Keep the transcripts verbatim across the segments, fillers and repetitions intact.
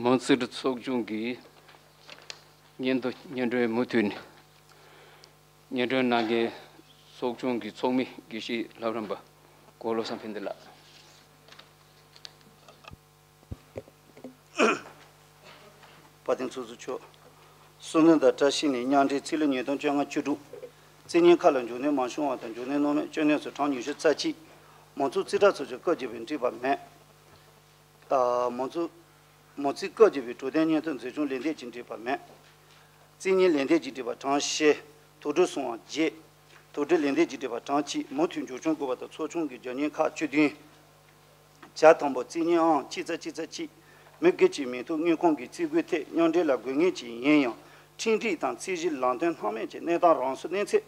མོན་རྩིས་སྤྲོད་ཚོགས་ཆུང་གི་སྙན་ཐོ་སྙན་སྒྲོན་མུ་མཐུད་ནས་སྙན་སྒྲོན་གནང་མཁན་ཚོགས་ཆུང་གི་ཚོགས་མི་དགེ་བཤེས་ལྷ་རམས་པ་གོ་བློ་བཟང་ཕན་བདེ་ལགས། དཔལ་ལྡན་ཚོགས་གཙོ་མཆོག་གསུང་འདོན་དང་བཀྲ་ཤིས་ནས། མཉམ་འབྲེལ་ཚེས་ལོ་ཉིས་སྟོང་བཅོ་ལྔ་བཅུ་དྲུག་བརྩིས་ཉིན་ཁ་ལ་འབྱོར་ནས་མ་བྱུང་བ་དང་། འབྱོར་ནས་སྣང་མེད་བཅོས་ནས་སུ་གྲངས་ཉི་ཤུ་རྩ་གཅིག་མང་ཚོགས་རྩིས་ཁྲ་ཚོགས་ཆུང་བཀའ་བརྒྱུད་པའི་འགྲིག་པ་མེད། ཨ། མང་ཚོགས་མང་རྩིས་བཀའ་བརྒྱུད་པའི་གྲོས་དོན་སྙན་ཐོ་མཛད་ཆུང་ལན་འདེབས་ཀྱི་འགྲིག་པ་མེད། རྩིས་ཉིན་ལན་འདེབས་ཀྱི་འགྲིག་པ་གྲངས་བཞི། དོགས་འདྲི་གསུང་བ་བརྒྱད། དོགས་འདྲི་ལན་འདེབས་ཀྱི་འགྲིག་པ་གྲངས་གཅིག་མུ་མཐུད་འགྱུར་བཅོས་དགོས་པ་དང་། ཚོགས་ཆུང་གི་བརྒྱུད་ཉིན་ཁག་བཅུ་བདུན། བྱ་དང་པོ། རྩིས་ཉིན་ཨང་གཅིག་ཚེག་གཅིག་ཚེག་གཅིག་མི་སྒེར་གྱི་མིང་ཐོ་དངུལ་ཁང་གི་རྩིས་དགོས་ཐད་མཉམ་འབྲེལ་ལ་དགོས་ངེས་ཀྱི་ཡིན་ཡང་། ཁྲིམས་སྒྲིག་དང་རྩིས་གཞིའི་ལམ་སྟོན་སྣང་མེད་ཀྱི་གནས་སྟངས་རང་སོར་གནས་ཚེ་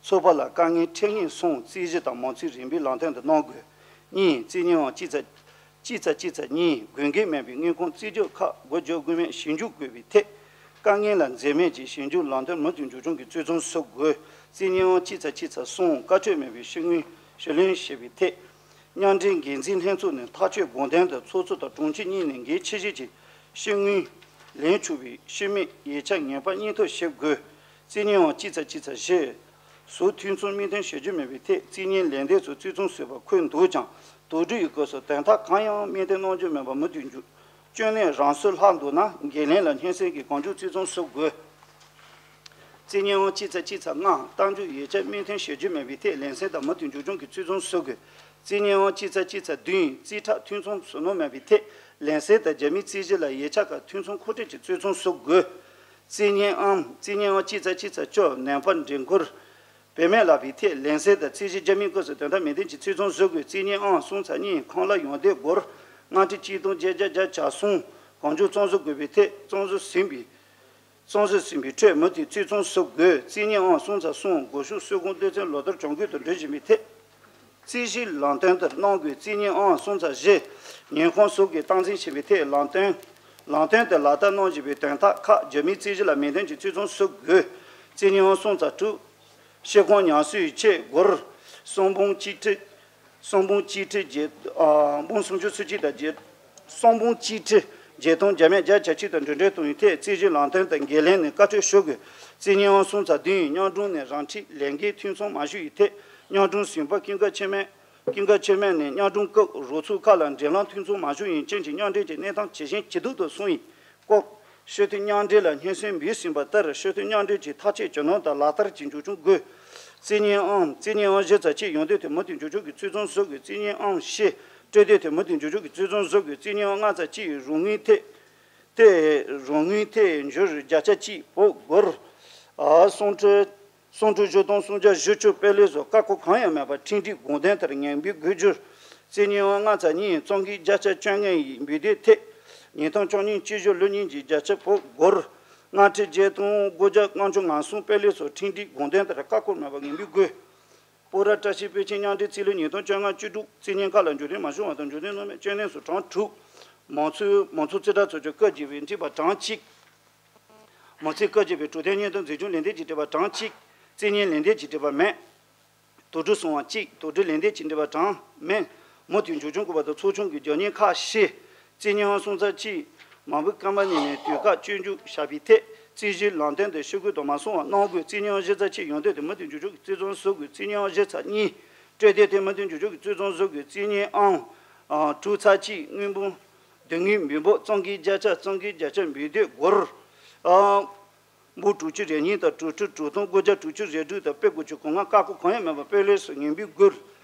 ཚོགས་པ་ལ་དཀའ་ངལ་འཕྲད་ངེས་སོང་། རྩིས་གཞི་དང་མང་ཚོགས་རིམ་པའི་ལམ་སྟོན་དུ་གནང་དགོས། གཉིས། རྩིས་ཉིན་ཨང་གཅིག་ཚེག་གཅིག་ཚེག་གཅིག་ཚེག་གཉིས་དགོས་འགལ་མེད་པའི་དངུལ་ཁང་རྩིས་རྒྱག་ཁག་སྒོ་རྒྱག་དགོས་མིན་ཞིབ་འཇུག་དགོས་པའི་ཐད། དཀའ་ངལ་ལ་འཛེམ་མེད་ཀྱིས་ཞིབ་འཇུག་ལམ་སྟོན་མུ་མཐུད་འགྱུར་བཅོས་ཀྱི་རྩིས་ཚང་བཟོ་དགོས། རྩིས་ཉིན་ཨང་གཅིག་ཚེག་གཅིག་ཚེག་གསུམ་བཀའ་ཆོས་མེད་པའི་ཕྱིར་དངུལ་ཞུ་ལེན་བྱས་པའི་ཐད། མཉམ་འབྲེལ་འགན་འཛིན་ལྷན་ཚོགས་ནས་ཐག་གཅོད་དགོས་དོན་དུ་ཚོགས་གཙོ་དང་དྲུང་ཆེ་གཉིས་ནས་འགན་འཁྱེར་བཞེས་ཀྱིས་ཕྱིར་དངུལ་ལེན་ཆོག་པའི་ཕྱིར་མིག་ཡིག་ཆ་ངེས་པར་སྙིང་ཐོ་བྱེད་དགོས། རྩིས་ཉིན་ཨང་གཅིག་ཚེག་གཅིག་ཚེག་བཞི་སོགས་ཐུན་མཚམས་སྨོས་འདུན་ཞུ་རྒྱུ་མེད་པའི་ཐད། རྩིས་ཉིན་ལན་འདེབས་སུ་རྩིས་ཚང་བཟོས་པ་འཁོད་འདུག་ཀྱང་། དོགས་འདྲི་ཡི་སྐབས་སུ་དོན་དག་གང་ཡང་སྨོས་འདུན་གནང་རྒྱུ་མེད་པར་མུ་མཐུད་འགྱུར་བཅོས་ནས་རང་སོར་ལྷག་འདུག་ན། འགན་ལེན་ལ་སྙན་སེང་གིས་གང་མགྱོགས་རྩིས་ཚང་བཟོ་དགོས། རྩིས་ཉིན་ཨང་གཅིག་ཚེག་གཅིག་ཚེག་ལྔ་གཏན་འཇགས་ཡིག་ཆ་སྨོས་འདུན་ཞུ་རྒྱུ་མེད་པའི་ཐད། ལན་གསལ་དང་མུ་མཐུད་འགྱུར་བཅོས་ཀྱི་རྩིས་ཚང་བཟོ་དགོས། རྩིས་ཉིན་ཨང་གཅིག་ཚེག་གཅིག་ཚེག་བདུན་རྩིས་ཁྲ་ཐུན་མཚམས་བཟོ་ནོར་མེད་པའི་ཐད། ལན་གསལ་དང་རྒྱ་མིའི་རྩིས་གཞི་ལ་ཡིག་ཆ་ཁག་ཐུན་མཚམས་མཁོ་སྤྲོད་ཀྱི་རྩིས་ཚང་བཟོ་དགོས། རྩིས་ཉིན་ཨང་རྩིས་ཉིན་ཨང་གཅིག་ཚེག་གཅིག་ཚེག་བཅུ་ནན་པ་འགྲན་བསྐུར་བེད་མེད་ལགས་པའི་ཐད། ལན་གསལ་དང་རྩིས་གཞི་རྒྱ་མིའི་སྐབས་སུ་དོན་དག་མི་ལྡན་གྱི་རྩིས་ཚང་བཟོ་དགོས། རྩིས་ཉིན་ཨང་གསུམ་ཚེག་གཉིས་ཁང་གླ་ཡོང་འདེད་སྒོར་ལྔ་ཁྲི་གཅིག་སྟོང་བརྒྱད་བརྒྱ་བརྒྱ་ཆ་གསུམ་གང་མགྱོགས་རྩིས་ཚང་བཟོ་དགོས་པའི་ཐད། རྩིས་ཚང་བཟོས་ཟིན་པའི་རྩིས་ཚང་བཟོས་ཟིན་པའི་ཁྲོད་མུ་མཐུད་རྩིས་ཚང་བཟོ་དགོས། རྩིས་ཉིན་ཨང་གསུམ་ཚེག་གསུམ་སྒོ་ཕྱུགས་སྲོལ་གོམས་སྡེ་ཚན་ལོ་ལྟར་བྱ་འགུལ་དུ་འགྲོ་བཞིན་པའི་ཐད། རྩིས་གཞིའི་ལམ་སྟོན་དུ་གནང་དགོས། རྩིས་ཉིན་ཨང་གསུམ་ཚེག་བཞི་ཉིན་ཁོངས་སོགས་ཀྱིས་སྟངས་འཛིན་བྱས་པའི་ཐད། ལམ་སྟོན་ལམ་སྟོན་དུ་ལག་བསྟར་གནང་བཞིན་པའི་དོན་དག་ཁག་རྒྱ་མིའི་རྩིས་གཞི་ལ་མི་ལྡན་གྱི་རྩིས་ཚང་བཟོ་དགོས། རྩིས་ཉིན་ཨང་གསུམ་ཚེག་དྲུག་ཤེལ་ཁང་ཉམས་གསོའི་ཆེད་སྒོར་གསུམ་འབུམ་གཅིག་ཁྲི་གསུམ་འབུམ་གཅིག་ཁྲི་བརྒྱད་ཨ་འབུམ་སུམ་ཅུ་སོ་གཅིག་དང་བརྒྱད་གསུམ་འབུམ་གཅིག་ཁྲི་བརྒྱད་སྟོང་བརྒྱ་མེད་བརྒྱ་གྱ་གཅིག་དང་འབྲེལ་འབྲེལ་གཏོང་བའི་ཐད། རྩིས་གཞིའི་ལམ་སྟོན་དང་འགན་ལེན་ནས་བཀའ་འཁྲོལ་ཞུ་དགོས། རྩིས་ཉིན་ཨང་གསུམ་ཚེག་བདུན་མཉམ་དྲུང་ནས་རང་འཁྲིའི་ལས་འགན་ཐུན་མཚམས་མ་ཞུ་ཡི་ཐད། མཉམ་དྲུང་ཟུར་པ་ཀུན་དགའ་ཆོས་སྨན་ཀུན་དགའ་ཆོས་སྨན་ནས་མཉམ་དྲུང་སྐབས་རོགས་ཚོགས་ཁག་ལ་འབྲེལ་ལམ་ཐུན་མཚམས་མ་ཞུ་ཡི་རྐྱེན་གྱིས་མཉམ་འབྲེལ་གྱི་གནས་སྟངས་ཇེ་ཞན་ཇེ་སྡུག་ཏུ་སོང་ཡི་སྐོར། སྤྱི་འཐུས་མཉམ་འབྲེལ་ལ་སྙན་སེང་འབུལ་ཟིན་པ་ལྟར། སྤྱི་འཐུས་མཉམ་འབྲེལ་གྱི་ཐག་གཅོད་ཇེ་ནན་དང་ལག་བསྟར་གྱི་འགྱུར་བཅོས་དགོས། རྩིས་ཉིན་ཨང་རྩིས་ཉིན་ཨང་བཞི་ཚེག་གཅིག་ཡོང་འདོད་དེ་མུ་མཐུད་འགྱུར་བཅོས་ཀྱི་རྩིས་ཚང་བཟོ་དགོས། རྩིས་ཉིན་ཨང་བཞི་སྤྲོད་འདོད་དེ་མུ་མཐུད་འགྱུར་བཅོས་ཀྱི་རྩིས་ཚང་བཟོ་དགོས། རྩིས་ཉིན་ཨང་ལྔ་ཚེག་གཅིག་རོགས་དངུལ་ཐད་ཐད་རོགས་དངུལ་ཐད་འབྱོར་བརྒྱ་ཆ་གཅིག་བོད་སྒོར་ཨ་སུམ་ཁྲི་སུམ་ཁྲི་བཞི་སྟོང་སུམ་བརྒྱ་བཞི་བཅུ་དཔེ་ལེགས་སོགས་བཀའ་འཁོར་གང་ཡང་མེད་པར་ཁྲིམས་སྒྲིག་དགོངས་དོན་ལྟར་ངེས་འབུལ་དགོས་རྒྱུར། རྩིས་ཉིན་ཨང་ལྔ་ཚེག་གཉིས་བཙོང་གི་བརྒྱ་ཆ་བཅོ་ལྔ་ཡི་འབུལ་འདེད་ཐད། ཉིས་སྟོང་བཅུ་གཉིས་སྤྱི་ཟླ་བཅུ་གཉིས་ཀྱི་བརྒྱ་ཆ་བོད་སྒོར་ལྔ་ཁྲི་བརྒྱད་སྟོང་དགུ་བརྒྱ་ལྔ་བཅུ་ང་གསུམ་དཔེ་ལེགས་སོགས་ཁྲིམས་སྒྲིག་དགོངས་དོན་ལྟར་བཀའ་འཁོར་མེད་པར་ངེས་འབུལ་དགོས། སྤོ་ར་བཀྲ་ཤིས་དཔལ་ཆེན་མཉམ་འབྲེལ་རྩིས་ལོ་ཉིས་སྟོང་བཅོ་ལྔ་བཅུ་དྲུག་རྩིས་ཉིན་ཁག་ལ་འབྱོར་ནས་མ་བྱུང་བ་དང་འབྱོར་ནས་སྣང་མེད་བཅོས་ནས་སུ་གྲངས་དྲུག་མང་ཚོགས་མང་ཚོགས་རྩིས་ཁྲ་ཚོགས་ཆུང་བཀའ་བརྒྱུད་པའི་འགྲིག་པ་གྲངས་གཅིག་མང་ཚོགས་བཀའ་བརྒྱུད་པའི་གྲོས་དོན་སྙན་ཐོ་མཛད་ཆུང་ལན་འདེབས་ཀྱི་འགྲིག་པ་གྲངས་གཅིག་རྩིས་ཉིན་ལན་འདེབས་ཀྱི་འགྲིག་པ་མེད། དོགས་འདྲི་སོང་བ་གཅིག་དོགས་འདྲི་ལན་འདེབས་ཀྱི་འགྲིག་པ་གྲངས་མེད། མུ་མཐུད་འགྱུར་བཅོས་དགོས་པ་དང་ཚོགས་ཆུང་གི་རྒྱབ་གཉེར་ཁག་བཞི། རྩིས་ཉིན་ཨང་སུམ་ཚེག་གཅིག་མ་བུ་ཀམ་པ་ནི་ནས་དུས་བཀག་སྐྱོན་འཇུག་བཞག་པའི་ཐད། རྩིས་གཞིའི་ལམ་སྟོན་དུ་ཤོག་གུ་དང་མ་སོང་བ་གནང་དགོས། རྩིས་ཉིན་ཨང་བཞི་ཚེག་གཅིག་ཡོང་འདོད་དེ་མུ་མཐུད་འགྱུར་བཅོས་ཀྱི་རྩིས་ཚང་བཟོ་དགོས། རྩིས་ཉིན་ཨང་བཞི་ཚེག་གཉིས་སྤྲོད་འདོད་དེ་མུ་མཐུད་འགྱུར་བཅོས་ཀྱི་རྩིས་ཚང་བཟོ་དགོས། རྩིས་ཉིན་ཨང་ཨང་དྲུག་ཚེག་གཅིག་དངུལ་འབུམ་སྡོད་དངུལ་མི་འབོར་བཙོང་གི་བརྒྱ་ཆ་བཙོང་གི་བརྒྱ་ཆ་འབུལ་འདོད་སྒོར་ཨང་འབུམ་དྲུག་ཅུ་རེ་གཉིས་དང་དྲུག་ཁྲི་དྲུག་སྟོང་དགུ་བརྒྱ་དྲུག་ཅུ་རེ་དྲུག་དང་དཔེ་དགུ་བཅུ་གོ་ལྔ་བཀའ་འཁོར་གང་ཡང་མེད་པར་དཔེ་ལེགས་སུ་ངེས་འབུལ་དགོས།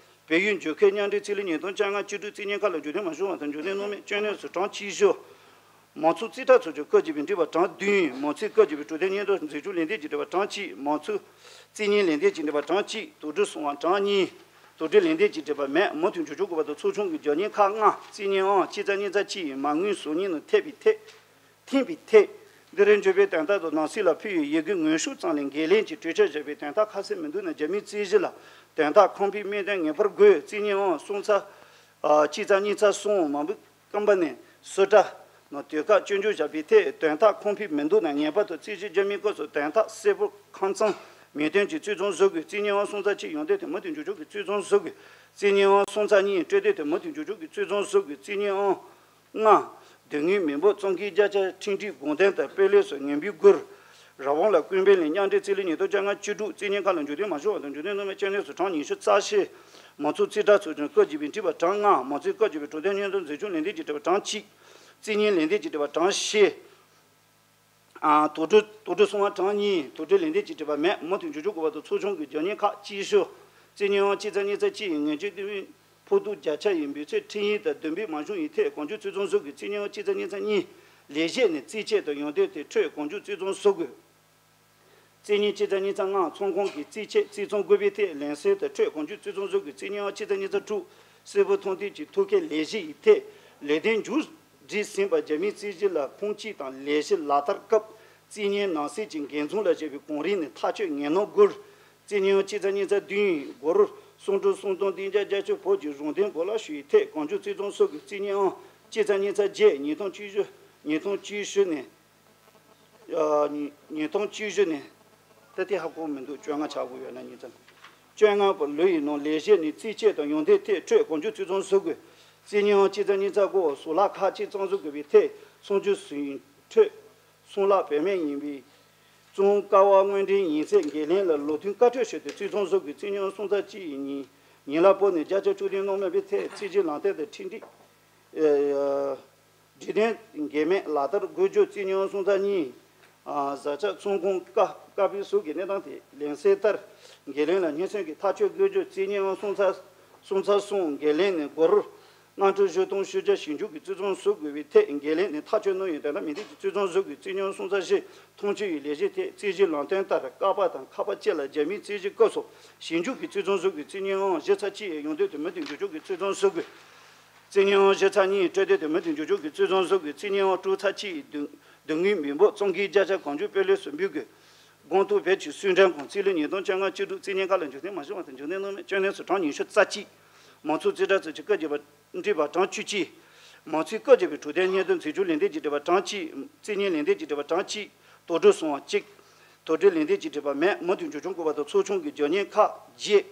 བལ་ཡུལ་འགྱུར་ཁའི་མཉམ་འབྲེལ་རྩིས་ལོ་ཉིས་སྟོང་བཅོ་ལྔ་བཅུ་དྲུག་རྩིས་ཉིན་ཁག་ལ་འབྱོར་ནས་མ་བྱུང་བ་དང་འབྱོར་ནས་སྣང་མེད་བཅོས་ནས་སུ་གྲངས་གཅིག་བཞི། མང་ཚོགས་རྩིས་ཁྲ་ཚོགས་ཆུང་བཀའ་བརྒྱུད་པའི་འགྲིག་པ་གྲངས་བདུན། མང་ཚོགས་བཀའ་བརྒྱུད་པའི་གྲོས་དོན་སྙན་ཐོ་མཛད་ཆུང་ལན་འདེབས་ཀྱི་འགྲིག་པ་གྲངས་གཅིག་མང་ཚོགས་རྩིས་ཉིན་ལན་འདེབས་ཀྱི་འགྲིག་པ་གྲངས་གཅིག་དོགས་འདྲི་གསུང་བ་གྲངས་གཉིས། དོགས་འདྲི་ལན་འདེབས་ཀྱི་འགྲིག་པ་མེད། མུ་མཐུད་འགྱུར་བཅོས་དགོས་པ་དང་ཚོགས་ཆུང་གི་རྒྱབ་གཉེར་ཁག་ལྔ། རྩིས་ཉིན་ཨང་གཅིག་ཚེག་གཉིས་ཚེག་གཅིག་ཡི་མ་དངུལ་བཟོ་ཉིན་ནང་ཐེབས་པའི་ཐད། འཐེན་པའི་ཐད། འདི་རིང་འབྱོར་པའི་དོན་དག་དང་ནང་སྲིད་ལ་ཕུལ་བའི་ཡི་གེ་ངོས་ཤུགས་ཙམ་ལས་འགན་ལེན་གྱི་གྲོས་ཆོད་བཞག་པའི་དོན་དག་ཁ་གསལ་མི་འདུག་ན། རྒྱ་མིའི་རྩིས་གཞི་ལ་དོན་དག་ཁང་པའི་སྨོས་འདུན་ངེས་པར་དགོས། རྩིས་ཉིན་ཨང་གསུམ་ཚེག་གཅིག་ཚེག་གཉིས་ཚེག་གསུམ་མ་བུ་ཀམ་པ་ནི་སུ་ཏྲ་ནང་དུས་བཀག་སྐྱོན་བརྗོད་བཞག་པའི་ཐད། དོན་དག་ཁང་པའི་མི་འདུག་ན། ངེས་པར་དུ་རྩིས་གཞི་རྒྱ་མིའི་སྐབས་སུ་དོན་དག་གསལ་པོ་ཁང་གཙང་མི་སྟོན་གྱི་རྩིས་ཚང་བཟོ་དགོས། རྩིས་ཉིན་ཨང་གསུམ་ཚེག་གཅིག་ཡོང་འདོད་དེ་མུ་མཐུད་འགྱུར་བཅོས་ཀྱི་རྩིས་ཚང་བཟོ་དགོས། རྩིས་ཉིན་ཨང་གསུམ་ཚེག་གཉིས་སྤྲོད་འདོད་དེ་མུ་མཐུད་འགྱུར་བཅོས་ཀྱི་རྩིས་ཚང་བཟོ་དགོས། རྩིས་ཉིན་ཨང་ལྔ། དོན་དངོས་མི་འབོར་གཙང་ཁེལ་བརྒྱ་ཆ། ཁྲིམས་སྒྲིག་དགོངས་དོན་དང་དཔེ་ལེགས་སུ་ངན་པའི་སྒོར། རང་དབང་ལ་ཀུན་ཕན་ལས་མཉམ་འབྲེལ་རྩིས་ལེན་ཉིས་སྟོང་བཅོ་ལྔ་བཅུ་དྲུག་རྩིས་ཉིན་ཁ་ལ་འཇུག་དོན་མ་ཞུ་བ་དང་འཇུག་དོན་སྣང་མེད་སྤྱོད་གནས་སུ་གྲངས་ཉི་ཤུ་རྩ་བཞི། མང་ཚོགས་རྩིས་ཁྲ་ཚོགས་ཆུང་སྐབས་བརྒྱད་པའི་འགྲིག་པ་གྲངས་ལྔ། མང་གཙོའི་སྐབས་བརྒྱད་པའི་གྲོས་དོན་སྙན་སྒྲོན་འཛིན་སྐྱོང་ལས་དོན་གྱི་འགྲིག་པ་གྲངས་གཅིག་རྩིས་ཉིན་ལས་དོན་གྱི་འགྲིག་པ་གྲངས་བཞི། ཨ། དོགས་འདྲི་དོགས་འདྲི་གསུང་བ་གྲངས་གཉིས། དོགས་འདྲི་ལན་འདེབས་ཀྱི་དྲི་བ་མེད། མུ་མཐུད་འཇོག་འཇོག་དགོས་པ་དང་ཚོགས་ཆུང་གི་རྒྱབ་གཉེར་ཁག་གཅིག་ཞུ། རྩིས་ཉིན་ཨང་གཅིག་རྩ་གཉིས་རྩ་གཅིག་ཡི་ངེས་ཅན་ལྟ་བུའི་ཕོག་ཐུག་བརྒྱ་ཆ་ཡི་འབོད་ཚིག་འཕྲིན་ཡིག་དང་བདུན་པའི་མ་བྱུང་ཡི་ཐད་གོང་བརྗོད་རྩིས་ཚང་སོགས་ཀྱི་རྩིས་ཉིན་ཨང་གཅིག་རྩ་གཉིས་རྩ་གཉིས་ལས་བྱེད་ནས་རྩིས་ཆད་དང་ཡོང་འདོད་དེ་འཕྲོས་གོང་བརྗོད་རྩིས་ཚང་སོགས་ཀྱི། རྩིས་ཉིན་གཅིག་རྩ་གཉིས་རྩ་ལྔ་ཚོང་ཁང་གི་རྩིས་ཆད་རྩིས་ཚང་དགོས་པའི་ཐད་ལན་གསལ་དང་འཕྲོས་གོང་བརྗོད་རྩིས་ཚང་སོགས་ཀྱི་རྩིས་ཉིན་ཨང་གཅིག་རྩ་གཉིས་རྩ་དྲུག་གསལ་པོ་མཐོང་ཐོས་ཀྱི་ཐོ་བཀོད་ལས་གཞི་ཡི་ཐད་ལས་དོན་མཇུག་སྒྲིལ་ཟིན་པ་རྒྱ་མིའི་རྩིས་གཞི་ལ་ཁུངས་སྐྱེལ་དང་ལས་གཞི་ལག་བསྟར་སྐབས་རྩིས་ཉིན་ནང་གསེས་ཀྱི་འགན་འཛིན་ལ་བྱས་པའི་གོང་རིམ་ནས་ཐག་གཅོད་ངེས་གནང་དགོས། རྩིས་ཉིན་ཨང་གཅིག་རྩ་གཉིས་རྩ་བདུན་སྒོར་སུམ་ཁྲི་སུམ་སྟོང་བདུན་བརྒྱ་བརྒྱད་ཅུ་བོད་ཀྱི་རང་དོན་གོ་ལ་ཞུ་ཡི་ཐད་གོང་བརྗོད་རྩིས་ཚང་སོགས་ཀྱི་རྩིས་ཉིན་ཨང་གཅིག་རྩ་གཉིས་རྩ་བརྒྱད་ཉིས་སྟོང་བཅུ་བཞི་ཉིས་སྟོང་བཅུ་བཞི་ནས། ཉིས་ཉིས་སྟོང་བཅུ་བཞི་ནས། ད་ལྟའི་ཧ་གོ་མི་འདུག་བཅོ་ལྔ་ཆགས་དགོས་ཡོད་ན་ཉིས་སྟོང་བཅོ་ལྔ་པ་ལོ་ཡི་ནང་ལས་བྱེད་ནས་རྩིས་ཆད་དང་ཡོང་འདོད་ཐད་འཕྲོས་གོང་བརྗོད་རྩིས་ཚང་སོགས་ཀྱི་རྩིས་ཉིན་ཨང་གཅིག་རྩ་གཉིས་རྩ་དགུ་བཟོ་ལག་ཁག་ཅིག་གཙང་བཟོ་དགོས་པའི་ཐད་ཚོང་ཆུ་ཟིན་འཕྲོས་གསུང་ལག་བེད་མེད་ཡིན་པའི་གཙང་ཀ་བ་དངོས་འབྲེལ་ཡིན་ཚད་འགན་ལེན་ལ་ལུགས་མཐུན་བཀའ་འཁྲོལ་ཞུས་ཏེ་རྩིས་ཚང་སོགས་ཀྱི་རྩིས་ཉིན་ཨང་གསུམ་ཚ་གཅིག་ཡིན་ཉིན་ཉིན་ལ་བོད་ནས་བརྒྱ་ཆ་བཅུ་བདུན་གནང་མེད་པའི་ཐད་རྩིས་གཞི་ལམ་སྟོན་དང་ཁྲིམས་སྒྲིག་སྒྲིག་དོན་འགལ་མེད་ལག་བསྟར་དགོས་རྒྱུ་རྩིས་ཉིན་ཨང་གསུམ་ཚ་གཉིས། བཟའ་བཅའ་ཚོང་ཁང་ཀ་ཀ་པའི་ཟུར་གྱི་གནས་སྟངས་དེ་ལན་གསལ་ལྟར་འགན་ལེན་ལ་སྙན་སེང་གི་ཐག་གཅོད་དགོས་རྒྱུ་རྩིས་ཉིན་ཨང་གསུམ་ཚ་གསུམ་ཚ་གསུམ་འགན་ལེན་ནས་སྒོར་ལྔ་ཁྲི་བཞི་སྟོང་བཞི་བརྒྱ་ཞིབ་འཇུག་གི་རྩིས་ཚང་བཟོ་དགོས་པའི་ཐད་འགན་ལེན་ནས་ཐག་གཅོད་གནང་ཡོད་དེ་ལ་མི་སྡེ་གི་རྩིས་ཚང་བཟོ་དགོས་རྩིས་ཉིན་ཨང་གསུམ་ཚ་བཞི་ཐོང་ཆུ་ཡི་ལས་གཞི་ཐད་རྩིས་གཞི་ལམ་སྟོན་ལྟར་ཀ་པ་དང་ཁ་པ་བཅས་ལ་རྒྱ་མིའི་རྩིས་གཞི་སྐབས་སུ་ཞིབ་འཇུག་གི་རྩིས་ཚང་བཟོ་དགོས་རྩིས་ཉིན་ཨང་བཞི་ཚ་གཅིག་ཡོང་འདོད་དེ་མུ་མཐུད་འཇོག་འཇོག་གི་རྩིས་ཚང་བཟོ་དགོས། རྩིས་ཉིན་ཨང་བཞི་ཚ་གཉིས་སྤྲོད་དོད་དེ་མུ་མཐུད་འཇོག་འཇོག་གི་རྩིས་ཚང་བཟོ་དགོས་རྩིས་ཉིན་ཨང་དྲུག་ཚ་གཅིག་ཡི་དོན་དོན་དངོས་མི་འབོར་གཙང་ཁེལ་བརྒྱ་ཆ་གོང་བརྗོད་དཔེ་ལེགས་སུ་འབུལ་དགོས། སྒང་ཏོག་བོད་ཀྱི་སུའུ་ཀྲན་ཁང་རྩིས་ལེན་ཉིས་སྟོང་བཅོ་ལྔ་བཅུ་དྲུག་རྩིས་ཉིན་ཁ་ལ་འཇུག་ཐེངས་མ་བྱུང་བ་དང་འཇུག་ཐེངས་སྣང་མེད་སྤྱོད་གནས་སུ་གྲངས་ཉི་ཤུ་རྩ་གཅིག་མང་ཚོགས་རྩིས་ཁྲ་ཚོ་གཅིག་སྐབས་བརྒྱད་པ་འགྲིག་པ་གྲངས་བཅུ་གཅིག་མང་ཚོགས་སྐབས་བརྒྱད་པའི་གྲོས་དོན་སྙན་སྒྲོན་འཛིན་སྐྱོང་ལས་དོན་གྱི་འགྲིག་པ་གྲངས་གཅིག་རྩིས་ཉིན་ལས་དོན་གྱི་འགྲིག་པ་གྲངས་གཅིག་དོགས་འདྲི་གསུང་བ་གཅིག་དོགས་འདྲི་ལན་འདེབས་ཀྱི་དྲི་བ་མེད། མུ་མཐུད་འཇོག་སྐྱོང་དགོས་པ་དང་ཚོགས་ཆུང་གི་རྒྱབ་གཉེར་ཁག་བརྒྱད།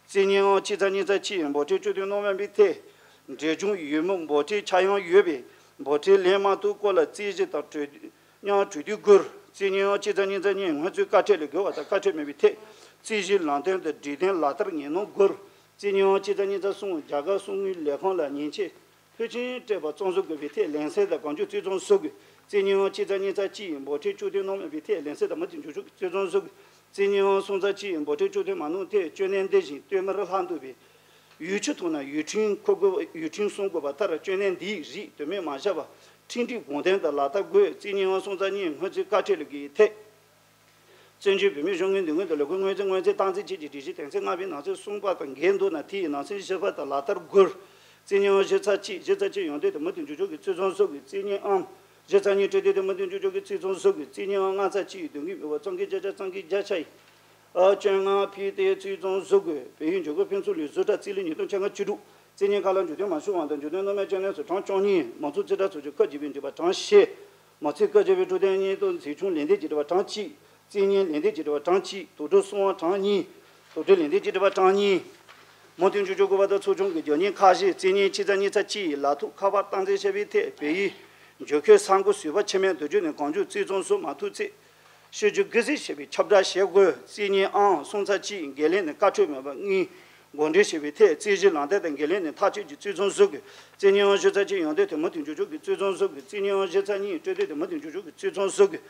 རྩིས་ཉིན་ཨང་གཅིག་རྩ་གཉིས་རྩ་གཅིག་འབོར་ཁྲལ་གཅོད་དོན་གནང་མེད་པའི་ཐད། འབྲས་ལྗོངས་ཡུལ་མི་འབོར་ཁྲལ་ཆག་ཡང་ཡོད་པའི་འབོར་ཁྲལ་ལེན་མ་ཐུབ་སྐོར་ལ་རྩིས་གཞི་དང་གྲོས་མཉམ་གྲོས་བསྡུར་དགོས། རྩིས་ཉིན་ཨང་གཅིག་རྩ་གཉིས་རྩ་གཉིས་སྔོན་ཚུད་བཀའ་ཁྲིད་ལས་དགོས་པ་དང་བཀའ་ཁྲིད་མེད་པའི་ཐད། རྩིས་གཞིའི་ལམ་སྟོན་དང་སྒྲིག་དོན་ལག་བསྟར་ངེས་གནང་དགོས། རྩིས་ཉིན་ཨང་གཅིག་རྩ་གཉིས་རྩ་གསུམ་རྒྱ་གར་གསང་དངུལ་ལས་ཁང་ལ་ཉེས་ཆད། ཕོན་ཆེན་སྤྲད་པ་གཙང་བཟོ་དགོས་པའི་ཐད་ལན་གསལ་དང་གང་མགྱོགས་རྩིས་གཙང་བཟོ་དགོས། རྩིས་ཉིན་ཨང་གཅིག་རྩ་གཉིས་རྩ་གཅིག་ཡི་འབོར་ཁྲལ་གཅོད་དོན་གནང་མེད་པའི་ཐད་ལན་གསལ་དང་མུ་མཐུད་འཇོག་ཆོག་རྩིས་གཙང་བཟོ་དགོས། རྩིས་ཉིན་ཨང་གསུམ་རྩ་གཅིག་ཡི་འབོར་ཁྲལ་གཅོད་དོན་མ་གནང་ཐད་གཅོད་གནས་འདི་བཞིན་སྟོད་མར་ལྷག་འདུག་པས། ཡུལ་ཆུ་ཐོག་ན་ཡུལ་ཁྲིམས་འཁུར་དགོས། ཡུལ་ཁྲིམས་སྲུང་དགོས་པ་ལྟར་གཅོད་གནས་འདིའི་རིགས་དོན་མེད་མ་བཞག་པར་ཁྲིམས་སྒྲིག་དགོངས་དོན་དང་ལག་བསྟར་དགོས། རྩིས་ཉིན་ཨང་གསུམ་རྩ་གཉིས་ཡི་སྔོན་ཚུད་བཀའ་ཁྲིད་ལས་དགོས་ཐད། བཙན་བྱོལ་བོད་མིའི་གཞུང་གི་འདུ་འགོད་དང་ལས་འགུལ་དངོས་རྫས་དངོས་རྫས་སྟངས་འཛིན་བཅས་ཀྱི་སྒྲིག་གཞི་དོན་ཚན་ལྔ་པའི་ནང་གསེས་གསུམ་པ་དང་འགལ་འདུག་ན་དེ་ཡི་ནང་གསེས་བཞི་པ་དང་ལག་བསྟར་དགོས། རྩིས་ཉིན་ཨང་བཞི་ཚ་གཅིག་བཞི་ཚ་གཅིག་ཡོང་འདོད་དེ་མུ་མཐུད་འཇོག་ཆོག་གི་རྩིས་གཙང་བཟོ་དགོས། རྩིས་ཉིན་ཨང་བཞི་ཚ་གཉིས་སྤྲོད་དོད་དེ་མུ་མཐུད་འཇོག་ཆོག་གི་རྩིས་གཙང་བཟོ་དགོས། རྩིས་ཉིན་ཨང་ལྔ་ཚ་གཅིག་ཡི་དོན་དངོས་མི་འབོར་གཙང་ཁེལ་བརྒྱ་ཆ་གཙང་ཁེལ་བརྒྱ་ཆ་ཡི་ཨ་བཅོ་ལྔ་ཕུད་དེ་རྩིས་གཙང་བཟོ་དགོས། བལ་ཡུལ་འཇུག་སྒོ་ཕུན་ཚོགས་ལུས་བཟོ་གྲྭ་རྩིས་ལེན་ཉིས་སྟོང་བཅོ་ལྔ་བཅུ་དྲུག་རྩིས་ཉིན་ཁ་ལ་འཇུག་དོན་མ་བྱུང་བ་དང་འཇུག་དོན་གནང་མེད་སྤྱོད་གནས་སུ་གྲངས་བཅུ་གཉིས། མང་ཚོགས་རྩིས་ཁྲ་ཚོགས་ཆུང་སྐབས་བརྒྱད་པའི་འགྲིག་པ་གྲངས་བཞི། མང་ཚོགས་སྐབས་བརྒྱད་པའི་གྲོས་དོན་སྙན་སྒྲོན་འཛིན་སྐྱོང་ལས་དོན་གྱི་འགྲིག་པ་གྲངས་གཅིག་རྩིས་ཉིན་ལས་དོན་གྱི་འགྲིག་པ་གྲངས་གཅིག་དོགས་འདྲི་གསུང་བ་གྲངས་གཉིས། དོགས་འདྲི་ལན་འདེབས་ཀྱི་འགྲིག་པ་གྲངས་གཉིས། མུ་མཐུད་འཇོག་ཆོག་དགོས་པ་དང་ཚོགས་ཆུང་གི་རྒྱབ་གཉེར་ཁག་བཞི། རྩིས་ཉིན་གཅིག་རྩ་གཉིས་རྩ་གཅིག་ཡི་ལག་ཐོགས་ཁ་པར་སྟངས་འཛིན་བྱས་པའི་ཐད་བལ་ཡུལ་འཇུག་མཁན་ས་འགོ་ཟུར་པ་ཆེན་མོའི་འདོད་རྒྱུ་ནས་གང་མགྱོགས་རྩིས་གཙང་བཟོ་མ་ཐུབ་ཚེ། ཤོད་རྒྱུ་དགུ་ཟིག་བྱས་པའི་ཁྱབ་བསྒྲགས་བྱེད་དགོས། རྩིས་ཉིན་ཨང་གསུམ་ཚ་གཅིག་འགན་ལེན་ནས་བཀའ་འཁྲོལ་མེད་པ་གཉིས། འགོ་འདྲེན་བྱས་པའི་ཐད་རྩིས་གཞི་ལམ་སྟོན་དང་འགན་ལེན་ནས་ཐག་གཅོད་ཀྱི་རྩིས་གཙང་བཟོ་དགོས། རྩིས་ཉིན་ཨང་བཞི་ཚ་གཅིག་ཡོང་འདོད་དེ་མུ་མཐུད་འཇོག་ཆོག་གི་རྩིས་གཙང་བཟོ་དགོས། རྩིས་ཉིན་ཨང་བཞི་ཚ་གཉིས་སྤྲོད་དོད་དེ་མུ་མཐུད་འཇོག་ཆོག་གི་རྩིས་གཙང་བཟོ་དགོས།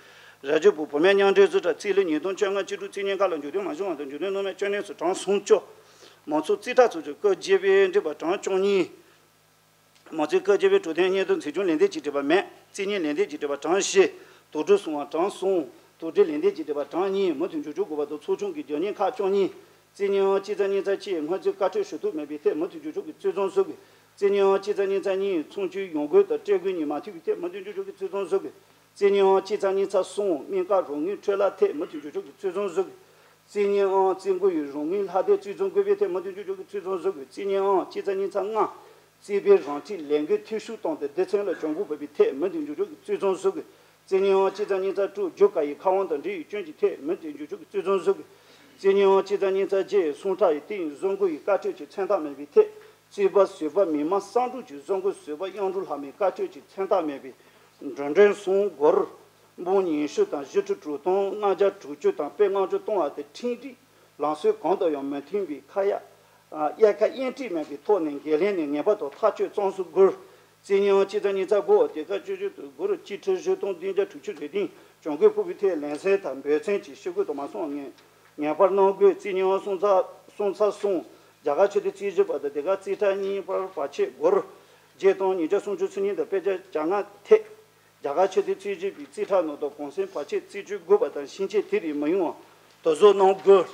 རྭ་ཅོ་བུ་བུད་མེད་མཉམ་འབྲེལ་བཟོ་གྲྭ་རྩིས་ལེན་ཉིས་སྟོང་བཅོ་ལྔ་བཅུ་དྲུག་རྩིས་ཉིན་ཁ་ལ་འཇུག་དོན་མ་བྱུང་བ་དང་འཇུག་དོན་གནང་མེད་སྤྱོད་གནས་སུ་གྲངས་སུམ་ཅུ། མང་ཚོགས་རྩིས་ཁྲ་ཚོགས་ཆུང་སྐབས་བརྒྱད་པའི་འགྲིག་པ་གྲངས་བཅུ་གཉིས། མང་གཙོའི་སྐབས་བརྒྱད་པའི་གྲོས་དོན་སྙན་སྒྲོན་འཛིན་སྐྱོང་ལས་དོན་གྱི་འགྲིག་པ་མེད། རྩིས་ཉིན་ལས་དོན་གྱི་འགྲིག་པ་གྲངས་བཞི། དོགས་འདྲི་གསུང་བ་གྲངས་གསུམ། དོགས་འདྲི་ལན་འདེབས་ཀྱི་འགྲིག་པ་གྲངས་གཉིས། མུ་མཐུད་འཇོག་ཆོག་དགོས་པ་དང་ཚོགས་ཆུང་གི་རྒྱབ་གཉེར་ཁག་བཅུ་གཉིས། རྩིས་ཉིན་ཨང་གཅིག་རྩ་གཉིས་རྩ་གཅིག་སྔོན་ཚུད་བཀའ་འཁྲོལ་ཞུ་ཐུབ་མེད་པའི་ཐད་མུ་མཐུད་འཇོག་ཆོག་གི་རྩིས་གཙང་བཟོ་དགོས། རྩིས་ཉིན་ཨང་གཅིག་རྩ་གཉིས་རྩ་གཉིས་ཚོང་ཆུའི་ཡོང་སྒོ་དང་སྤྲད་དགོས་ཉིན་མ་ཐུག་པའི་ཐད་མུ་མཐུད་འཇོག་ཆོག་གི་རྩིས་གཙང་བཟོ་དགོས། རྩིས་ཉིན་ཨང་གཅིག་རྩ་གཉིས་རྩ་གསུམ་སྨན་ཁབ་རོགས་དངུལ་འཕྲོ་བརླག་ཐད་མུ་མཐུད་འཇོག་ཆོག་གི་རྩིས་གཙང་བཟོ་དགོས། རྩིས་ཉིན་ཨང་རྩིས་འགོ་ཡི་རོགས་དངུལ་ལྷག་དེབ་རྩིས་གཙང་དགོས་པའི་ཐད་མུ་མཐུད་འཇོག་ཆོག་གི་རྩིས་གཙང་བཟོ་དགོས། རྩིས་ཉིན་ཨང་གཅིག་རྩ་གཉིས་རྩ་ལྔ། རྩིས་པའི་རང་འཁྲིའི་ལས་འགུལ་འཐུས་ཤོར་བཏང་སྟེ་སྡེ་ཚན་ལ་གྱོང་གུན་བབས་པའི་ཐད་མུ་མཐུད་འཇོག་ཆོག་གི་རྩིས་གཙང་བཟོ་དགོས། རྩིས་ཉིན་ཨང་གཅིག་རྩ་གཉིས་རྩ་དྲུག་རྒྱུ་ག་ཡི་ཁ་དབང་དང་འབྲེལ་ཡོད་སྐྱོན་གྱི་ཐད་མུ་མཐུད་འཇོག་ཆོག་གི་རྩིས་གཙང་བཟོ་དགོས། རྩིས་ཉིན་ཨང་གཅིག་རྩ་གཉིས་རྩ་བརྒྱད་སུམ་ཁྲ་ཡི་སྟེང་བཟོ་འགོ་ཡི་བཀའ་འཁྲོལ་གྱི་མཚན་རྟགས་མེད་པའི་ཐད་ རྩིས་པ་བཟོད་པ་མི་མང་བསམ་གྲུབ་ཀྱིས་བཟོ་འགོད་བཟོད་པ་གཡང་འབྲུག་ལྷ་མོའི་བཀའ་ཁྲོལ་གྱི་མཚན་རྟགས་མེད་པའི་འགྲོ་གྲོན་སོང་སྒོར་འབུམ་ཉི་ཤུ་དང་བཞི་ཁྲི་དྲུག་སྟོང་ལྔ་བརྒྱ་དྲུག་ཅུ་དང་དཔེ་ལྔ་བཅུ་གཏོང་བ་དེ་ཁྲིམས་སྒྲིག་ལམ་སྲོལ་གང་དང་ཡང་མི་མཐུན་པའི་ཁ་ཡ། དབྱེ་ཁ་དབྱེ་འབྱེད་མེད་པའི་ཐོག་ནས་འགན་ལེན་ནས་ངེས་པར་དུ་ཐག་གཅོད་གཙང་བཟོ་དགོས། རྩིས་རྙིང་སྤྱི་ཚེས་ཉི་ཤུ་རྩ་དགུ་སྡེ་ཁག་བཅུ་བཞི་དུ་སྒོར་གཅིག་ཁྲི་བཞི་སྟོང་བདུན་བརྒྱ་དྲུག་ཅུ་རེ་བདུན་གྱོང་གུན་ཕོག་པའི་ཐད་ལན་གསལ་དང་འབོད་ཚིག་ཅིག་ཤོག་གུ་དུ་མ་སོང་ངེས་ངེས་པར་གནང་དགོས། རྩིས་རྙིང་སོང་ཚར་སོང་ཚར་སོང་རྒྱ་གར་ཆོས་སྡེ་རྩིས་ཞིབ་པ་དང་སྡེ་ཁག་རྩིས་ཁྲ་གཉིས་པར་བར་ཆད་སྒོར་བརྒྱད་སྟོང་ཉིས་བརྒྱ་སུམ་ཅུ་སོ་གཉིས་དང་དཔེ་བརྒྱ་གྱ་ལྔ་ཐེ། རྒྱ་གར་ཆོས་སྡེ་རྩིས་ཞིབ་པའི་རྩིས་ཁྲ་ནང་དུ་གུང་སེང་བར་ཆད་རྩིས་སྤྲོད་དགོས་པ་དང་ཕྱིན་ཆད་དེ་རིགས་མི་ཡོང་བ་དོ་བཟོ་གནང་དགོས།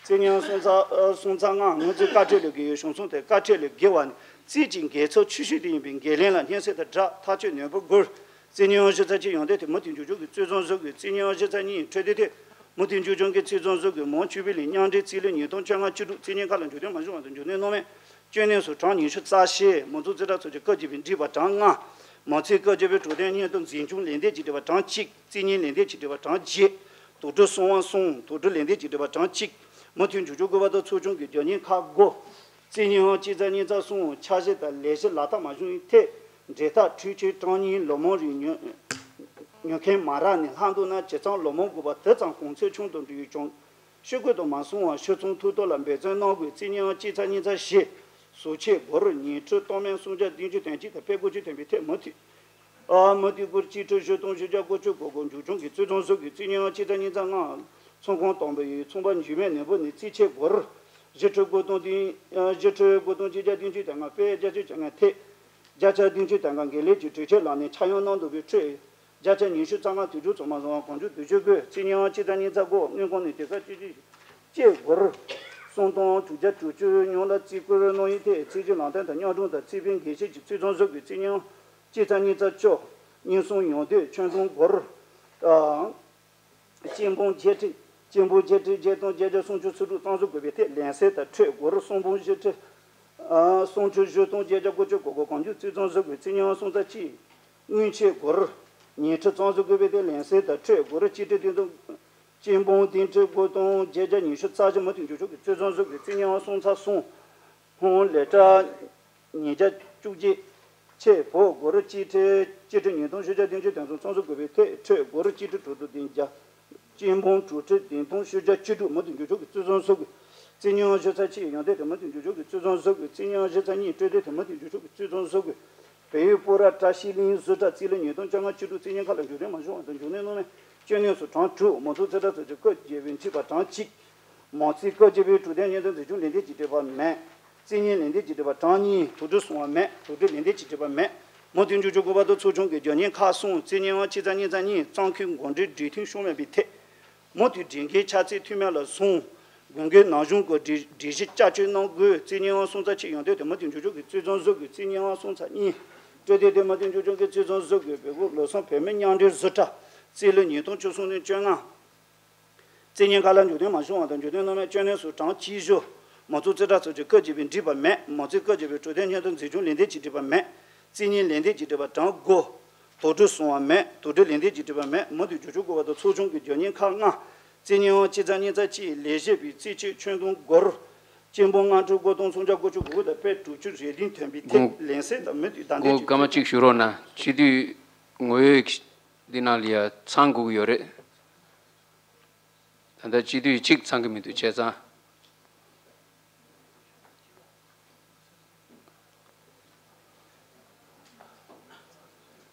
རྩིས་རྙིང་སོང་ཚར་སོང་ཚར་ལྔ་སྔོན་རྩིས་བཀའ་ཁྲོལ་ལས་འགལ་ཡོད་བྱུང་སོང་དེ་བཀའ་ཁྲོལ་ལས་འགལ་བ་ནི་རྩིས་ཀྱི་འགལ་ཚབས་ཆེ་ཤོས་དེ་ཡིན་པས་འགན་ལེན་ལ་སྙན་སེང་དང་སྦྲགས་ཐག་གཅོད་ནན་པོ་དགོས། རྩིས་རྙིང་གཞི་རྩ་གཅིག་ཡོང་དུས་དེ་མུ་མཐུད་འཇོག་ཆོག་གི་རྩིས་རྫོང་བཟོ་དགོས། རྩིས་རྙིང་གཞི་རྩ་གཉིས་འཕྲོད་བསྟེན་ཐད་མུ་མཐུད་འཇོག་ཆོག་གི་རྩིས་རྫོང་བཟོ་དགོས། མང་ཆེ་བའི་ལས་མཉམ་འབྲེལ་རྩིས་ལེན་ཉིས་སྟོང་བཅོ་ལྔ་བཅུ་དྲུག་རྩིས་རྙིང་ཁག་ལ་འཇུག་དོན་མ་བྱུང་བ་དང་འཇུག་དོན་སྣང་མེད། བཅོས་ནས་སུ་གྲངས་ཉི་ཤུ་རྩ་བཞི། མང་ཚོགས་རྩིས་ཁྲ་ཚོ་ཆེད་སྐབས་བརྒྱད་པའི་འགྲིག་པ་གྲངས་ལྔ། མང་ཚོགས་སྐབས་བརྒྱད་པའི་གྲོས་དོན་སྙན་ཐོ་འཛིན་སྐྱོང་ལས་འདེད་ཀྱི་འགྲིག་པ་གྲངས་གཅིག་རྩིས་རྙིང་ལས་འདེད་ཀྱི་འགྲིག་པ་གྲངས་བརྒྱད། དོགས་འདྲི་སོང་བ་གསུམ། དོགས་འདྲི་ལས་འདེད་ཀྱི་འགྲིག་པ་གྲངས་གཅིག་མུ་མཐུད་འཇོག་ཆོག་དགོས་པ་དང་ཚོགས་ཆུང་གི་རྒྱབ་གཉེར་ཁག་དགུ། རྩིས་རྙིང་སྤྱི་ཚེས་ཉི་ཤུ་རྩ་གསུམ་འཆར་གཞི་དང་ལས་གཞི་ལག་བསྟར་མ་བྱུང་བའི་ཐད་འབྲེལ་ཐག་འཕྲུལ་ཆས་གྲངས་གཉིས་ལོ་མང་རིང་ཉོ་ཉོ་མཁན་མ་རག་ནས་ལྷག་འདུག་ན་ཇི་ཙམ་ལོ་མང་དགོས་པ་དེ་ཙམ་གོང་ཚད་ཆུང་དུ་འགྲོ་ཡི་ཀྱང་ཤོག་གུ་དང་མ་སོང་བར་ཕྱིར་ཚོང་ཐུགས་གཏོར་ལ་འབད་བརྩོན་གནང་དགོས། རྩིས་རྙིང་སྤྱི་ཚེས་ཉི་ཤུ་རྩ་བཞི། བཟོ་ཆས་སྒོར་ཉིས་ཁྲི་སྟོང་མན་སུམ་བརྒྱ་བདུན་ཅུ་དོན་གཅིག་དང་དཔེ་དགུ་ཅུ་ཐོན་པའི་ཐད་མུ་མཐུད། ཨ་མུ་མཐུད་སྒོར་གཅིག་ཁྲི་བཞི་སྟོང་བཞི་བརྒྱ་དགུ་བཅུ་གོ་དགུ་འཇུག་ཆོག་གི་རྩིས་རྫོང་བཟོ་དགོས། རྩིས་རྙིང་སྤྱི་ཚེས་ཉི་ཤུ་རྩ་ལྔ། ཚོང་ཁང་དང་པོ་ཡི་ཚོང་པ་འཇིགས་མེད་ནོར་བུ་ནས་རྩིས་ཆད་སྒོར་བཞི་ཁྲི་དགུ་སྟོང་བདུན་བཞི་ཁྲི་དགུ་སྟོང་གཅིག་བརྒྱ་བདུན་ཅུ་དོན་ལྔ་དཔེ་བརྒྱ་ཆ་བཅོ་ལྔ་ཐེབས། བརྒྱ་ཆ་བདུན་ཅུ་དོན་ལྔ་འགན་ལེན་གྱི་གྲོས་ཆོད་ལག་ལེན་ཆ་ཡང་གནང་འདུག་པའི་ཁྲོད། བརྒྱ་ཆ་ཉི་ཤུ་རྩ་ལྔ་དུས་མཇུག་ཚང་མ་བཟང་བ་གང་མགྱོགས་བསྡུ་སྤྱོད་དགོས། རྩིས་རྙིང་སྤྱི་ཚེས་ཉི་ཤུ་རྩ་དགུ་དངུལ་ཁང་ནས་དེ་ག་སྤྱི་སྤྱི་སྤྱི་སྒོར་སུམ་སྟོང་དྲུག་བརྒྱ་དྲུག་ཅུ་ཉུང་ལ་རྩིས་བཀོད་གནང་ཡུལ་ཐད་རྩིས་ཀྱི་ལམ་སྟོན་དང་རྙོག་གྲུང་དང་རྩིས་པའི་འགན་བཞེས་ཀྱི་རྩིས་ཚང་བཟོ་དགོས། རྩིས་རྙིང་སྤྱི་ཚེས་ཉི་ཤུ་རྩ་བཅུ་ཉིན་གསུམ་ཡོང་དུས་ཁྱོན་བསྡོམས་སྒོར་དང་། སྐྱེད་འབུམ་བརྒྱད་ཁྲི། སྐྱེད་འབུམ་བརྒྱད་ཁྲི་བརྒྱད་སྟོང་བརྒྱད་བརྒྱ་སུམ་ཅུ་སོ་དྲུག་གཙང་བཟོ་དགོས་པའི་ཐད་ལན་གསལ་དང་འཕྲོད་སྒོར་སུམ་འབུམ་བཞི་ཁྲི། ཨ་སུམ་ཅུ་བཞི་སྟོང་བརྒྱད་བརྒྱ་དགུ་བཅུ་གོ་དགུ་གང་མགྱོགས་རྩིས་ཚང་བཟོ་དགོས། རྩིས་རྙིང་སོང་ཚར་གཅིག་དངུལ་ཆད་སྒོར་ཉིས་ཁྲི་གཙང་བཟོ་དགོས་པའི་ཐད་ལན་གསལ་དང་འཕྲོད་སྒོར་གཅིག་ཁྲི་བདུན་སྟོང་། སྐྱེད་འབུམ་བདུན་ཁྲི་དགུ་སྟོང་བརྒྱད་བརྒྱ་ཉི་ཤུ་རྩ་བཞི་མུ་མཐུད་འཇོག་ཆོག་གི་རྩིས་ཚང་བཟོ་དགོས། རྩིས་རྙིང་སོང་ཚར་སོང་། ཧོང་ལས་གྲྭ་ཉིས་བརྒྱ་བཅུ་གཅིག་ཆེད་ཕོགས་སྒོར་གཅིག་ཁྲི་གཅིག་ཁྲི་ཉིས་སྟོང་བཞི་བརྒྱ་བདུན་ཅུ་དོན་གསུམ་ཚང་བཟོ་དགོས་པའི་ཐད་འཕྲོད་སྒོར་གཅིག་ཁྲི་དྲུག་སྟོང་བདུན་བརྒྱ། སྐྱེད་འབུམ་དྲུག་ཁྲི་བདུན་སྟོང་བཞི་བརྒྱ་བཅུ་དྲུག་མུ་མཐུད་འཇོག་ཆོག་གི་རྩིས་ཚང་བཟོ་དགོས། རྩིས་རྙིང་གཞི་རྩ་གཅིག་ཡོང་དུས་དེ་མུ་མཐུད་འཇོག་ཆོག་གི་རྩིས་ཚང་བཟོ་དགོས། རྩིས་རྙིང་གཞི་རྩ་གཉིས་སྤྲོད་དོད་དེ་མུ་མཐུད་འཇོག་ཆོག་གི་རྩིས་ཚང་བཟོ་དགོས། བལ་ཡུལ་སྤོ་ར་བཀྲ་ཤིས་གླིང་བཟོ་གྲྭ་རྩིས་ལེན་ཉིས་སྟོང་བཅོ་ལྔ་བཅུ་དྲུག་རྩིས་རྙིང་ཁག་ལ་འཇུག་དོན་མ་བྱུང་བ་དང་འཇུག་གནས་གནང་མེད། བཅོས་ནས་སུ་གྲངས་དྲུག་མང་ཚོགས་རྩིས་ཁྲ་ཚོ་ཆེད་སྐབས་བརྒྱད་པའི་འཁྲི་པ་གྲངས་གཅིག་མང་རྩིས་སྐབས་བརྒྱད་པའི་གྲོས་དོན་སྙན་ཐོ་འཛིན་སྐྱོང་ལས་འདེད་ཀྱི་འཁྲི་པ་མེད། རྩིས་རྙིང་ལས་འདེད་ཀྱི་འཁྲི་པ་གྲངས་གཉིས་དོགས་འདྲི་སོང་བ་མེད། དོགས་འདྲི་ལས་འདེད་ཀྱི་འཁྲི་པ་མེད། མུ་མཐུད་འཇུག་ཆོག་དགོས་པ་དང་ཚོགས་ཆུང་གི་རྒྱབ་གཉེར་ཁག་གསུམ། རྩིས་རྙིང་སྤྱི་ཚེས་ཉི་ཤུ་རྩ་གཉིས་གཙང་ཁུལ་འགོ་འདྲེན་འགྲིག་མཐུན་བྱུང་མེད་པའི་ཐད། མུ་མཐུད་སྒྲིག་འགལ་ཆ་ཚད་འཐུས་མེད་ལ་སོང་། དགོས་འགལ་ནང་གཞུང་གི་སྒྲིག་སྒྲིག་གཞི་བསྐྱར་བཅོས་གནང་དགོས། རྩིས་རྙིང་སོང་ཚར་གཅིག་ཡོང་དུས་དེ་མུ་མཐུད་འཇུག་ཆོག་གི་རྩིས་ཚང་བཟོ་དགོས། རྩིས་རྙིང་སོང་ཚར་གཉིས་སྤྲོད་དོད་དེ་མུ་མཐུད་འཇུག་ཆོག་གི་རྩིས་ཚང་བཟོ་དགོས། བལ་ཡུལ་ལོ་གསར་བོད་མི་མཉམ་འབྲེལ་བཟོ་གྲྭ་རྩིས་ལེན་ཉིས་སྟོང་བཅུ་གསུམ་ནས་བཅོ་ལྔ། རྩིས་རྙིང་ཁག་ལ་འཇུག་དོན་མ་བྱུང་བ་དང་འཇུག་དོན་སྣང་མེད། བཅོས་ནས་སུ་གྲངས་གཅིག་བཞི། མང་ཚོགས་རྩིས་ཁྲ་ཚོ་ཆེད་སྐབས་བརྒྱད་པའི་འཁྲི་པ་མེད། མང་རྩིས་སྐབས་བརྒྱད་པའི་གྲོས་དོན་སྙན་ཐོ་འཛིན་སྐྱོང་ལས་འདེད་ཀྱི་འཁྲི་པ་མེད། རྩིས་རྙིང་ལས་འདེད་ཀྱི་འཁྲི་པ་གྲངས་དགུ། དོགས་འདྲི་སོང་བ་མེད། དོགས་འདྲི་ལས་འདེད་ཀྱི་འཁྲི་པ་མེད། མུ་མཐུད་འཇུག་ཆོག་དགོས་པ་དང་ཚོགས་ཆུང་གི་རྒྱབ་གཉེར་ཁག་ལྔ། རྩིས་རྙིང་སྤྱི་ཚེས་ཉི་ཤུ་རྩ་གཅིག་ལས་བྱེད་པའི་རྩིས་ཆད་ཁྱོན་བསྡོམས་སྒོར་སྐྱེད་འབུམ་ལྔ་ཁྲི་དགུ་སྟོང་སུམ་བརྒྱ་དགུ་བཅུ་གོ་དགུ་དང་དཔེ་དྲུག་ཅུ་རེ་བདུན་ཐོན་པའི་ཐད་ལན་གསལ་དང་མུ་མཐུད་བདའ་འདེད་ཀྱི། སྐར་མ་གཅིག་ཞུ་རོགས་གནང་། སྤྱི་འཐུས་ངོ་ཡོད་འདི་ནང་ལ་ཡ་ཚང་དགོས་ཀྱི་ཡོད་རེད། ད་ལྟ་སྤྱི་འཐུས་གཅིག་ཚང་གི་མི་འདུག་བྱས་ཙང་།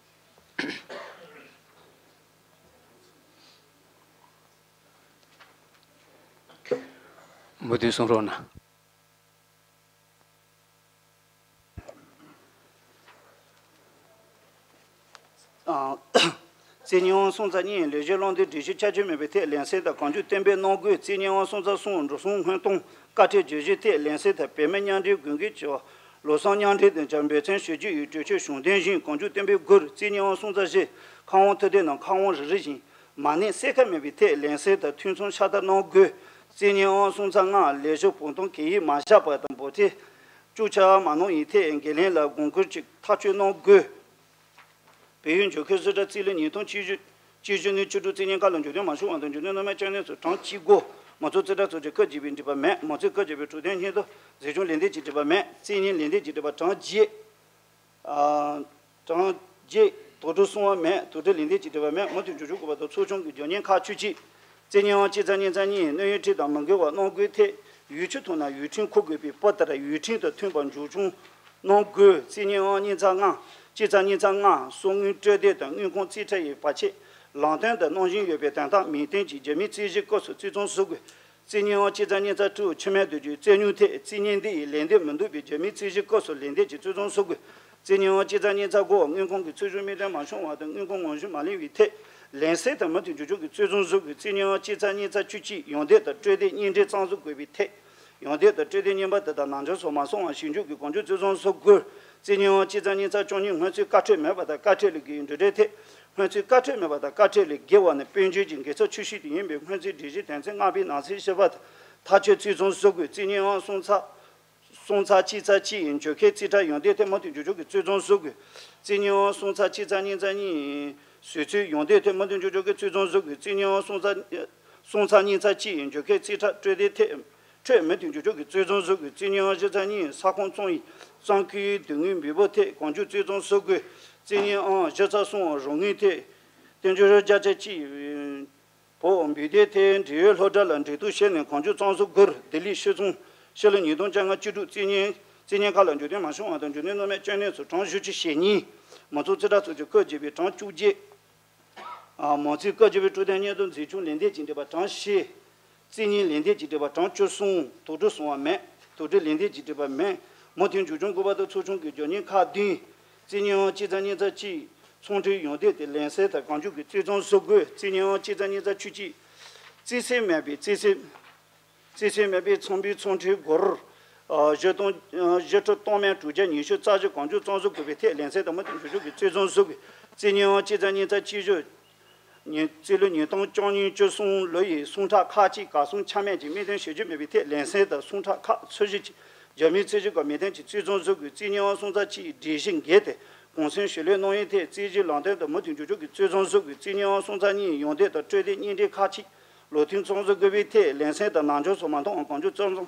མུ་མཐུད་གསུང་རོགས་གནང་། རྩིས་རྙིང་སོང་ཚར་གཉིས་ལས་གཞི་བླང་དོན་སྒྲིག་གཞི་ཆ་རྐྱེན་མེད་པའི་ཐད་ལན་གསལ་དང་གང་མགྱོགས་གཏན་འབེབས་གནང་དགོས། རྩིས་རྙིང་སོང་ཚར་གསུམ་འགྲོ་སོང་སྔོན་གཏོང་བཀའ་ཁྲིའི་བརྗོད་གཞིའི་ཐད་ལན་གསལ་དང་བོད་མི་མཉམ་འབྲེལ་དགོས་འགལ་གྱི་ལོ་གསར་མཉམ་འབྲེལ་དང་སྦྱར་འབོད་ཚིག་ཞུ་རྒྱུ་ཡི་གྲོས་ཆོད་གཞུང་དོན་བཞིན་གང་མགྱོགས་གཏན་འབེབས་དགོས། རྩིས་རྙིང་སོང་ཚར་བཞི་ཁ་དབང་ཐུབ་བསྟན་ནང་ཁ་དབང་རེ་རེ་བཞིན་མ་གནས་གསལ་ཁ་མེད་པའི་ཐད་ལན་གསལ་དང་ཐུན་མཚམས་ཤ་སྟག་གནང་དགོས། རྩིས་རྙིང་སོང་ཚར་ལྔ་ལས་གཞི་བོད་དོན་གད་ཡིག་མ་བཞག་པ་དང་འབོར་ཐེ་བཅུ་ཆ་མ་གནང་ཡི་ཐད་འགན་ལེན་ལ་དགོངས་སྐོར་གྱི་ཐག་གཅོད་གནང་དགོས། བལ་ཡུལ་འཇོ་ཁུལ་བཟོ་གྲྭ་རྩིས་ལེན་ཉིས་སྟོང་བཅུ་བཅུ་བཅུ་ནས་བཅུ་དྲུག་རྩིས་རྙིང་ཁག་ལ་འཇུག་དོན་མ་བྱུང་བ་དང་འཇུག་དོན་སྣང་མེད། བཅོས་ནས་སུ་གྲངས་གཅིག་དགུ། མང་གཙོ་རྩིས་ཁྲ་ཚོགས་ཆུང་སྐབས་བརྒྱད་པའི་འགྲིག་པ་མེད། མང་གཙོའི་སྐབས་བརྒྱད་པའི་གྲོས་དོན་སྙན་ཐོ་འཛིན་སྐྱོང་ལས་འདེབས་ཀྱི་འགྲིག་པ་མེད། རྩིས་གཉིས་ལས་འདེབས་ཀྱི་འགྲིག་པ་གྲངས་བརྒྱད། ཨ། གྲངས་བརྒྱད། དོགས་གྲུབ་སོང་བ་མེད། དོགས་གྲུབ་ལས་འདེབས་ཀྱི་འགྲིག་པ་མེད། མུ་མཐུད་འཇོག་ཆོག་དགོས་པ་དང་ཚོགས་ཆུང་གི་རྒྱུ་རྐྱེན་ཁག་བཅུ་གཅིག་རྩིས་གཉིས་ཨང་གཅིག་རྩ་གཉིས་རྩ་གཉིས་གནོད་ཡོན་ཁྲིམས་དང་མི་འགལ་བ་གནང་དགོས་ཐད། ཡུལ་ཆུ་ཐོག་ན་ཡུལ་ཁྲིམས་འཁུར་དགོས་པའི་པོ་ཏཱ་ལ་ཡུལ་ཁྲིམས་དང་མཐུན་པར་འཇོག་སྐྱོང་གནང་དགོས། རྩིས་གཉིས་ཨང་གཉིས་རྩ་ལྔ། གཅིག་རྩ་གཉིས་རྩ་ལྔ། གསང་དངུལ་སྤྲོད་དེབ་དང་དངུལ་ཁང་རྩིས་ཁྲ་ཡི་བར་ཆད་ལམ་སྟོན་དང་གནང་བཞིན་ཡོད་པའི་དོན་དག་མིང་བཏོན་གྱིས་རྒྱ་མིའི་རྩིས་གཞི་སྐབས་སུ་རྩིས་རྩོམ་བཟོ་དགོས། རྩིས་གཉིས་ཨང་གཅིག་རྩ་གཉིས་རྩ་དྲུག་ཆུ་སྨད་རྡོ་རྗེའི་རྩིས་ཉུང་ཐད། རྩིས་གཉིས་འདི་ཡི་ལན་འདེབས་མི་འདུག་པས་རྒྱ་མིའི་རྩིས་གཞི་སྐབས་སུ་ལན་འདེབས་ཀྱི་རྩིས་རྩོམ་བཟོ་དགོས། རྩིས་གཉིས་ཨང་གཅིག་རྩ་གཉིས་རྩ་དགུ་དངུལ་ཁང་གི་ཚོགས་ཞུགས་མི་གྲངས་མ་བྱུང་བ་དང་དངུལ་ཁང་ངོ་བཤུས་མ་ལེན་པའི་ཐད་ལན་གསལ་དང་མུ་མཐུད་འཇོག་ཆོག་གི་རྩིས་རྩོམ་བཟོ་དགོས། རྩིས་གཉིས་ཨང་གཅིག་རྩ་གཉིས་རྩ་བཅུ་གཅིག་ཡོང་འདོད་དང་སྤྲོད་འདོད་གཉིས་འབྲེལ་རྩ་འཛུགས་དགོས་པའི་ཐད། ཡོང་འདོད་དང་སྤྲོད་འདོད་རྙིང་པ་དེ་དག་ནང་འཇོག་སོགས་མ་སོང་བར་ཞིབ་འཇུག་གིས་གང་མགྱོགས་རྩིས་རྩོམ་བཟོ་དགོས། རྩིས་གཉིས་ཨང་གཅིག་རྩ་གཉིས་རྩ་བཅུ་གཉིས་སྔོན་རྩིས་བཀའ་འཁྲོལ་མེད་པ་དང་བཀའ་འཁྲོལ་ལས་འགལ་བའི་འགྲོ་གྲོན་ཐད། སྔོན་རྩིས་བཀའ་འཁྲོལ་མེད་པ་དང་བཀའ་འཁྲོལ་ལས་འགལ་བ་ནི་དཔལ་འབྱོར་གྱི་འགལ་ཚབས་ཆེ་ཤོས་དེ་ཡིན་པས་སྔོན་རྩིས་སྒྲིག་གཞི་དོན་ཚན་ལྔ་པའི་ནང་གསེས་བཞི་པ་དང་ཐག་གཅོད་རྩིས་རྩོམ་བཟོ་དགོས། རྩིས་གཉིས་ཨང་གསུམ་ཚེག་གསུམ་ཚེག་གཅིག་ཚེག་གཅིག་ཡིན་འཇོག་མཁན་རྩིས་ཁྲ་ཡོང་འདོད་ཐད་མུ་མཐུད་འཇོག་ཆོག་གི་རྩིས་རྩོམ་བཟོ་དགོས། རྩིས་གཉིས་ཨང་གསུམ་ཚེག་གཅིག་ཚེག་གཉིས་ཚེག་གཉིས་བཟོ་ཚུལ་ཡོང་འདོད་ཐད་མུ་མཐུད་འཇོག་ཆོག་གི་རྩིས་རྩོམ་བཟོ་དགོས། རྩིས་གཉིས་ཨང་གསུམ་ཚེག་གསུམ་ཚེག་གཉིས་ཚེག་གཅིག་ཡིན་འཇོག་མཁན་རྩིས་ཁྲ་སྤྲོད་དེབ་ཐད་ཁྲོད་མུ་མཐུད་འཇོག་ཆོག་གི་རྩིས་རྩོམ་བཟོ་དགོས། རྩིས་གཉིས་ཨང་བཞི་ཚེག་གཉིས་ས་ཁོངས་ཚོང་ཡིན་གཙང་ཁུལ་སྡོད་དངུལ་འབེལ་པོ་ཐད་གང་མགྱོགས་རྩིས་རྩོམ་བཟོ་དགོས། རྩིས་གཉིས་ཨང་བཞི་ཚེག་གསུམ་རོགས་དངུལ་ཐད་བསྟན་འགྱུར་བརྒྱ་ཆ་གཅིག་བོད་འབུལ་དེབ་ཐད་འབྲེལ་ཡོད་སློབ་གྲྭ་ལ་འབྲེལ་གཏུག་བྱས་ནས་གང་མགྱོགས་རྩ་འཛུགས་དགོས། ལྡི་ལི་ཕྱི་ཚོང་ཕྱི་ལོ་ཉིས་སྟོང་བཅོ་ལྔ་བཅུ་དྲུག་རྩིས་གཉིས་རྩིས་གཉིས་ཁག་ལ་འཇོག་དོན་མ་བྱུང་བ་དང་འཇོག་དོན་སྣོན་མེད་བཅོས་ནས་སུ་གྲངས་བཞི་བཅུ་ཞེ་གཉིས། མང་གཙོ་རྩིས་ཁྲ་ཚོགས་ཆུང་སྐབས་བརྒྱད་པའི་གྲངས་བཅོ་བརྒྱད། མང་གཙོའི་སྐབས་བརྒྱད་པའི་གྲོས་དོན་སྙན་ཐོ་འཛིན་སྐྱོང་ལས་འདེབས་ཀྱི་འགྲིག་པ་གྲངས་བཞི། རྩིས་གཉིས་ལས་འདེབས་ཀྱི་འགྲིག་པ་གྲངས་བཅུ་གསུམ། དོགས་གྲུབ་སོང་བ་མེད། དོགས་གྲུབ་ལས་འདེབས་ཀྱི་འགྲིག་པ་མེད། མུ་མཐུད་འཇོག་སྐྱོང་དགོས་པ་དང་ཚོགས་ཆུང་གི་རྒྱུ་རྐྱེན་ཁག་བདུན། རྩིས་གཉིས་ཨང་གཅིག་རྩ་གཉིས་རྩ་གཅིག་ཚོང་འབྲེལ་ཡོང་འདོད་དེ་ལན་གསལ་དང་གང་མགྱོགས་ཀྱིས་རྩིས་རྩོམ་བཟོ་དགོས། རྩིས་གཉིས་ཨང་གཅིག་རྩ་གཉིས་རྩ་བཅུ་གཅིག་རྩིས་སེལ་མེད་པའི་རྩིས་སེལ། རྩིས་སེལ་མེད་པའི་ཚོང་པའི་ཚོང་འབྲེལ་སྒོར། ཨ། བཞི་སྟོང་། ཨ། བཞི་ཁྲི་སྟོང་མན་དྲུག་བརྒྱ་ཉི་ཤུ་རྩ་བཞི་གང་མགྱོགས་རྩ་འཛུགས་དགོས་པའི་ཐད་ལན་གསལ་དང་མུ་མཐུད་འཇོག་ཆོག་གི་རྩིས་རྩོམ་བཟོ་དགོས། རྩིས་གཉིས་ཨང་གཅིག་རྩ་གཉིས་རྩ་གཅིག་བཞི། ཉིན་རྩིས་ལོ་ཉིས་སྟོང་བཅོ་ལྔ་བཅུ་གསུམ་ལོ་ཡི་སོང་ཁྲ་ཁག་གཅིག་གར་སོང་ཆ་མེད་ཀྱི་དམིགས་འདུན་ཞེ་བཅུ་མེད་པའི་ཐད་ལན་གསལ་དང་སོང་ཁྲ་ཁག་ཚོད་བཞི་གཅིག་རྒྱ་མིའི་རྩིས་གཞི་སྒོར་མི་ལྡན་གྱི་རྩིས་རྩོམ་བཟོ་དགོས། རྩིས་གཉིས་ཨང་སོང་ཚ་གཅིག་སྒྲིག་གཞི་འགལ་ཏེ་གུང་སེང་ཞུ་ལས་གནང་ཡུལ་ཐད་རྩིས་གཞི་ལམ་སྟོན་དང་མུ་མཐུད་འཇོག་ཆོག་གི་རྩིས་རྩོམ་བཟོ་དགོས། རྩིས་གཉིས་ཨང་སོང་ཚ་གཉིས་ཡོང་འདོད་དང་སྤྲོད་འདོད་གཉིས་འབྲེལ་ཁག་གཅིག་ལུགས་མཐུན་རྩ་འཛུགས་དགོས་པའི་ཐད་ལན་གསལ་དང་ནང་འཇོག་སོགས་མ་མཐོང་བར་གང་མགྱོགས་རྩིས་རྩོམ།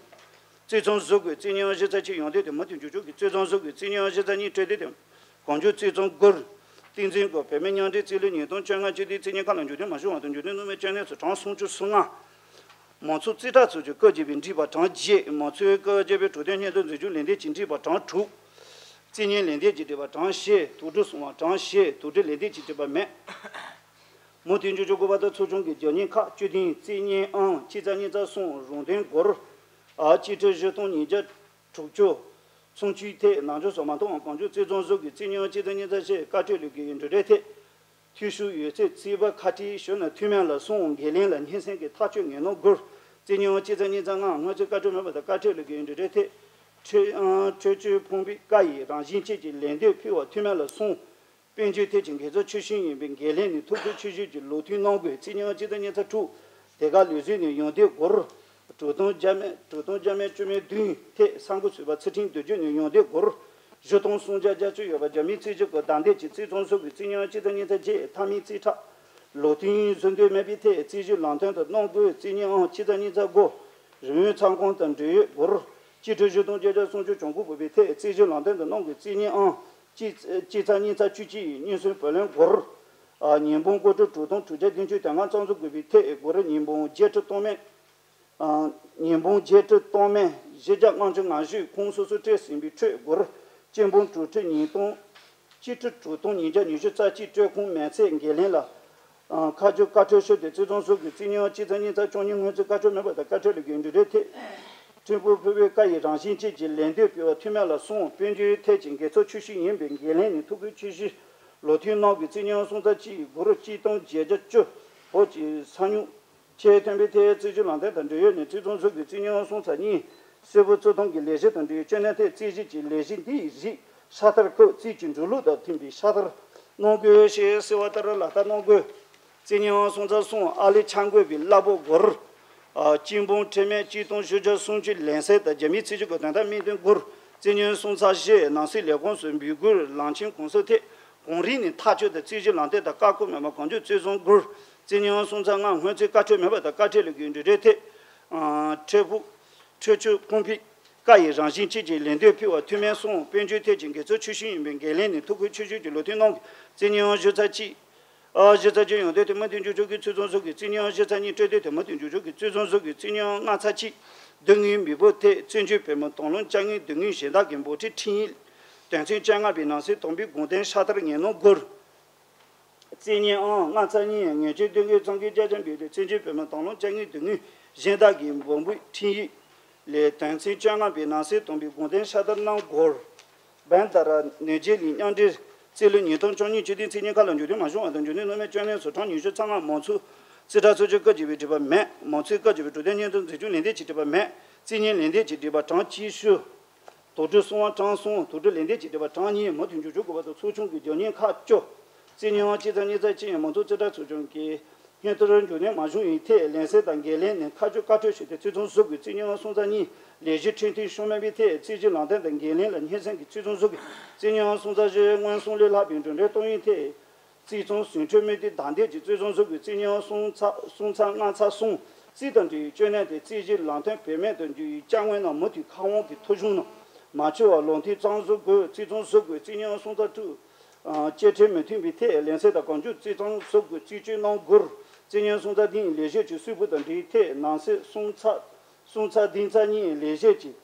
རྩིས་རྩོམ་བཟོ་དགོས། རྩིས་གཉིས་ཨང་བཞི་ཚ་གཅིག་ཡོང་འདོད་དེ་མུ་མཐུད་འཇོག་ཆོག་གི་རྩིས་རྩོམ་བཟོ་དགོས། རྩིས་གཉིས་ཨང་བཞི་ཚ་གཉིས་སྤྲོད་འདོད་དེ་གང་མགྱོགས་རྩིས་རྩོམ་དགོས། བསྟན་འཛིན་སྐབས་བོད་མི་མཉམ་འབྲེལ་རྩིས་ལོ་ཉིས་སྟོང་བཅོ་ལྔ་བཅུ་བདུན་རྩིས་གཉིས་ཁག་ལ་འཇོག་དོན་མ་བྱུང་བར་དུ་འཇོག་དོན་སྣོན་མེད་བཅོས་ནས་སུ་གྲངས་སུམ་ཅུ་སོ་ལྔ། མང་གཙོ་རྩིས་ཁྲ་ཚོགས་ཆུང་སྐབས་བརྒྱད་པའི་འགྲིག་པ་གྲངས་བརྒྱད། མང་གཙོའི་སྐབས་བརྒྱད་པའི་གྲོས་དོན་སྙན་ཐོ་འཛིན་སྐྱོང་ལས་འདེབས་ཀྱི་འགྲིག་པ་གྲངས་དྲུག་རྩིས་གཉིས་ལས་འདེབས་ཀྱི་འགྲིག་པ་གྲངས་བཞི། དོགས་གྲུབ་སོང་བ་གྲངས་བཞི། དོགས་གྲུབ་ལས་འདེབས་ཀྱི་འགྲིག་པ་མེད། མུ་མཐུད་འཇོག་ཆོག་དགོས་པ་དང་ཚོགས་ཆུང་གི་རྒྱུ་རྐྱེན་ཁག་བཅུ་བདུན། རྩིས་གཉིས་ཨང་གཅིག་རྩ་གཉིས་རྩ་གསུམ་རོགས་དན་སྒོར། ཨ། གཅིག་ཁྲི་བཞི་སྟོང་ཉིས་བརྒྱ་དྲུག་ཅུ། ཚོང་ཆུའི་ཐད་ནང་འཇོག་སོགས་མ་མཐོང་བར་གང་མགྱོགས་རྩིས་རྩོམ་བཟོ་དགོས། རྩིས་གཉིས་ཨང་གཅིག་རྩ་གཉིས་རྩ་བཞི་བཀའ་འཁྲོལ་ལས་འགུལ་ཡི་འབྲེལ་ཐད། འཐུས་ཤོར་ཡོད་ཚེ་རྩིས་པ་ཁ་བྲལ་ཞུ་ན་འཐུས་མི་ལ་སོང་འགན་ལེན་ལ་སྙན་སེང་གི་ཐག་གཅོད་ངེས་གནང་དགོས། རྩིས་གཉིས་ཨང་གཅིག་རྩ་གཉིས་རྩ་ལྔ་སྔོན་རྩིས་བཀའ་འཁྲོལ་མེད་པ་དང་བཀའ་འཁྲོལ་ལས་འགུལ་ཡི་འབྲེལ་ཐད། ཁྲོད་ཨང་ཁྲོད་ཆོས་ཕོངས་པའི་བཀའ་ཡི་རང་བཞིན་བཅས་ཀྱི་ལན་འདེབས་ཕུལ་བ་འཐུས་མི་ལ་སོང་། དཔལ་འབྱོར་ཐད་ཀྱི་འགལ་ཚབས་ཆེ་ཤོས་ཡིན་པའི་འགན་ལེན་ནི་ཐུགས་ཁུར་ཆེ་ཤོས་ཀྱི་ལུགས་མཐུན་གནང་དགོས། རྩིས་གཉིས་ཨང་གཅིག་རྩ་གཉིས་རྩ་དྲུག་དེ་ག་ལུགས་སྲོལ་ནས་ཡོང་འདོད་སྒོར། དྲུག་སྟོང་བརྒྱ་མེད་དྲུག་སྟོང་བརྒྱ་མེད་བཅུ་མེད་བདུན་ཐད་ས་འགོ་ཚུད་པ་ཚུལ་ཁྲིམས་སྡེ་བརྒྱུད་ནས་ཡོང་འདོད་སྒོར། བཞི་སྟོང་སུམ་བརྒྱ་བརྒྱད་ཅུ་ཡོད་པ་རྒྱ་མིའི་རྩིས་གཞི་སྒོར་བདའ་འདེད་ཀྱི་རྩིས་རྩོམ་བཟོ་དགོས། རྩིས་གཉིས་ཨང་གཅིག་རྩ་གཉིས་རྩ་བརྒྱད་མཐའ་མའི་རྩིས་ཁྲ་ལུགས་མཐུན་བཟོ་འདོད་མེད་པའི་ཐད་རྩིས་གཞི་ལམ་སྟོན་དུ་གནང་དགོས། རྩིས་གཉིས་ཨང་གཅིག་རྩ་གཉིས་རྩ་དགུ་རིན་ཡོད་ཚོང་ཁང་དང་འབྲེལ་ཡོད་སྒོར། གཅིག་ཁྲི་བཞི་སྟོང་བརྒྱད་བརྒྱ་སུམ་ཅུ་གྱོང་གུན་བབས་པའི་ཐད་རྩིས་གཞི་ལམ་སྟོན་དུ་གནང་དགོས། རྩིས་གཉིས་ཨང་གཅིག་གཅིག་རྩ་གཉིས་རྩ་བཅུ་གཅིག་རྙེད་སོན་བུ་ལོན་སྒོར། ཉིས་སྟོང་སྐོར་ཁྲི་དྲུག་སྟོང་དྲུག་བརྒྱ་བདུན་ཅུ་དོན་ལྔ་རྩ་འཛུགས་དགོས་པའི་ཐད་སྒོར་ཉིས་སྟོང་བརྒྱད་ཁྲི་སྟོང་མན། ཉིས་སྟོང་བརྒྱད་ཁྲི་སྟོང་མན་བཞི་བརྒྱ་ལྔ་བཅུ་ང་བཞི་ཁོངས་སོ་སོ་སྤྲད་ཟིན་པའི་ཁྲོད་སྒོར་གཅིག་སྟོང་དྲུག་ཁྲི་ཉིས་སྟོང་། གཅིག་ཁྲི་དྲུག་སྟོང་ཉིས་བརྒྱ་ཉི་ཤུ་རྩ་གཅིག་སྤྲོད་ཁོངས་མེད་ཚད་འགན་ལེན་ལ། ཁ་རྒྱུ་བཀའ་འཁྲོལ་ཞུ་དེ་རྩིས་རྩོམ་བཟོ་དགོས། རྩིས་གཉིས་ཨང་གཅིག་རྩ་གཉིས་རྩ་བཅུ་གཉིས་སྔོན་རྩིས་བཀའ་འཁྲོལ་མེད་པ་དང་བཀའ་འཁྲོལ་ལས་འགུལ་འབྲེལ་ཐད། ཁྲིམས་དཔོན་ཕུད་པའི་བཀའ་ཡི་རང་བཞིན་བཅས་ཀྱི་ལན་འདེབས་ཕུལ་བ་འཐུས་མི་ལ་སོང་དཔལ་འབྱོར་ཐད་ཀྱི་འགལ་ཚབས་ཆེ་ཤོས་ཡིན་པའི་འགན་ལེན་ནི་ཐུགས་ཁུར་ཆེ་ཤོས་ལུགས་མཐུན་གནང་དགོས། རྩིས་གཉིས་ཨང་སུམ་རྩ་གཅིག་སྒོར་གཅིག་སྟོང་བརྒྱད་བརྒྱ་བཅུ། བོད་ཀྱི་ས་ཉུང་ཆེས་མཐོན་པོའི་ཐད་རྩིས་གཞི་ལམ་སྟོན་དང་འབྲེལ་ཡོད་ནས་རྩིས་རྩོམ་བཟོ་དགོས། རྩིས་གཉིས་ཨང་སུམ་རྩ་གཉིས་གསལ་པོ་བརྩི་མཐོང་གི་ལས་གཞི་དང་འབྲེལ་ཡོད་བཅོས་ནན་ཐད་རྩིས་གཞི་གི་ལས་གཞི་འདིའི་རིགས་ཤ་སྟག་ཁུལ་རྩིས་ཀྱི་འགྲོ་ལུགས་དང་མཐུན་པའི་ཤ་སྟག་གནང་དགོས་ཞེས་གསལ་བ་ལྟར་ལག་བསྟར་གནང་དགོས། རྩིས་གཉིས་ཨང་སུམ་རྩ་གསུམ་ཨ་ལི་ཆང་དགོས་པའི་གླ་ཕོགས་སྒོར། གཅིག་སྟོང་ཁྲི་མེད་གཅིག་སྟོང་བཞི་བརྒྱ་སུམ་ཅུ་ལན་གསལ་དང་རྒྱ་མིའི་རྩིས་གཞི་སྒོར་དོན་དག་དམིགས་འདུན་སྒོར། རྩིས་གཉིས་སུམ་རྩ་བཞི་ནང་སྲིད་ལས་ཁུངས་སུ་འབོད་སྐུལ་ལམ་ཆེན་གོང་གསལ་ཐད་གོང་རིམ་ནས་ཐག་གཅོད་དང་རྩིས་གཞི་ལམ་སྟོན་དང་བཀའ་བཀོད་མེད་པར་གང་མགྱོགས་རྩིས་རྩོམ་སྒོར། རྩིས་གཉིས་ཨང་སུམ་རྩ་ལྔ་སྔོན་རྩིས་བཀའ་འཁྲོལ་མེད་པ་དང་བཀའ་འཁྲོལ་ལས་འགུལ་འབྲེལ་ཐད། འཕྲལ་ཕུགས། འཕྲོད་སྤྱོད་གོང་འཕེལ། བཀའ་ཡི་རང་བཞིན་བཅས་ཀྱི་ལན་ལྡོག་ཕུལ་བ་འཐུས་མི་གསུམ། དཔལ་འབྱོར་ཐད་ཀྱི་འགན་གཙོ་ཆེ་ཤོས་ཡིན་པའི་འགན་ལེན་ནས་ཐུགས་ཁུར་ཆེ་ཤོས་ཀྱིས་ལུགས་མཐུན་གནང་གི། རྩིས་རྙིང་གཞི་རྩ་གཅིག་ཨ་གཞི་རྩ་གཅིག་ཡོངས་འདེམས་དེ་མུ་མཐུད་འཇོག་ཆོག་གི་ཚུལ་བཟུང་སོགས་ཀྱི། རྩིས་རྙིང་གཞི་རྩ་གཉིས་སྤྲོད་དེ་དེ་མུ་མཐུད་འཇོག་ཆོག་གི་ཚུལ་བཟུང་སོགས་ཀྱི། རྩིས་རྙིང་ལྔ་ཚེག་གཅིག་བསྡུ་དངུལ་མི་འབོར་ཐད་བཙན་བྱོལ་བོད་མིའི་དང་བླངས་དཔྱ་དངུལ་བསྡུ་དངུལ་གཞན་དག་གི་འབོར་ཁྲལ་ཁྲིམས་ཡིག་དོན་ཚན་བཅོ་ལྔ་པའི་ནང་གསེས་དང་པོའི་དགོངས་དོན་ཧྲ་ཐར་ངེས་ལུགས་སྒོར། རྩིས་རྙིང་ཨང་ལྔ་ཚེག་གཉིས་ངེས་ཆད་བསྡུ་དགོས་གཙང་ཁེ་བཅའ་ཁྱབ་འབུལ་དུས་བཙན་བྱོལ་བོད་མིའི་དང་བླངས་དཔྱ་དངུལ་བསྡུ་དངུལ་གཞན་དག་གི་འབོར་འབུལ་ཁྲིམས་ཡིག་ལས་དོན་ཚན་བཅོ་ལྔ་པའི་ནང་གསེས་དང་པོའི་དགོངས་དོན་ཧྲ་ཐར་གནང་སྒོར། བན་ད་ར་ནེ་ཇེ་ལི་མཉམ་འབྲེལ། རྩིས་ལོ་ཉིས་སྟོང་བཅུ་གཉིས་བཅུ་བདུན་རྩིས་རྙིང་ཁ་ལ་འཇུག་དོན་མ་བྱུང་བ་དང་འཇུག་དོན་སྣོད་མེད་བཅོ་ལྔ་སོགས་གྲངས་ཉི་ཤུ་རྩ་ལྔ། མང་ཚོགས་རྩིས་ཁྲ་ཚོགས་ཆུང་བཀའ་བརྒྱུད་པའི་དྲི་བ་མེད། མང་ཚོགས་བཀའ་བརྒྱུད་པའི་གྲོས་དོན་སྙན་ཐོ་འཛིན་སྐྱོང་ལས་འདེབས་ཀྱི་དྲི་བ་མེད། རྩིས་རྙིང་ལས་འདེབས་ཀྱི་དྲི་བ་གྲངས་བཅུ་དྲུག། དོགས་འདྲི་གསུམ་པ་གྲངས་གསུམ། དོགས་འདྲི་ལན་འདེབས་ཀྱི་དྲི་བ་གྲངས་གཉིས་མུ་མཐུད་འཇོག་ཆོག་དགོས་པ་དང་ཚོགས་ཆུང་གི་རྒྱབ་གཉེར་ཁག་བཅུ། རྩིས་རྙིང་གཅིག་ཚེག་གཉིས་ཚེག་གཅིག་ཡང་མང་གཙོ་རྩིས་ཁྲ་ཚོགས་ཆུང་གི་སྙན་ཐོར་འཇོག་གནང་མ་བྱུང་བའི་ཐད་ལན་གསལ་དང་འགན་ལེན་ནས་ཐག་གཅོད་བཀའ་འཁྲོལ་ཞུས་ཏེ་རྩིས་ཚང་བཟོ་དགོས། རྩིས་རྙིང་སུམ་ཚེག་གཉིས་ལས་གཞི་ཁྲིམས་མཐུན་ཤོར་མེད་པའི་ཐད་རྩིས་གཞི་ལམ་སྟོན་དང་འགན་ལེན་ལ་སྙན་སེང་གིས་རྩིས་ཚང་བཟོ་དགོས། རྩིས་རྙིང་སུམ་ཚེག་བཞི་མངོན་སུམ་ལས་སླ་བའི་འགྲོ་གྲོན་གཏོང་ཡུལ་ཐད་རྩིས་ཚང་ཟིན་འཕྲོད་མི་མཐུན་བདའ་འདེད་ཀྱི་རྩིས་ཚང་བཟོ་དགོས། རྩིས་རྙིང་སུམ་ཚེག་སུམ་ཚེག་ལྔ་ཚེག་གསུམ། རྩིས་དང་འབྲེལ་བའི་སྤྱོད་གནས་དེ་རྩིས་གཞི་ལམ་སྟོན་བེད་མེད་དུ་འགྱུར་བའི་བཅའ་ངན་ནང་མུ་མཐུད་ཁ་དབང་གི་ཐོ་གཞུང་ནང་མ་ཆུད་པར་ལུགས་མཐུན་རྩིས་ཚང་བཟོ་དགོས། རྩིས་ཚང་བཟོ་དགོས། རྩིས་རྙིང་སུམ་ཚེག་དྲུག་བཅའ་ཁྲིམས་མི་མཐུན་པའི་ཐད་ལན་གསལ་དང་གང་མགྱོགས་རྩིས་ཚང་བཟོ་དགོས། རྩིས་སྤྱོད་གནང་དགོས། རྩིས་རྙིང་སུམ་ཚེག་བདུན་ལས་གཞི་གཅིག་གསོལ་ཕོགས་དང་འབྲེལ་ཐད་ནང་གསེས་སུམ་ཚེག་སུམ་ཚེག་བདུན་ཚེག་གཉིས་ལས་གཞི་གཅིག་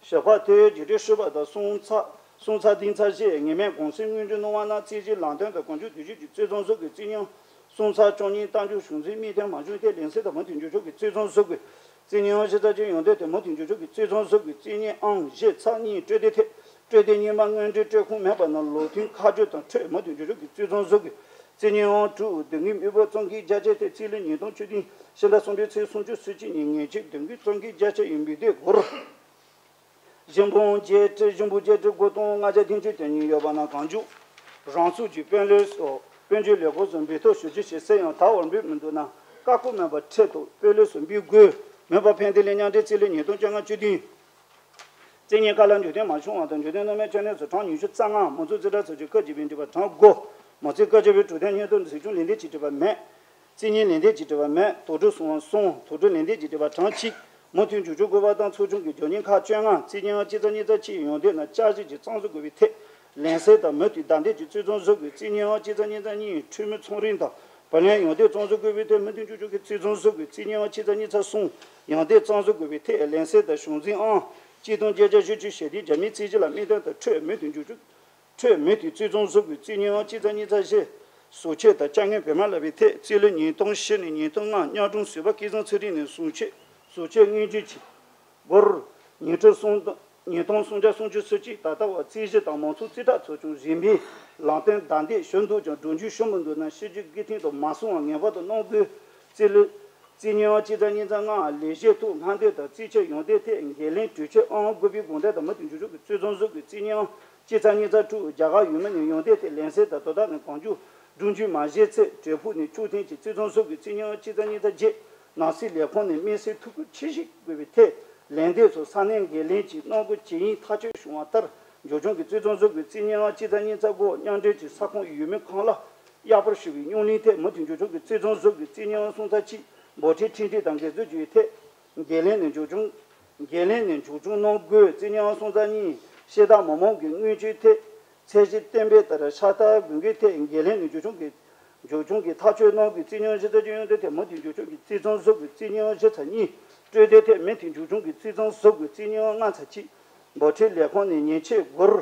ཞབས་ཕག་ཐོའི་རྒྱུགས་སྤྲོད་ཧྲིལ་པོ་དང་སུམ་ཚེག་སུམ་ཚེག་བདུན་ཚེག་བཞི་ངེས་མེད་གུང་སེང་དངུལ་འབྲེལ་གནང་བ་ན་རྩིས་གཞི་ལམ་སྟོན་དང་གང་མགྱོགས་དུས་ཆད་ཀྱི་རྩིས་ཚང་བཟོ་དགོས། རྩིས་རྙིང་སུམ་ཚེག་བཅུ་གཉིས་གཏན་འཇགས་གཞུང་འཛིན་དམིགས་དོན་མ་བྱུང་སྟེ་ལན་གསལ་དང་མུ་མཐུད་འཇོག་ཆོག་གི་རྩིས་ཚང་བཟོ་དགོས། རྩིས་རྙིང་གཞི་རྩ་གཅིག་ཡོངས་འདེམས་དེ་མུ་མཐུད་འཇོག་ཆོག་གི་རྩིས་ཚང་བཟོ་དགོས། རྩིས་རྙིང་ཨང་བཞི་ཚེག་གཉིས་སྤྲོད་དེ་ཐད་སྤྲོད་དེ་རྙིང་པ་དངུལ་འབྲེལ་སྤྲོད་ཁུངས་མེད་པ་ན་ལུགས་མཐུན་ཁ་གཅོད་དང་འཕྲོད་མུ་མཐུད་འཇོག་ཆོག་གི་རྩིས་ཚང་བཟོ་དགོས། རྩིས་རྙིང་ཨང་དྲུག་བསྡུ་དངུལ་དངུལ་འབོར་གཙང་ཁེ་བཅའ་ཁྱབ་ཐད་རྩིས་ལོ་ཉིས་སྟོང་བཅུ་བདུན་ཕྱི་ཟླ་གསུམ་པའི་ཚེས་སུམ་ཅུ་སོ་གཅིག་ཉིན་ངེས་ཆད་བསྡུ་དངུལ་གཙང་ཁེ་བཅའ་ཁྱབ་ཡིན་པའི་དེ་སྒོར། བཞི་འབུམ་བརྒྱད་ཁྲི་བཞི་འབུམ་བརྒྱད་ཁྲི་དགུ་སྟོང་ལྔ་བརྒྱ་བདུན་ཅུ་དོན་གཉིས་ཡོད་པ་ན་གང་མགྱོགས་རང་ཚུགས་ཀྱི་དཔོན་ལས་སོགས་དཔལ་འབྱོར་ལས་ཁུངས་སུ་འབུལ་ཐོབ་ཞུ་རྒྱུ་ཞིག་གསལ་ཡང་ད་བར་འབུལ་མི་འདུག་ན་བཀའ་བཀོད་མེད་པར་ཁྲིད་དུ་དཔོན་ལས་སུ་འབུལ་དགོས། མོས་པ་ཕན་བདེ་ལས་མཉམ་འབྲེལ་རྩིས་ལོ་ཉིས་སྟོང་བཅོ་ལྔ་བཅུ་བདུན། རྩིས་རྙིང་ཁ་ལ་འཇུག་དོན་མ་བྱུང་བ་དང་འཇུག་དོན་སྣོད་མེད་བཅོ་ལྔ་སོགས་གྲངས་ཉི་ཤུ་རྩ་ལྔ། མང་གཙོ་རྩིས་ཁྲ་ཚོགས་ཆུང་བཀའ་བརྒྱུད་པའི་དྲི་བ་གྲངས་དགུ། མང་གཙོའི་བཀའ་བརྒྱུད་པའི་གྲོས་དོན་སྙན་ཐོ་འཛིན་སྐྱོང་ལས་འདེབས་ཀྱི་དྲི་བ་མེད། རྩིས་རྙིང་ལས་འདེབས་ཀྱི་དྲི་བ་མེད། དོགས་འདྲི་གསུམ་པ་གསུམ། དོགས་འདྲི་ལས་འདེབས་ཀྱི་དྲི་བ་གྲངས་གཅིག་མུ་མཐུད་འཇོག་ཆོག་དགོས་པ་དང་ཚོགས་ཆུང་གི་རྒྱབ་གཉེར་ཁག་བཅོ་ལྔ། རྩིས་རྙིང་གཅིག་ཚེག་གཉིས་ཚེག་གཅིག་ཡོངས་འདེམས་ནང་བསྐྱར་ཞིབ་ཀྱིས་གཙང་བཟོ་དགོས་པའི་ཐད་ལན་གསལ་དང་མུ་མཐུད་བདའ་འདེད་ཀྱི་རྩིས་གཙང་བཟོ་དགོས། རྩིས་རྙིང་གཅིག་ཚེག་གཉིས་ཚེག་གཉིས་འཐུས་མི་ཚོང་རིམ་དང་བུ་ལོན་ཡོངས་འདེམས་གཙང་བཟོ་དགོས་པའི་ཐད་མུ་མཐུད་འཇོག་ཆོག་གི་རྩིས་གཙང་བཟོ་དགོས། རྩིས་རྙིང་གཅིག་ཚེག་གཉིས་ཚེག་གསུམ་ཡོངས་འདེམས་གཙང་བཟོ་དགོས་པའི་ཐད་ལན་གསལ་དང་གཞུང་འཛིན་ཨང་གཅིག་སྟོང་བརྒྱད་བརྒྱ་བཞི་བཅུ་ཞེ་བདུན་རྒྱ་མིའི་རྩིས་གཞི་ལ་དམིགས་དོན་དང་འཕྲོད་མུ་མཐུད་འཇོག་ཆོག་འཕྲོད་མུ་མཐུད་རྩིས་གཙང་བཟོ་དགོས། རྩིས་རྙིང་གཅིག་ཚེག་གཉིས་ཚེག་བཞི་ཟུར་ཆོད་དང་བཅའ་ངན་བེད་མེད་ལབ་པའི་ཐད་རྩིས་ལོ་ཉིས་སྟོང་བཞི་ནས་ཉིས་སྟོང་ལྔ་གཉའ་གྲོང་བཟོད་པ་སྐལ་བཟང་ཚེ་རིང་ནས་ཟུར་ཆོད་ཟུར་ཆོད་དངུལ་བརྗེ་གྱིས་སྒོར་ཉིས་ཁྲི་གསུམ་སྟོང་ཉིས་སྟོང་སུམ་བརྒྱ་སུམ་ཅུ་སོ་གཅིག་ད་ལྟ་བར་རྩིས་གཞི་དང་མང་ཚོགས་རྩིས་ཁྲ་ཚོགས་ཆུང་རིམ་པས་ལམ་སྟོན་བདའ་འདེད་ཞུ་འདུག་ཀྱང་སྒྲུབ་འཇུག་ཞུ་མི་འདུག་ན་ཕྱི་རྒྱལ་སྐད་འཐེན་དུ་མ་སོང་བར་ངེས་པར་དུ་གནང་དགོས། རྩིས་ལོ། རྩིས་རྙིང་གཅིག་ཚེག་གཉིས་ཚེག་ལྔ་ལས་བྱེད་ཐོག་སྔ་འདོན་དང་རྩིས་ཆད་ཡོངས་འདེམས་ཐད་འགན་ལེན་གྲོས་ཆོད་ཨང་དགུ་པའི་དགོངས་དོན་དང་མུ་མཐུད་འཇོག་ཆོག་གི་རྩིས་གཙང་བཟོ་དགོས། རྩིས་རྙིང་གཅིག་ཚེག་གཉིས་ཚེག་དྲུག་རྒྱ་གར་ཡུལ་མི་ནས་ཡོངས་འདེམས་ཐད་ལན་གསལ་དང་དོ་བདག་ནས་གང་མགྱོགས་སྒྲུབ་འཇུག་མ་བཞེས་ཚེ་གྲོས་ཕུགས་ནས་བཅུག་ཐེངས་ཀྱི་རྩིས་གཙང་བཟོ་དགོས། རྩིས་རྙིང་གཅིག་ཚེག་གཉིས་ཚེག་བརྒྱད་ནང་སྲིད་ལས་ཁུངས་ནས་དམིགས་བསལ་ཐུགས་ཁུར་ཆེ་བཞེས་དགོས་པའི་ཐད་ལན་འདེབས་སོགས་ས་གནས་འགན་ལེན་གྱིས་གནང་དགོས་ཇི་ཡིན་ཐག་གཅོད་བྱུང་བ་ལྟར་འཇོག་ཆོག་གི་རྩིས་གཙང་བཟོ་དགོས། རྩིས་རྙིང་གཅིག་ཚེག་གཉིས་ཚེག་དགུ་མཉམ་འབྲེལ་གྱི་ས་ཁོངས་ཡུལ་མི་ཁོངས་ལ་གཡར་པར་ཞུ་བའི་སྙིང་བློའི་ཐད་མུ་མཐུད་འཇོག་ཆོག་གི་རྩིས་གཙང་བཟོ་དགོས། རྩིས་རྙིང་སུམ་ཚེག་གཅིག་འབོར་ཁྲལ་ཁྲིམས་སྒྲིག་དང་འགལ་འཛོལ་གྱི་ཐད་འགན་ལེན་ནས་འཇོག་ཆུང་འགན་ལེན་ནས་འཇོག་ཆུང་གནང་དགོས། རྩིས་རྙིང་སུམ་ཚེག་གཉིས་ཤེས་དག་མི་མང་གི་དངུལ་ཆད་ཐད་ཚད་གཞི་གཏན་འབེབས་ལྟར་ཤ་སྟག་དགོས་འགལ་ཐད་འགན་ལེན་ནས་འཇོག་ཆུང་གི་འཇོག་ཆུང་གི་ཐག་གཅོད་གནང་དགོས། རྩིས་རྙིང་གཞི་རྩ་གཅིག་ཡོངས་འདེམས་ཐད་མུ་མཐུད་འཇོག་ཆུང་གི་རྩིས་གཙང་བཟོ་དགོས། རྩིས་རྙིང་གཞི་རྩ་གཉིས་སྤྲོད་དོན་ཐད་མུ་མཐུད་འཇོག་ཆུང་གི་རྩིས་གཙང་བཟོ་དགོས། རྩིས་རྙིང་ལྔ་ཚེག་གཅིག་འབོར་ཁྲལ་ལས་ཁུངས་ནས་ཉེས་ཆད་སྒོར།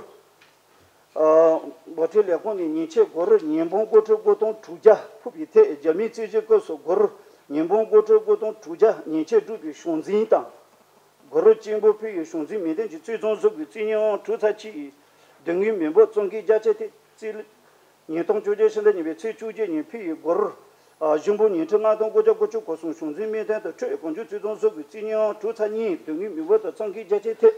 འབོར་ཁྲལ་ལས་ཁུངས་ནས་ཉེས་ཆད་སྒོར་ཉིས་འབུམ་དགུ་ཁྲི་དགུ་སྟོང་དྲུག་བརྒྱ་ཕུད་པའི་ཐད་རྒྱ་མིའི་རྩིས་གཞི་སྐབས་སུ་སྒོར་ཉིས་འབུམ་དགུ་ཁྲི་དགུ་སྟོང་དྲུག་བརྒྱ་ཉེས་ཆད་སྒྲུབ་པའི་གཞུང་འཛིན་དང་། སྒོར་གཅིག་འབུམ་ཕུད་ཡོད་གཞུང་འཛིན་མི་ལྡན་གྱི་རྩིས་གཙང་བཟོ་དགོས། རྩིས་རྙིང་དྲུག་ཚེག་གཅིག་བསྡུ་དངུལ་མི་འབོར་གཙང་ཁེ་བརྒྱ་ཆ་ཐེ་རྩིས་ཉིས་སྟོང་བཅོ་བརྒྱད་ཕྱི་ཟླ་གཉིས་པའི་ཚེས་བཅོ་བརྒྱད་ཉིན་ཕུད་ཡོད་སྒོར། བཞི་འབུམ་ཉིས་ཁྲི་ལྔ་སྟོང་དགུ་བརྒྱ་དགུ་བཅུ་གོ་གསུམ་གཞུང་འཛིན་མི་ལྡན་དུ་འཕྲོད་གང་མགྱོགས་རྩིས་གཙང་བཟོ་དགོས། རྩིས་རྙིང་དྲུག་ཚེག་གཉིས་བསྡུ་དངུལ་མི་འབོར་དང་གཙང་ཁེ་བརྒྱ་ཆའི་ཐད་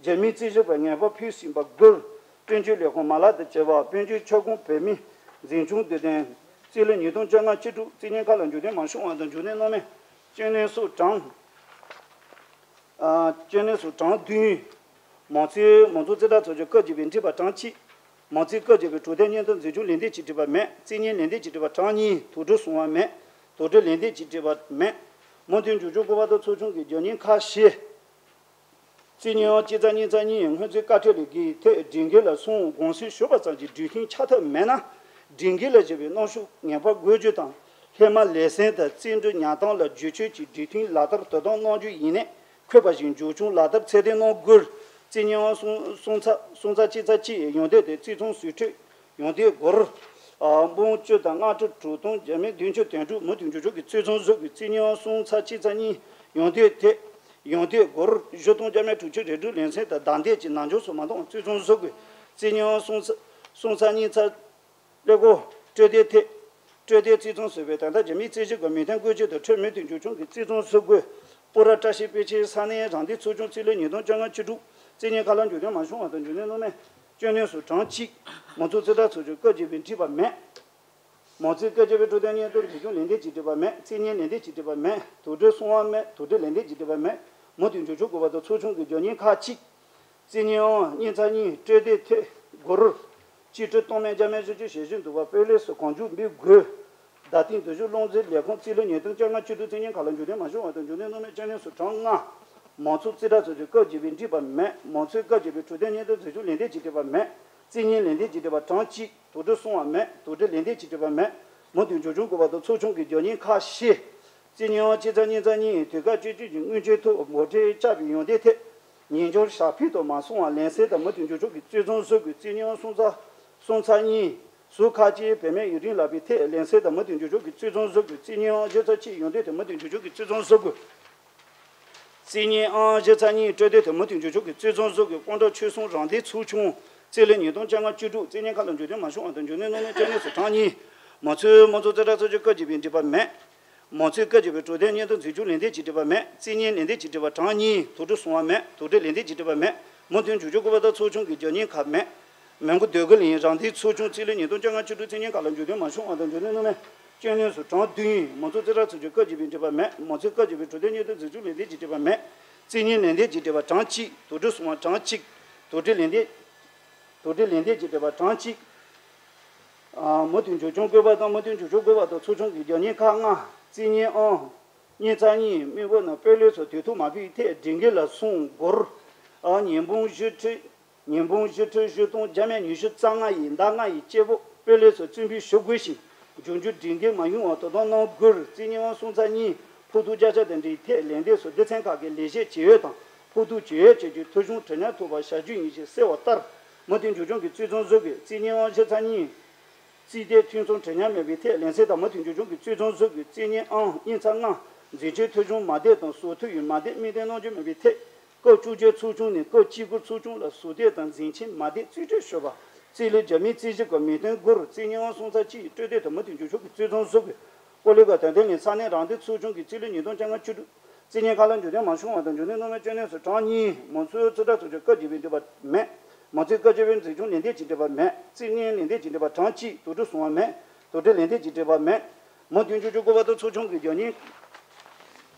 རྒྱ་མིའི་རྩིས་ཞིབ་པ་ངེས་པར་ཕུལ་ཟིན་པ་དགོས། དཔལ་འབྱོར་ལས་ཁུངས་མ་ལག་དང་བཅས་པ་དཔལ་འབྱོར་ཁྱབ་ཁོངས་བོད་མིའི་འཛིན་སྐྱོང་སྡེ་ཚན་རྩིས་ལོ་ཉིས་སྟོང་བཅོ་ལྔ་སྤྱི་ཚོགས་རྩིས་རྙིང་ཁག་ལ་འཇུག་དོན་མ་བྱུང་བ་དང་འཇུག་དོན་སྣང་མེད་སྤྱོད་གནས་སོགས་གྲངས། སྤྱོད་གནས་སོགས་གྲངས་བདུན། མང་གཙོའི་མང་གཙོ་རྩིས་ཁྲ་ཚོགས་ཀྱི་བཀའ་བརྒྱུད་པའི་འཁྲི་པ་གྲངས་གཅིག་མང་གཙོའི་བཀའ་བརྒྱུད་པའི་གྲོས་དོན་སྙན་ཐོ་འཛིན་སྐྱོང་ལས་འདེབས་ཀྱི་འཁྲི་པ་མེད། རྩིས་རྙིང་ལས་འདེབས་ཀྱི་འཁྲི་པ་གྲངས་གཉིས། དོགས་འདྲི་གསུང་བ་མེད། དོགས་འདྲི་ལས་འདེབས་ཀྱི་འཁྲི་པ་མེད། མུ་མཐུད་འཇོག་ཆུང་སྐུ་པར་དང་ཚོགས་ཆུང་གི་རྒྱབ་གཉེར་ཁག་བཞི། རྩིས་ཉིན་ཨང་སྤྱི་ཚེས་གཉིས་ཚེས་གཉིས་སྔོན་རྩིས་བཀའ་ཁྲིད་ལས་ཀའི་ཐད་སྒྲིག་འགལ་ལ་སོང་དགོངས་སེལ་ཞུས་པ་ཙམ་གྱིས་སྒྲིག་མཐུན་ཆགས་ཐབས་མེད་ན། སྒྲིག་འགལ་ལ་བཞག་པའི་གནོན་ཤུགས་ངེས་པར་དགོས་རྒྱུ་དང་། སླད་མ་ལས་ཟིན་དང་རྩིས་འབྲུ་ཉར་སྟངས་ལ་བསྒྱུར་བཅོས་ཀྱི་སྒྲིག་མཐུན་ལག་བསྟར་དོ་དམ་གནང་རྒྱུ་ཡིན་ནས། འཁོད་པ་བཞིན་འཇོག་ཆུང་ལག་བསྟར་ཚད་ལྡན་གནང་དགོས། རྩིས་ཉིན་ཨང་སོང་སོང་ཚ་སོང་ཚ་གཅིག་ཚ་གཅིག་ཡོང་དུས་དེ་རྩིས་ཚོང་ཟུར་ཁྲིད་ཡོང་དུས་སྒོར། ཨ་འབུམ་བཅུ་དང་ལྔ་ཁྲི་དྲུག་སྟོང་བརྒྱ་མེད་བདུན་ཅུ་དོན་དྲུག་མུ་མཐུད་འཇོག་ཆུང་གི་རྩིས་ཚོང་ཟུར་དགོས། རྩིས་ཉིན་ཨང་སོང་ཚ་གཅིག་ཚ་གཉིས་ཡོང་དུས་དེ་ཡོང་དུས་སྒོར་བཞི་སྟོང་བརྒྱ་མེད་དྲུག་ཅུ་རེ་དྲུག་ལེན་ཚད་དང་བདའ་འདེད་ཀྱི་ནང་འཇོག་སོགས་མ་གཏོགས་རྩིས་ཚོང་ཟུར་དགོས། རྩིས་ཉིན་ཨང་སོང་ཚ་སོང་ཚ་གཉིས་ཚ་ཀླད་ཀོར་སྤྲོད་དེ་ཐད། སྤྲོད་དེ་རྩིས་ཚོང་ཟུར་པའི་དོན་དག་རྒྱ་མིའི་རྩིས་ཞིབ་ཀྱི་མི་ཐོན་བཀོལ་སྤྱོད་དང་འཕྲོད་མུ་མཐུད་འཇོག་ཆུང་གི་རྩིས་ཚོང་ཟུར་དགོས། སྤོ་ར་བཀྲ་ཤིས་དཔེ་ཆའི་ས་གནས་རང་བདེན་ཚོགས་ཆུང་རྩིས་ལོ་ཉིས་སྟོང་བཅོ་ལྔ་བཅུ་དྲུག་རྩིས་ཉིན་ཁ་ལག་འཇོག་དོན་མ་བྱུང་བ་དང་འཇོག་གནས་སྣོད་མེད་སྐྱོན་གནས་སུ་གྲངས་གཅིག་མང་གཙོ་རྩིས་ཁྲ་ཚོགས་ཆུང་སྐབས་བརྒྱད་པའི་འགྲིག་པ་མེད། མང་གཙོའི་སྐབས་བརྒྱད་པའི་འཕྲོད་བསྟེན་སྙན་ཐོ་འཛིན་སྐྱོང་ལན་འདེབས་ཀྱིས་འགྲིག་པ་མེད། རྩིས་ཉིན་ལན་འདེབས་ཀྱིས་འགྲིག་པ་མེད། དོགས་འདྲི་སོང་བ་མེད། དོགས་འདྲི་ལན་འདེབས་ཀྱིས་འགྲིག་པ་མེད། མུ་མཐུད་འཇོག་ཆུང་སྐུ་པར་དང་ཚོགས་ཆུང་གི་རྒྱབ་གཉེར་ཁག་གཅིག་རྩིས་ཉིན་ཨང་གཉིས་ཚ་གཉིས་སྤྲོད་དེ་ཐད་སྒོར་གཅིག་ཁྲི་སྟོང་མེད་བརྒྱ་མེད་བཞི་བཅུ་ཞེ་བཞི་འདུག་པ་དཔེ་ལེགས་སུ་གང་མགྱོགས་འབུལ་དགོས། བརྡ་སྟེང་དུ་བཞུགས་རླུང་འཛིན་ལས་ཁུངས་རྩིས་ལོ་ཉིས་སྟོང་བཅོ་ལྔ་བཅུ་དྲུག་རྩིས་ཉིན་ཁ་ལག་འཇོག་དོན་མ་བྱུང་བ་དང་འཇོག་གནས་སྣོད་མེད་སྐྱོན་གནས་སུ་གྲངས་ལྔ། མང་གཙོ་རྩིས་ཁྲ་ཚོགས་ཆུང་སྐབས་བརྒྱད་པའི་འགྲིག་པ་མེད། མང་གཙོའི་སྐབས་བརྒྱད་པའི་འཕྲོད་བསྟེན་སྙན་ཐོ་འཛིན་སྐྱོང་ལན་འདེབས་ཀྱིས་འགྲིག་པ་མེད། རྩིས་ཉིན་ལན་འདེབས་ཀྱིས་འགྲིག་པ་གྲངས་གཅིག་དོགས་འདྲི་སོང་བ་མེད། དོགས་འདྲི་ལན་འདེབས་ཀྱིས་འགྲིག་པ་མེད། མུ་མཐུད་འཇོག་ཆུང་སྐུ་པར་དང་ཚོགས་ཆུང་གི་རྒྱབ་གཉེར་ཁག་བཞི། རྩིས་ཉིན་ཨང་སྤྱི་ཚེས་གཉིས་ཚ་གཉིས་དུས་སྐབས་བཅུ་གཅིག་གི་དངུལ་ཆད་ཐོག་འགོ་ཁྲིད་བཅར་བའི་ཡོང་འདེད་ཐད། ཉིན་འགྱུར་ཞག་ཕུད་དུ་མ་སོང་བར་ལན་གསལ་དང་མུ་མཐུད་འཇོག་ཆུང་གི་རྩིས་ཚོང་ཟུར་དགོས། རྩིས་ཉིན་ཨང་སོང་ཚ་སོང་ཚ་གཉིས་ཟུར་ཁག་ཅིག་བུད་མེད་ཡུན་རིང་ལགས་པའི་ཐད་ལན་གསལ་དང་མུ་མཐུད་འཇོག་ཆུང་གི་རྩིས་ཚོང་ཟུར་དགོས། རྩིས་ཉིན་ཨང་བཞི་ཚ་གཅིག་ཡོང་འདེད་དེ་མུ་མཐུད་འཇོག་ཆུང་གི་རྩིས་ཚོང་ཟུར་དགོས། རྩིས་ཉིན་ཨང་བཞི་ཚ་གཉིས་སྤྲོད་དེ་དེ་མུ་མཐུད་འཇོག་ཆུང་གི་རྩིས་ཚོང་ཟུར་དགོས། སྐུ་འདྲ་ཆོས་གསུམ་རང་བདེན་ཚོགས་ཆུང་རྩིས་ལོ་ཉིས་སྟོང་བཅོ་ལྔ་བཅུ་དྲུག་རྩིས་ཉིན་ཁ་ལག་འཇོག་དོན་མ་བྱུང་བ་དང་འཇོག་གནས་སྣོད་མེད་སྐྱོན་གནས་སུ་གྲངས་གཉིས། མང་གཙོའི་མང་གཙོ་རྩིས་ཁྲ་ཚོགས་ཆུང་སྐབས་བརྒྱད་པའི་འགྲིག་པ་མེད། མང་གཙོའི་སྐབས་བརྒྱད་པའི་འཕྲོད་བསྟེན་སྙན་ཐོ་འཛིན་སྐྱོང་ལན་འདེབས་ཀྱིས་འགྲིག་པ་མེད། རྩིས་ཉིན་ལན་འདེབས་ཀྱིས་འགྲིག་པ་གྲངས་གཉིས། དོགས་འདྲི་སོང་བ་མེད། དོགས་འདྲི་ལན་འདེབས་ཀྱིས་འགྲིག་པ་མེད། མུ་མཐུད་འཇོག་ཆུང་སྐུ་པར་དང་ཚོགས་ཆུང་གི་རྒྱབ་གཉེར་ཁག་མེད། མོན་གྷོ་སྡོད་དགེ་གླིང་རང་བདེན་ཚོགས་ཆུང་རྩིས་ལོ་ཉིས་སྟོང་བཅོ་ལྔ་བཅུ་དྲུག་རྩིས་ཉིན་ཁ་ལག་འཇོག་དོན་མ་བྱུང་བ་དང་འཇོག་གནས་སྣོད་མེད་སྐྱོན་གནས་སུ་གྲངས་བདུན། མང་གཙོ་རྩིས་ཁྲ་ཚོགས་ཆུང་སྐབས་བརྒྱད་པའི་འགྲིག་པ་མེད། མང་གཙོའི་སྐབས་བརྒྱད་པའི་འཕྲོད་བསྟེན་སྙན་ཐོ་འཛིན་སྐྱོང་ལན་འདེབས་ཀྱིས་འགྲིག་པ་མེད། རྩིས་ཉིན་ལན་འདེབས་ཀྱིས་འགྲིག་པ་གྲངས་གཅིག་དོགས་འདྲི་སོང་བ་གྲངས་གཅིག་དོགས་འདྲི་ལན་འདེབས། དོགས་འདྲི་ལན་འདེབས་ཀྱིས་འགྲིག་པ་གྲངས་གཅིག་ཨ་མུ་མཐུད་འཇོག་ཆུང་སྐུ་པར་དང་མུ་མཐུད་འཇོག་ཆུང་སྐུ་པར་དང་ཚོགས་ཆུང་གི་རྒྱབ་གཉེར་ཁག་ལྔ། རྩིས་ཉིན་ཨང་གཉིས་ཚ་གཉིས་དམིགས་བུ་ནང་དཔེ་ལེགས་སུ་དུས་ཐུང་མ་ཕུལ་ཐད་སྒྲིག་འགལ་ལ་སོང་སྒོར། ཨ་ཉིས་སྟོང་བཞི་ཁྲི། ཉིས་སྟོང་བཞི་ཁྲི་བཞི་སྟོང་བརྒྱ་མེད་ཉི་ཤུ་རྩ་ལྔ་ཡི་ཟླ་ལྔ་ཡི་སྐྱེད་པོ་དཔེ་ལེགས་སུ་རྩིས་འབུལ་ཞུ་དགོས་ཤིང་། འབྱུང་འགྱུར་སྒྲིག་འགལ་མ་ཡོང་བར་དོ་དམ་གནང་དགོས། རྩིས་ཉིན་ཨང་སོང་ཚ་གཉིས་ཕོག་ཐུག་བརྒྱ་ཆ་དང་འབྲེལ་ཐད་ལན་འདེབས་སུ་སྡེ་ཚན་ཁག་གི་ལས་བྱེད་བྱེད་ཡོད་དང་ཕོག་ཐུག་བྱེད་ཡོད་བཅས་ཀྱི་ཐོ་གཞུང་དྲི་ཉར་ཐུབ་པ་བྱ་རྒྱུ་ཡིན་ཞེས་གསལ་བ་ལྟར། མུ་མཐུད་འཇོག་ཆུང་གི་རྩིས་ཚོང་ཟུར་དགོས། རྩིས་ཉིན་ཨང་བཞི་ཚ་གཉིས། རྩིས་ཐད་ཐུན་མཚམས་དྲི་ཉར་མེད་པའི་ཐད་ལན་གསལ་དང་མུ་མཐུད་འཇོག་ཆུང་གི་རྩིས་ཚོང་ཟུར་དགོས། རྩིས་ཉིན་ཨང་གཉིས་ཚ་ལྔ། འཛིན་ཆེན་ཐོ་གཞུང་མ་དེབ་དང་བཟོ་ཐུབ་ཡོད་མ་དེབ་དམིགས་འདེམས་གནང་རྒྱུ་མེད་པའི་ཐད། སྐབས་བཅུ་བརྒྱད་ཚོགས་ཆུང་ནས་སྐབས་གཅིག་པུ་ཚོགས་ཆུང་ལ་བཟོ་དེབ་དང་འཛིན་ཆེན་མ་དེབ་རྩིས་སྤྲོད་ཞུས་པ། རྩིས་ལོ་རྒྱ་མིའི་རྩིས་ཞིབ་ཀྱི་མི་དོན་སྒོར། རྩིས་ཉིན་ཨང་སོང་ཚ་གཅིག་སྤྲོད་དེ་དང་མུ་མཐུད་འཇོག་ཆུང་གི་རྩིས་ཚོང་ཟུར་དགོས། ཀོ་ལི་གྷལ་དོན་ལྡན་གླིང་ས་གནས་རང་བདེན་ཚོགས་ཆུང་གི་རྩིས་ལོ་ཉིས་སྟོང་བཅོ་ལྔ་བཅུ་དྲུག་རྩིས་ཉིན་ཁ་ལག་འཇོག་དོན་མ་བྱུང་བ་དང་འཇོག་གནས་སྣོད་མེད་སྐྱོན་གནས་སུ་གྲངས་གཉིས། མང་གཙོའི་རྩིས་ཁྲ་ཚོགས་ཆུང་སྐབས་བརྒྱད་པའི་འགྲིག་པ་མེད། མང་གཙོའི་སྐབས་བཅུ་པའི་འཛིན་སྐྱོང་ལན་འདེབས་ཀྱིས་འགྲིག་པ་མེད། རྩིས་ཉིན་ལན་འདེབས་ཀྱིས་འགྲིག་པ་གྲངས་གཅིག་དོགས་འདྲི་སོང་བ་མེད། དོགས་འདྲི་ལན་འདེབས་ཀྱིས་འགྲིག་པ་མེད། མུ་མཐུད་འཇོག་ཆུང་སྐུ་པར་དང་ཚོགས་ཆུང་གི་རྒྱབ་གཉེར།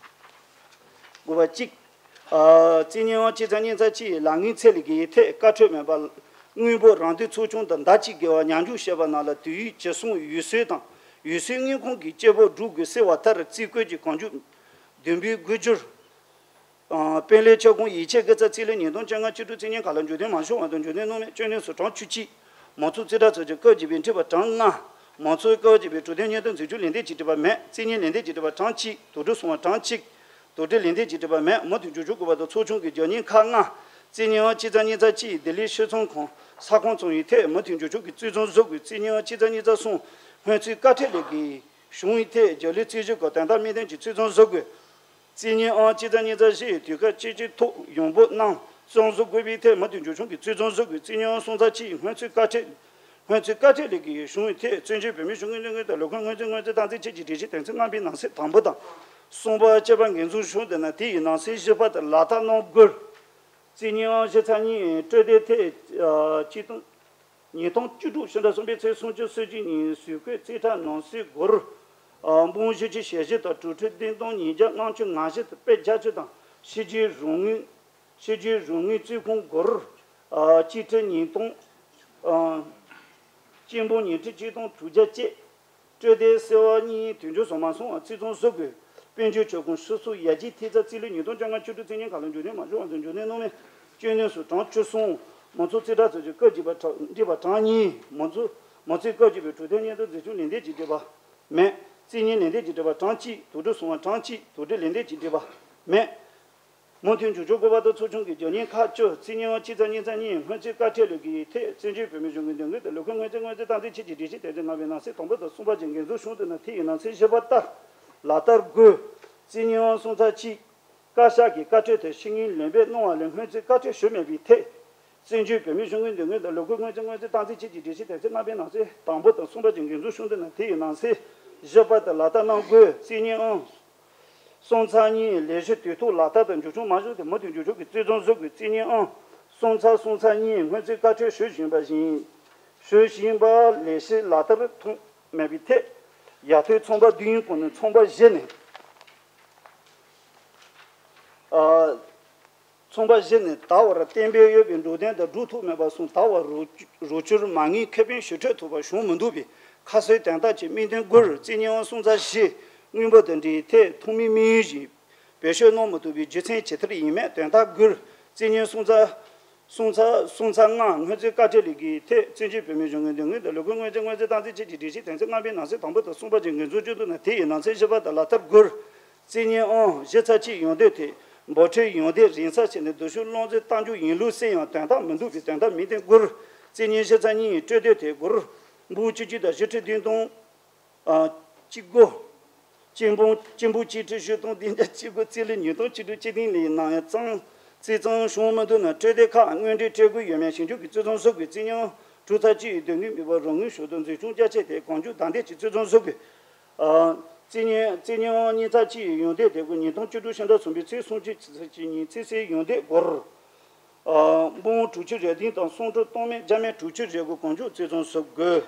དགུ་པ་གཅིག་ཨ་རྩིས་ཉིན་ཨང་གཅིག་ཚ་གཉིས་ཚ་གཅིག་ལག་ངན་ཚད་ལས་ཀྱི་ཐད་བཀའ་འཁྲོལ་མེད་པར། དངུལ་འབོར་རང་བདེན་ཚོགས་ཆུང་དང་ཟླ་གཅིག་བརྒལ་བར་ཉམས་འགྱུར་བྱས་པ་རྣམས་ལ་དུས་ཡུན་ཇི་སོང་ཡུལ་སྲོལ་དང་ཡུལ་སྲོལ་དངོས་ཁོངས་ཀྱི་སྐྱེད་འབོར་སྒྲུབ་དགོས་ཟེར་བ་ལྟར་རྩིས་བཀོད་ཀྱི་གང་མགྱོགས་བསྡུ་འབུལ་དགོས་རྒྱུར། ཨ་དཔོན་སློབ་ཆབ་ཁོངས་ཡིག་ཆའི་དགུ་ཚ་རྩིས་ལོ་ཉིས་སྟོང་བཅོ་ལྔ་བཅུ་དྲུག་རྩིས་ཉིན་ཁ་ལག་འཇོག་དོན་མ་བྱུང་བ་དང་འཇོག་དོན་སྣོད་མེད་སྐྱོན་གནས་སུ་གྲངས་བཅུ་གཅིག་མང་གཙོ་རྩིས་ཁྲ་ཚོགས་ཆུང་སྐབས་བརྒྱད་པའི་འགྲིག་པ་གྲངས་ལྔ། མང་གཙོའི་སྐབས་བརྒྱད་པའི་འཕྲོད་བསྟེན་སྙན་ཐོ་འཛིན་སྐྱོང་ལན་འདེབས་ཀྱིས་འགྲིག་པ་མེད། རྩིས་ཉིན་ལན་འདེབས་ཀྱིས་འགྲིག་པ་གྲངས་གཅིག་དོགས་འདྲི་སོང་བ་གྲངས་གཅིག་དོགས་འདྲི་ལན་འདེབས་ཀྱིས་འགྲིག་པ་མེད། མུ་མཐུད་འཇོག་ཆུང་སྐུ་པར་དང་ཚོགས་ཆུང་གི་རྒྱབ་གཉེར་ཁག་ལྔ། རྩིས་ཉིན་ཨང་གཅིག་ཚ་གཉིས་ཚ་གཅིག་ལྡི་ལི་ཤིས་ཚང་ཁང་ས་ཁོངས་ཚོང་ཡིག་ཐད་མུ་མཐུད་འཇོག་ཆུང་གི་རྩིས་ཚོང་ཟུར་དགོས། རྩིས་ཉིན་ཨང་གཅིག་ཚ་གཉིས་ཚ་གསུམ་སྔོན་རྩིས་བཀའ་ཁྲིད་ལས་ཀྱི་གཞུང་ཡིག་ཐད་རྒྱ་ལས་རྩིས་ཞིབ་ཀྱི་དོན་དག་དམིགས་འདེམས་ཀྱི་རྩིས་ཚོང་ཟུར་དགོས། རྩིས་ཉིན་ཨང་གཅིག་ཚ་གཉིས་ཚ་བཞི་དུས་སྐབས་གཅིག་གཅིག་ཐོག་ཡོང་འབབ་རྣམས་གཙང་བཟོ་དགོས་པའི་ཐད་མུ་མཐུད་འཇོག་ཆུང་གི་རྩིས་ཚོང་ཟུར་དགོས། རྩིས་ཉིན་ཨང་སོང་ཚ་གཅིག་སྔོན་རྩིས་བཀའ་ཁྲིད། སྔོན་རྩིས་བཀའ་ཁྲིད་ལས་ཀྱི་གཞུང་ཡིག་ཐད་བཙན་བྱོལ་བོད་མིའི་གཞུང་གི་གནད་དོན་དང་ལས་ཁུངས་སྔོན་རྩིས་སྔོན་རྩིས་དང་རྩིས་ཆད་ཀྱི་སྒྲིག་གཞི་དོན་ཚན་ལྔ་པའི་ནང་གསེས་དང་པོ་དང་། གསུམ་པ་བཅུ་པ་འགན་འཛིན་གཞུང་དེ་ན་དེ་ཡི་ནང་གསེས་བཞི་པ་དེ་ལག་བསྟར་གནང་དགོས། རྩིས་ཉིན་ཨང་བཞི་ཚ་གཉིས་སྤྲོད་དེབ་ཐད་ཆིག་སྟོང་། ཉིས་སྟོང་བཅུ་དྲུག་ཕྱི་ཟླ་གསུམ་པའི་ཚེས་སུམ་ཅུ་སོ་གཅིག་ཉིན་ཟུར་བཀོད་རྩིས་ཁྲ་ནང་གསེས་སྒོར། ཨ་འབུམ་བཞི་བཅུ་ཞེ་བཞི་དང་དྲུག་ཁྲི་བདུན་སྟོང་ཉིས་བརྒྱ་ལྔ་བཅུ་ང་བཞི་དང་དཔེ་བརྒྱད་ཅུ་དང་ཕྱི་རྒྱལ་རོགས་དངུལ། ཕྱི་རྒྱལ་རོགས་དངུལ་རྩིས་ཁུངས་སྒོར། ཨ་གཅིག་ཁྲི་ཉིས་སྟོང་། ཨ་གཅིག་འབུམ་ཉིས་ཁྲི་གཅིག་སྟོང་དྲུག་བརྒྱ་བཅས། སྤྲོད་དེབ་སེར་བ་གཉིས་དོན་འཁྱོལ་སོང་མ་སོང་བར་རྩིས་ཚོང་ཟུར་དགོས། དཔལ་འབྱོར་ཁྱབ་ཁོངས་ཕྱི་སོག་ཡར་རྒྱས་ཐེབས་རྩ་རྩིས་ལེན་ཉིས་སྟོང་བཅོ་ལྔ་བཅུ་དྲུག་རྩིས་ཉིན་ཁ་ལོ་འཇོན་ནུས་མ་འབྱུང་བ་དང་འཇོན་ནུས་སྣང་མེད་སྐྱོན་ནུས་སུ་གྲངས་བཅུ་གསུམ། མང་ཚོགས་རྩིས་ཁྲ་ཚོས་ཀྱི་སྐབས་བརྗེ་བ་གྲངས་འགྲིག་པ་གྲངས་གཉིས། མང་ཚོགས་མང་ཚོགས་སྐབས་བརྗེ་བའི་གྲུབ་དོན་སྙན་ཐོ་འཛིན་སྐྱོང་ལས་འདེད་ཀྱི་འབྲེལ་བ་མེད། རྩིས་ཉིན་ལས་འདེད་ཀྱི་འབྲེལ་བ་གྲངས་གཅིག་དོགས་འདྲི་སོང་བ་གྲངས་གཅིག་དོགས་འདྲི་ལས་འདེད་ཀྱི་འབྲེལ་བ་མེད། མུ་མཐུད་འགྱུར་ཕྱོགས་བཀོད་པ་དང་ཚོགས་ཆུང་གི་རྒྱབ་གཉེར་ཁག་བཅུ་རྩིས་ཉིན་དབང་སྤྱི་ཚེས་གཉིས་ཚེས་གཉིས་སྔོན་རྩིས་བཀའ་ཁྲིད་ལས་ཀྱི་ཐད་བཙན་བྱོལ་བོད་མིའི་གཞུང་གི་འདེམས་ངོས་དང་ལས་ཁུངས་སྔོན་རྩིས་སྔོན་རྩིས་སྟངས་འཛིན་ཆེད་ཀྱི་སྒྲིག་གཞི་དོན་ཚན་ལྔ་པའི་ནང་གསེས་དང་པོ་དང་གསུམ་པ་བཞིན་འགན་སྲུང་གཞུང་དུ་ན་དེ་ཡི་ནང་གསེས་བཞི་པ་ལྟར་ལག་བསྟར་དགོས། རྩིས་ཉིན་དབང་སོང་ཚར་གཅིག་བཀའ་ཤག་གི་བཀའ་ཁྲོལ་དེ་ཤེས་ཡོན་ལན་འབེབས་གནང་བ་ལས་སྔོན་རྩིས་བཀའ་ཁྲོལ་ཞུས་མེད་པའི་ཐད། བཙན་བྱོལ་བོད་མིའི་གཞུང་གི་འདེམས་ངོས་དང་ལས་ཁུངས་སྔོན་རྩིས་སྔོན་རྩིས་སྟངས་འཛིན་ཆེད་ཀྱི་སྒྲིག་གཞི་དོན་ཚན་ལྔ་པའི་ནང་གསེས་དང་པོ་དང་གསུམ་པ་བཞིན་འགན་སྲུང་གཞུང་དུ་ན་དེ་ཡི་ནང་གསེས་བཞི་པ་དེ་ལག་བསྟར་གནང་དགོས། རྩིས་ཉིན་དབང་སོང་ཚར་གཉིས་ལས་གཞི་དུས་ཐོག་ལག་བསྟར་དང་མཇུག་སྐྱོང་མ་བྱུང་སྟེ་མུ་མཐུད་མཇུག་སྐྱོང་གི་རྩིས་རྩོམ་བཟོ་དགོས། རྩིས་ཉིན་ཨང་སོང་ཚར་སོང་ཚར་གཉིས་སྔོན་རྩིས་བཀའ་འཁྲོལ་ཞུ་བཞིན་པ་བཞིན་ཞུ་བཞིན་པ་ལས་གཞི་ལག་བསྟར་ཐུབ་མེད་པའི་ཐད། ཡར་ཐོན་ཚོགས་པ་བདུན་ཡིན་གོང་ནས་ཚོགས་པ་བཞི་ནས། ཨ། ཚོགས་པ་བཞི་ནས་ད་བར་གཏན་འབེབས་ཡོད་པའི་འགྲོ་དོན་དང་སྒྲུབ་ཐུབ་མེད་པ་སོང་ད་བར་རོགས་རོགས་སྐྱོར་མ་དངུལ་ཁེ་ཕན་ཞུ་འཕྲོད་ཐུབ་པ་བྱུང་མི་འདུག་པས་ཁ་གསལ་དོན་དག་ཅིག་སྨིན་དོན་དགོས། རྩིས་ཉིན་དབང་སོང་ཚར་བཞི་དངུལ་འབོར་དང་འབྲེལ་ཐད་ཐོན་མི་དམིགས་ཡུལ་བཞིན་བེད་སྤྱོད་གནང་མི་ཐུབ་པའི་རྒྱུ་མཚན་ཇི་ལྟར་ཡིན་མིན་དོན་དག་དགོས། རྩིས་ཉིན་སོང་ཚར་སོང་ཚར་སོང་ཚར་ལྔ་སྔོན་རྩིས་བཀའ་ཁྲིད་ལས་ཀྱི་ཐད་བཙན་བྱོལ་བོད་མིའི་གཞུང་གི་འདེམས་ངོས་དང་ལས་ཁུངས་སྔོན་རྩིས་སྔོན་རྩིས་སྟངས་འཛིན་ཆེད་ཀྱི་སྒྲིག་གཞི་དོན་ཚན་ལྔ་པའི་ནང་གསེས་དང་པོ་དང་གསུམ་པ་བཞིན་འགན་སྲུང་གཞུང་དུ་ན་དེ་ཡི་ནང་གསེས་བཞི་པ་དང་ལག་བསྟར་དགོས། རྩིས་ཉིན་ཨང་བཞི་ཚར་གཅིག་ཡོང་འདོད་དེ་འབོར་ཁྲལ་ཡོང་འདོད་རིང་ཚར་ཕྱིན་ནས་བསྡུ་ཞིབ་བློ་འཛིན་གཏང་རྒྱུ་ཡིན་ལུགས་གསལ་ཡང་དོན་དག་མི་འདུག་པས་དོན་དག་མིན་ཏེ་དགོས། རྩིས་ཉིན་བཞི་ཚར་གཉིས་སྤྲོད་འདོད་དེ་དགོས། འབུམ་བཅུ་གཅིག་དང་བཞི་ཁྲི་བདུན་སྟོང་། ཨ། གཅིག་དགུ། སྤྱི་འབུམ་སྤྱི་འབུམ་གཅིག་ཁྲི་བཞི་སྟོང་བདུན་བརྒྱ་གཅིག་དགུ་རྩིས་ལེན་ཉིས་སྟོང་བཅུ་དྲུག་སྤྱི་ཟླ་ལས་ནང་ཡང་གཙང་རྩིས་གཙང་བྱུང་མི་འདུག་ན་སྤྲོད་དོད་ཁག་དངོས་འབྲེལ་སྤྲད་དགོས་ཡོད་མེད་ཞིབ་འཇུག་གི་རྩིས་རྩོམ་བཟོ་དགོས། རྩིས་ཉིན་དྲུག་ཚར་གཅིག་དོན་དངོས་མི་འབོར་རོགས་དངུལ་ཞུ་གཏུག་འཛིན་སྐྱོང་རྒྱ་ཆེ་དེ་གང་མགྱོགས་དམ་འདེགས་ཀྱི་རྩིས་རྩོམ་བཟོ་དགོས། ཨ། རྩིས་ཉིན་རྩིས་ཉིན་དབང་གཉིས་ཚར་གཅིག་ཡོང་འདོད་དེ་དགོས། ཉིས་སྟོང་བཅུ་དྲུག་ཕྱི་ཟླ་གསུམ་པའི་ཚེས་སུམ་ཅུ་ཚེས་གཅིག་ཉིན་རྩིས་གསལ་ཡོང་འདོད་དགོས། ཨ། འབུམ་དྲུག་ཅུ་རེ་བདུན་དང་སུམ་ཅུ་སྟོང་མེད་བརྒྱ་མེད་དྲུག་ཅུ་རེ་དགུ་གང་མགྱོགས་རྩིས་རྩོམ་བཟོ་དགོས།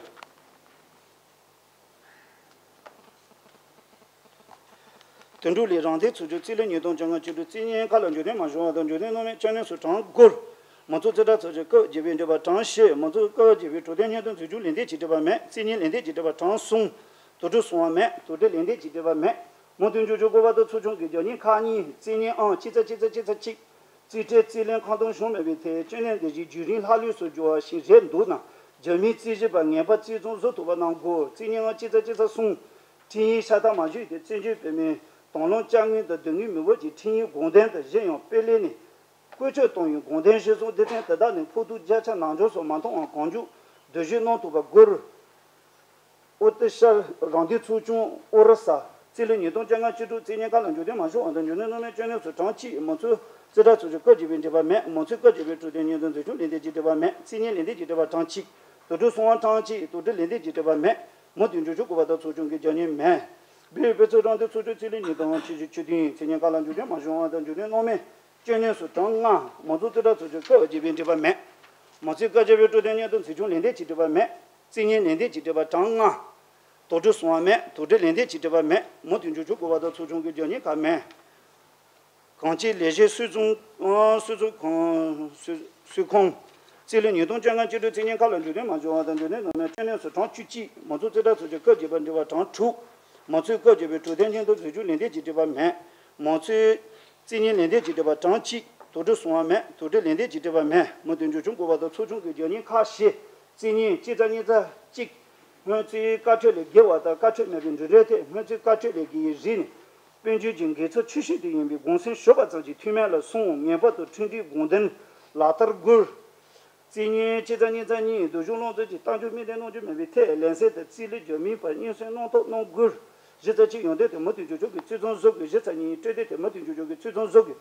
དོན་གྲུབ་ལས་རང་བདེན་ཚོགས་ཆུང་རྩིས་ལེན་ཉིས་སྟོང་བཅོ་ལྔ་བཅུ་དྲུག་རྩིས་ཉིན་ཁ་ལ་འཇོན་ཐང་མ་བྱུང་བ་དང་འཇོན་ཐང་སྣང་མེད་སྐྱོན་ནུས་སུ་གྲངས་དགུ། མང་གཙོ་རྩིས་ཁྲ་ཚོགས་ཆུང་སྐབས་བརྗེ་བའི་འབྲེལ་བ་གྲངས་བཞི། མང་གཙོ་སྐབས་བརྗེ་བའི་གྲུབ་དོན་སྙན་ཐོ་འཛུགས་སྐྱོང་ལས་འདེད་ཀྱི་འབྲེལ་བ་མེད། རྩིས་ཉིན་ལས་འདེད་ཀྱི་འབྲེལ་བ་གྲངས་གསུམ། དོགས་འདྲི་སོང་བ་མེད། དོགས་འདྲི་ལས་འདེད་ཀྱི་འབྲེལ་བ་མེད། མུ་མཐུད་འགྱུར་ཕྱོགས་བཀོད་པ་དང་ཚོགས་ཆུང་གི་རྒྱབ་གཉེར་ཁག་གཉིས། རྩིས་ཉིན་ཨང་གཅིག་ཚེས་གཅིག་ཚེས་གཅིག་ཚེས་གཅིག་རྩིས་ཁྲའི་རྩིས་ལེན་ཁང་སྟོང་བྱུང་མེད་པའི་ཐད་སྐྱོན་ལན་འདི་བཞིན་བརྒྱུད་རིམ་ལྷག་ལུས་སུ་འགྱུར་བ་ཞིག་རེད་འདུག་ན། རྒྱབ་མིའི་རྩིས་ཞིབ་པ་ངེས་པར་རྩིས་རྩོམ་བཟོ་ཐུབ་པ་གནང་དགོས། རྩིས་ཉིན་ཨང་གཅིག་ཚེས་གཅིག་ཚེས་གསུམ། འཕྲིན་ཡིག་ཤ་སྟག་མ་ཞུས་ཏེ་བཙན་བྱོལ་བོད་མིའི་དང་བླངས་དཔྱ་དངུལ་དང་དོན་དངུལ་མི་འབོར་གྱི་འཕྲིན་ཡིག་དགོངས་དོན་དང་གཞན་ཡང་དཔེ་ལེན་ནས་བཀོལ་སྤྱོད་གཏོང་ཡུལ་དགོངས་དོན་གཞིར་བཟུང་སྡེ་ཚན་དེ་དག་ནས་ཕོག་ཐུག་བརྒྱ་ཆ་ནང་འཇོག་སོགས་མ་མཐོང་བར་གང་མགྱོགས་བསྡུ་ཞིབ་གནང་ཐུབ་པ་དགོས། ཨོ་ཏི་ཤར་རང་བདེན་ཚོགས་ཆུང་ཨོ་རི་ས། རྩིས་ལེན་ཉིས་སྟོང་བཅོ་ལྔ་བཅུ་དྲུག་རྩིས་ཉིན་ཁ་ལ་འཇོན་ཐང་མ་བྱུང་བ་དང་འཇོན་ཐང་སྣང་མེད་སྐྱོན་ནུས་སུ་གྲངས་གཅིག་མང་གཙོའི་རྩིས་ཁྲ་ཚོགས་ཆུང་སྐབས་བརྗེ་བའི་འབྲེལ་བ་མེད། མང་གཙོའི་སྐབས་བརྗེ་བའི་གྲུབ་དོན་སྙན་ཐོ་འཛུགས་སྐྱོང་ལས་འདེད་ཀྱི་འབྲེལ་བ་མེད། རྩིས་ཉིན་ལས་འདེད་ཀྱི་འབྲེལ་བ་གྲངས་གཅིག་དོགས་འདྲི་སོང་བ་གྲངས་གཅིག་དོགས་འདྲི་ལས་འདེད་ཀྱི་འབྲེལ་བ་མེད། མུ་མཐུད་འགྱུར་ཕྱོགས་བཀོད་པ་དང་ཚོགས་ཆུང་གི་རྒྱབ་གཉེར་མེད། བོད་དཔེ་མཛོད་རང་བདེན་ཚོགས་ཆུང་རྩིས་ལེན་ཉིས་སྟོང་ཆུ་བཞི་ཆུ་བདུན་རྩིས་ཉིན་ཁ་ལ་འཇོན་ཐང་མ་བྱུང་བ་དང་འཇོན་ཐང་སྣང་མེད་སྐྱོན་ནུས་སུ་གྲངས་ལྔ། མང་གཙོ་རྩིས་ཁྲ་ཚོགས་ཆུང་སྐབས་བརྗེ་བའི་འབྲེལ་བ་མེད། མང་གཙོའི་སྐབས་བརྗེ་བའི་གྲུབ་དོན་སྙན་ཐོ་འཛུགས་སྐྱོང་ལས་འདེད་ཀྱི་འབྲེལ་བ་མེད། རྩིས་ཉིན་ལས་འདེད་ཀྱི་འབྲེལ་བ་གྲངས་ལྔ། དོགས་འདྲི་སོང་བ་མེད། དོགས་འདྲི་ལས་འདེད་ཀྱི་འབྲེལ་བ་མེད། མུ་མཐུད་འགྱུར་ཕྱོགས་བཀོད་པ་དང་ཚོགས་ཆུང་གི་རྒྱབ་གཉེར་ཁག་མེད། གང་ཅི་ལས་གཞི་སུད་ཚོང་། ཨ། སུད་ཚོང་ཁང་། སུད། སུད་ཁང་། རྩིས་ལེན་ཉིས་སྟོང་བཅོ་ལྔ་བཅུ་དྲུག་རྩིས་ཉིན་ཁ་ལ་འཇོན་ཐང་མ་བྱུང་བ་དང་འཇོན་ཐང་སྣང་མེད་སྐྱོན་ནུས་སུ་གྲངས་བཅུ་གཅིག་མང་གཙོ་རྩིས་ཁྲ་ཚོགས་ཆུང་སྐབས་བརྗེ་བའི་འབྲེལ་བ་གྲངས་དྲུག་མང་གཙོའི་སྐབས་བརྗེ་བའི་གྲུབ་དོན་སྙན་ཐོ་འཛུགས་སྐྱོང་ལས་འདེད་ཀྱི་འབྲེལ་བ་མེད། མང་གཙོའི་རྩིས་ཉིན་ལས་འདེད་ཀྱི་འབྲེལ་བ་གྲངས་གཅིག་དོགས་འདྲི་སོང་བ་མེད། དོགས་འདྲི་ལས་འདེད་ཀྱི་འབྲེལ་བ་མེད། མུ་མཐུད་འགྱུར་ཕྱོགས་བཀོད་པ་དང་ཚོགས་ཆུང་གི་རྒྱབ་གཉེར་ཁག་བཞི། རྩིས་ཉིན་གཅིག་ཚེས་གཉིས་ཚེས་གཅིག་སྔོན་རྩིས་བཀའ་ཁྲོལ་ལས་འགལ་བ་དང་བཀའ་ཁྲོལ་མེད་པའི་འགྲིམ་འགྲུལ་ཐད་སྔོན་རྩིས་བཀའ་ཁྲོལ་ལས་འགལ་གྱི་རིགས་ནི། དཔལ་འབྱོར་གྱི་འགལ་ཚབས་ཆེ་ཤོས་དེ་ཡིན་པའི་དགོངས་སེལ་ཞུས་པ་ཙམ་གྱིས་འཐུས་མེད་ལ་སོང་། ངེས་པར་དུ་ཁྲིམས་སྒྲིག་དགོངས་དོན་ལག་བསྟར་དགོས། རྩིས་ཉིན་གཅིག་ཚེས་གཉིས་ཚེས་གཉིས་བསྡུ་ཞིབ་བློ་འཛིན་གྱིས་གཏང་རྒྱུ་སྨིན་དོན་གནང་རྒྱུ་མེད་པའི་ཐད་ལན་གསལ་དང་རྩིས་ལེན་རྒྱུ་མིན་པར་སྙན་སེང་གནང་ཐབས་གནང་དགོས། གཞི་རྩ་གཅིག་ཡོང་དོན་དེ་མུ་མཐུད་འགྱུར་ཕྱོགས་ཀྱི་རྩིས་རྩོམ་བཟོ་དགོས། གཞི་རྩ་གཉིས་སྤྲོད་དོན་དེ་མུ་མཐུད་འགྱུར་ཕྱོགས་ཀྱི་རྩིས་རྩོམ་བཟོ་དགོས།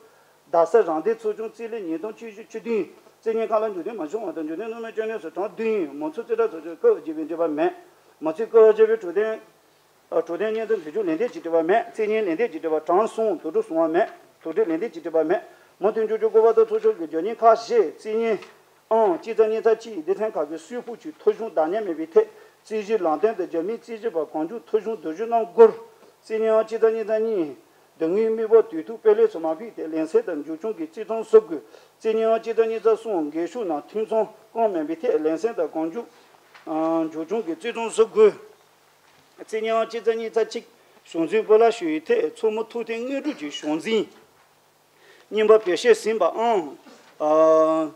རྡ་ས་རང་བདེན་ཚོགས་ཆུང་རྩིས་ལེན་ཉིས་སྟོང་བཅུ་བཅུ་བདུན་རྩིས་ཉིན་ཁ་ལ་འཇོན་ཐང་མ་བྱུང་བ་དང་འཇོན་ཐང་སྣང་མེད་སྐྱོན་ནུས་སུ་གྲངས་བདུན། མང་གཙོ་རྩིས་ཁྲ་ཚོགས་ཆུང་སྐབས་བརྗེ་བའི་འབྲེལ་བ་མེད། མང་གཙོའི་སྐབས་བརྗེ་བའི་གྲུབ་དོན། ཨ། གྲུབ་དོན་སྙན་ཐོ་འཛུགས་སྐྱོང་ལས་འདེད་ཀྱི་འབྲེལ་བ་མེད། རྩིས་ཉིན་ལས་འདེད་ཀྱི་འབྲེལ་བ་གྲངས་གསུམ། དོགས་འདྲི་སོང་བ་མེད། དོགས་འདྲི་ལས་འདེད་ཀྱི་འབྲེལ་བ་མེད། མུ་མཐུད་འགྱུར་ཕྱོགས་བཀོད་པ་དང་ཚོགས་ཆུང་གི་རྒྱབ་གཉེར་ཁག་བཞི། རྩིས་ཉིན་ཨང་གཅིག་ཚེས་གཉིས་ཚེས་གཅིག་སྡེ་ཚན་ཁག་གི་སུད་ཕུག་གི་ཐོ་གཞུང་བདག་གཉེར་མེད་པའི་ཐད་རྩིས་ཞིབ་ལམ་སྟོན་དང་རྒྱབ་མིའི་རྩིས་ཞིབ་པ་གང་མགྱོགས་ཐོ་གཞུང་བསྡུ་ཞིབ་གནང་དགོས། རྩིས་ཉིན་ཨང་གཅིག་ཚེས་གཉིས་ཚེས་གཉིས་དོན་དངོས་དམིགས་འབོར་དུས་ཐོག་སྤེལ་ལེགས་སུ་མ་ཕུལ་ཏེ་ལན་གསལ་དང་མཇུག་སྐྱོང་གི་རྩིས་རྩོམ་བཟོ་དགོས། རྩིས་ཉིན་ཨང་གཅིག་ཚེས་གཉིས་ཚེས་གསུམ་འགན་ཤུགས་ནང་ཐུན་མཚམས་བསྐངས་མེད་པའི་ཐད་ལན་གསལ་དང་གང་མགྱོགས་མཇུག་སྐྱོང་གི་རྩིས་རྩོམ་བཟོ་དགོས། རྩིས་ཉིན་ཨང་གཅིག་ཚེས་གཉིས་ཚེས་གཅིག་གཞུང་འཛིན་སྤོ་ལགས་ཞུ་ཡི་ཐད་མཚོ་མོ་ཐུབ་བསྟན་དངོས་གྲུབ་ཀྱི་གཞུང་འཛིན། རྙིང་པ་བེ་ཤེད་ཟིན་པའམ། ཨ།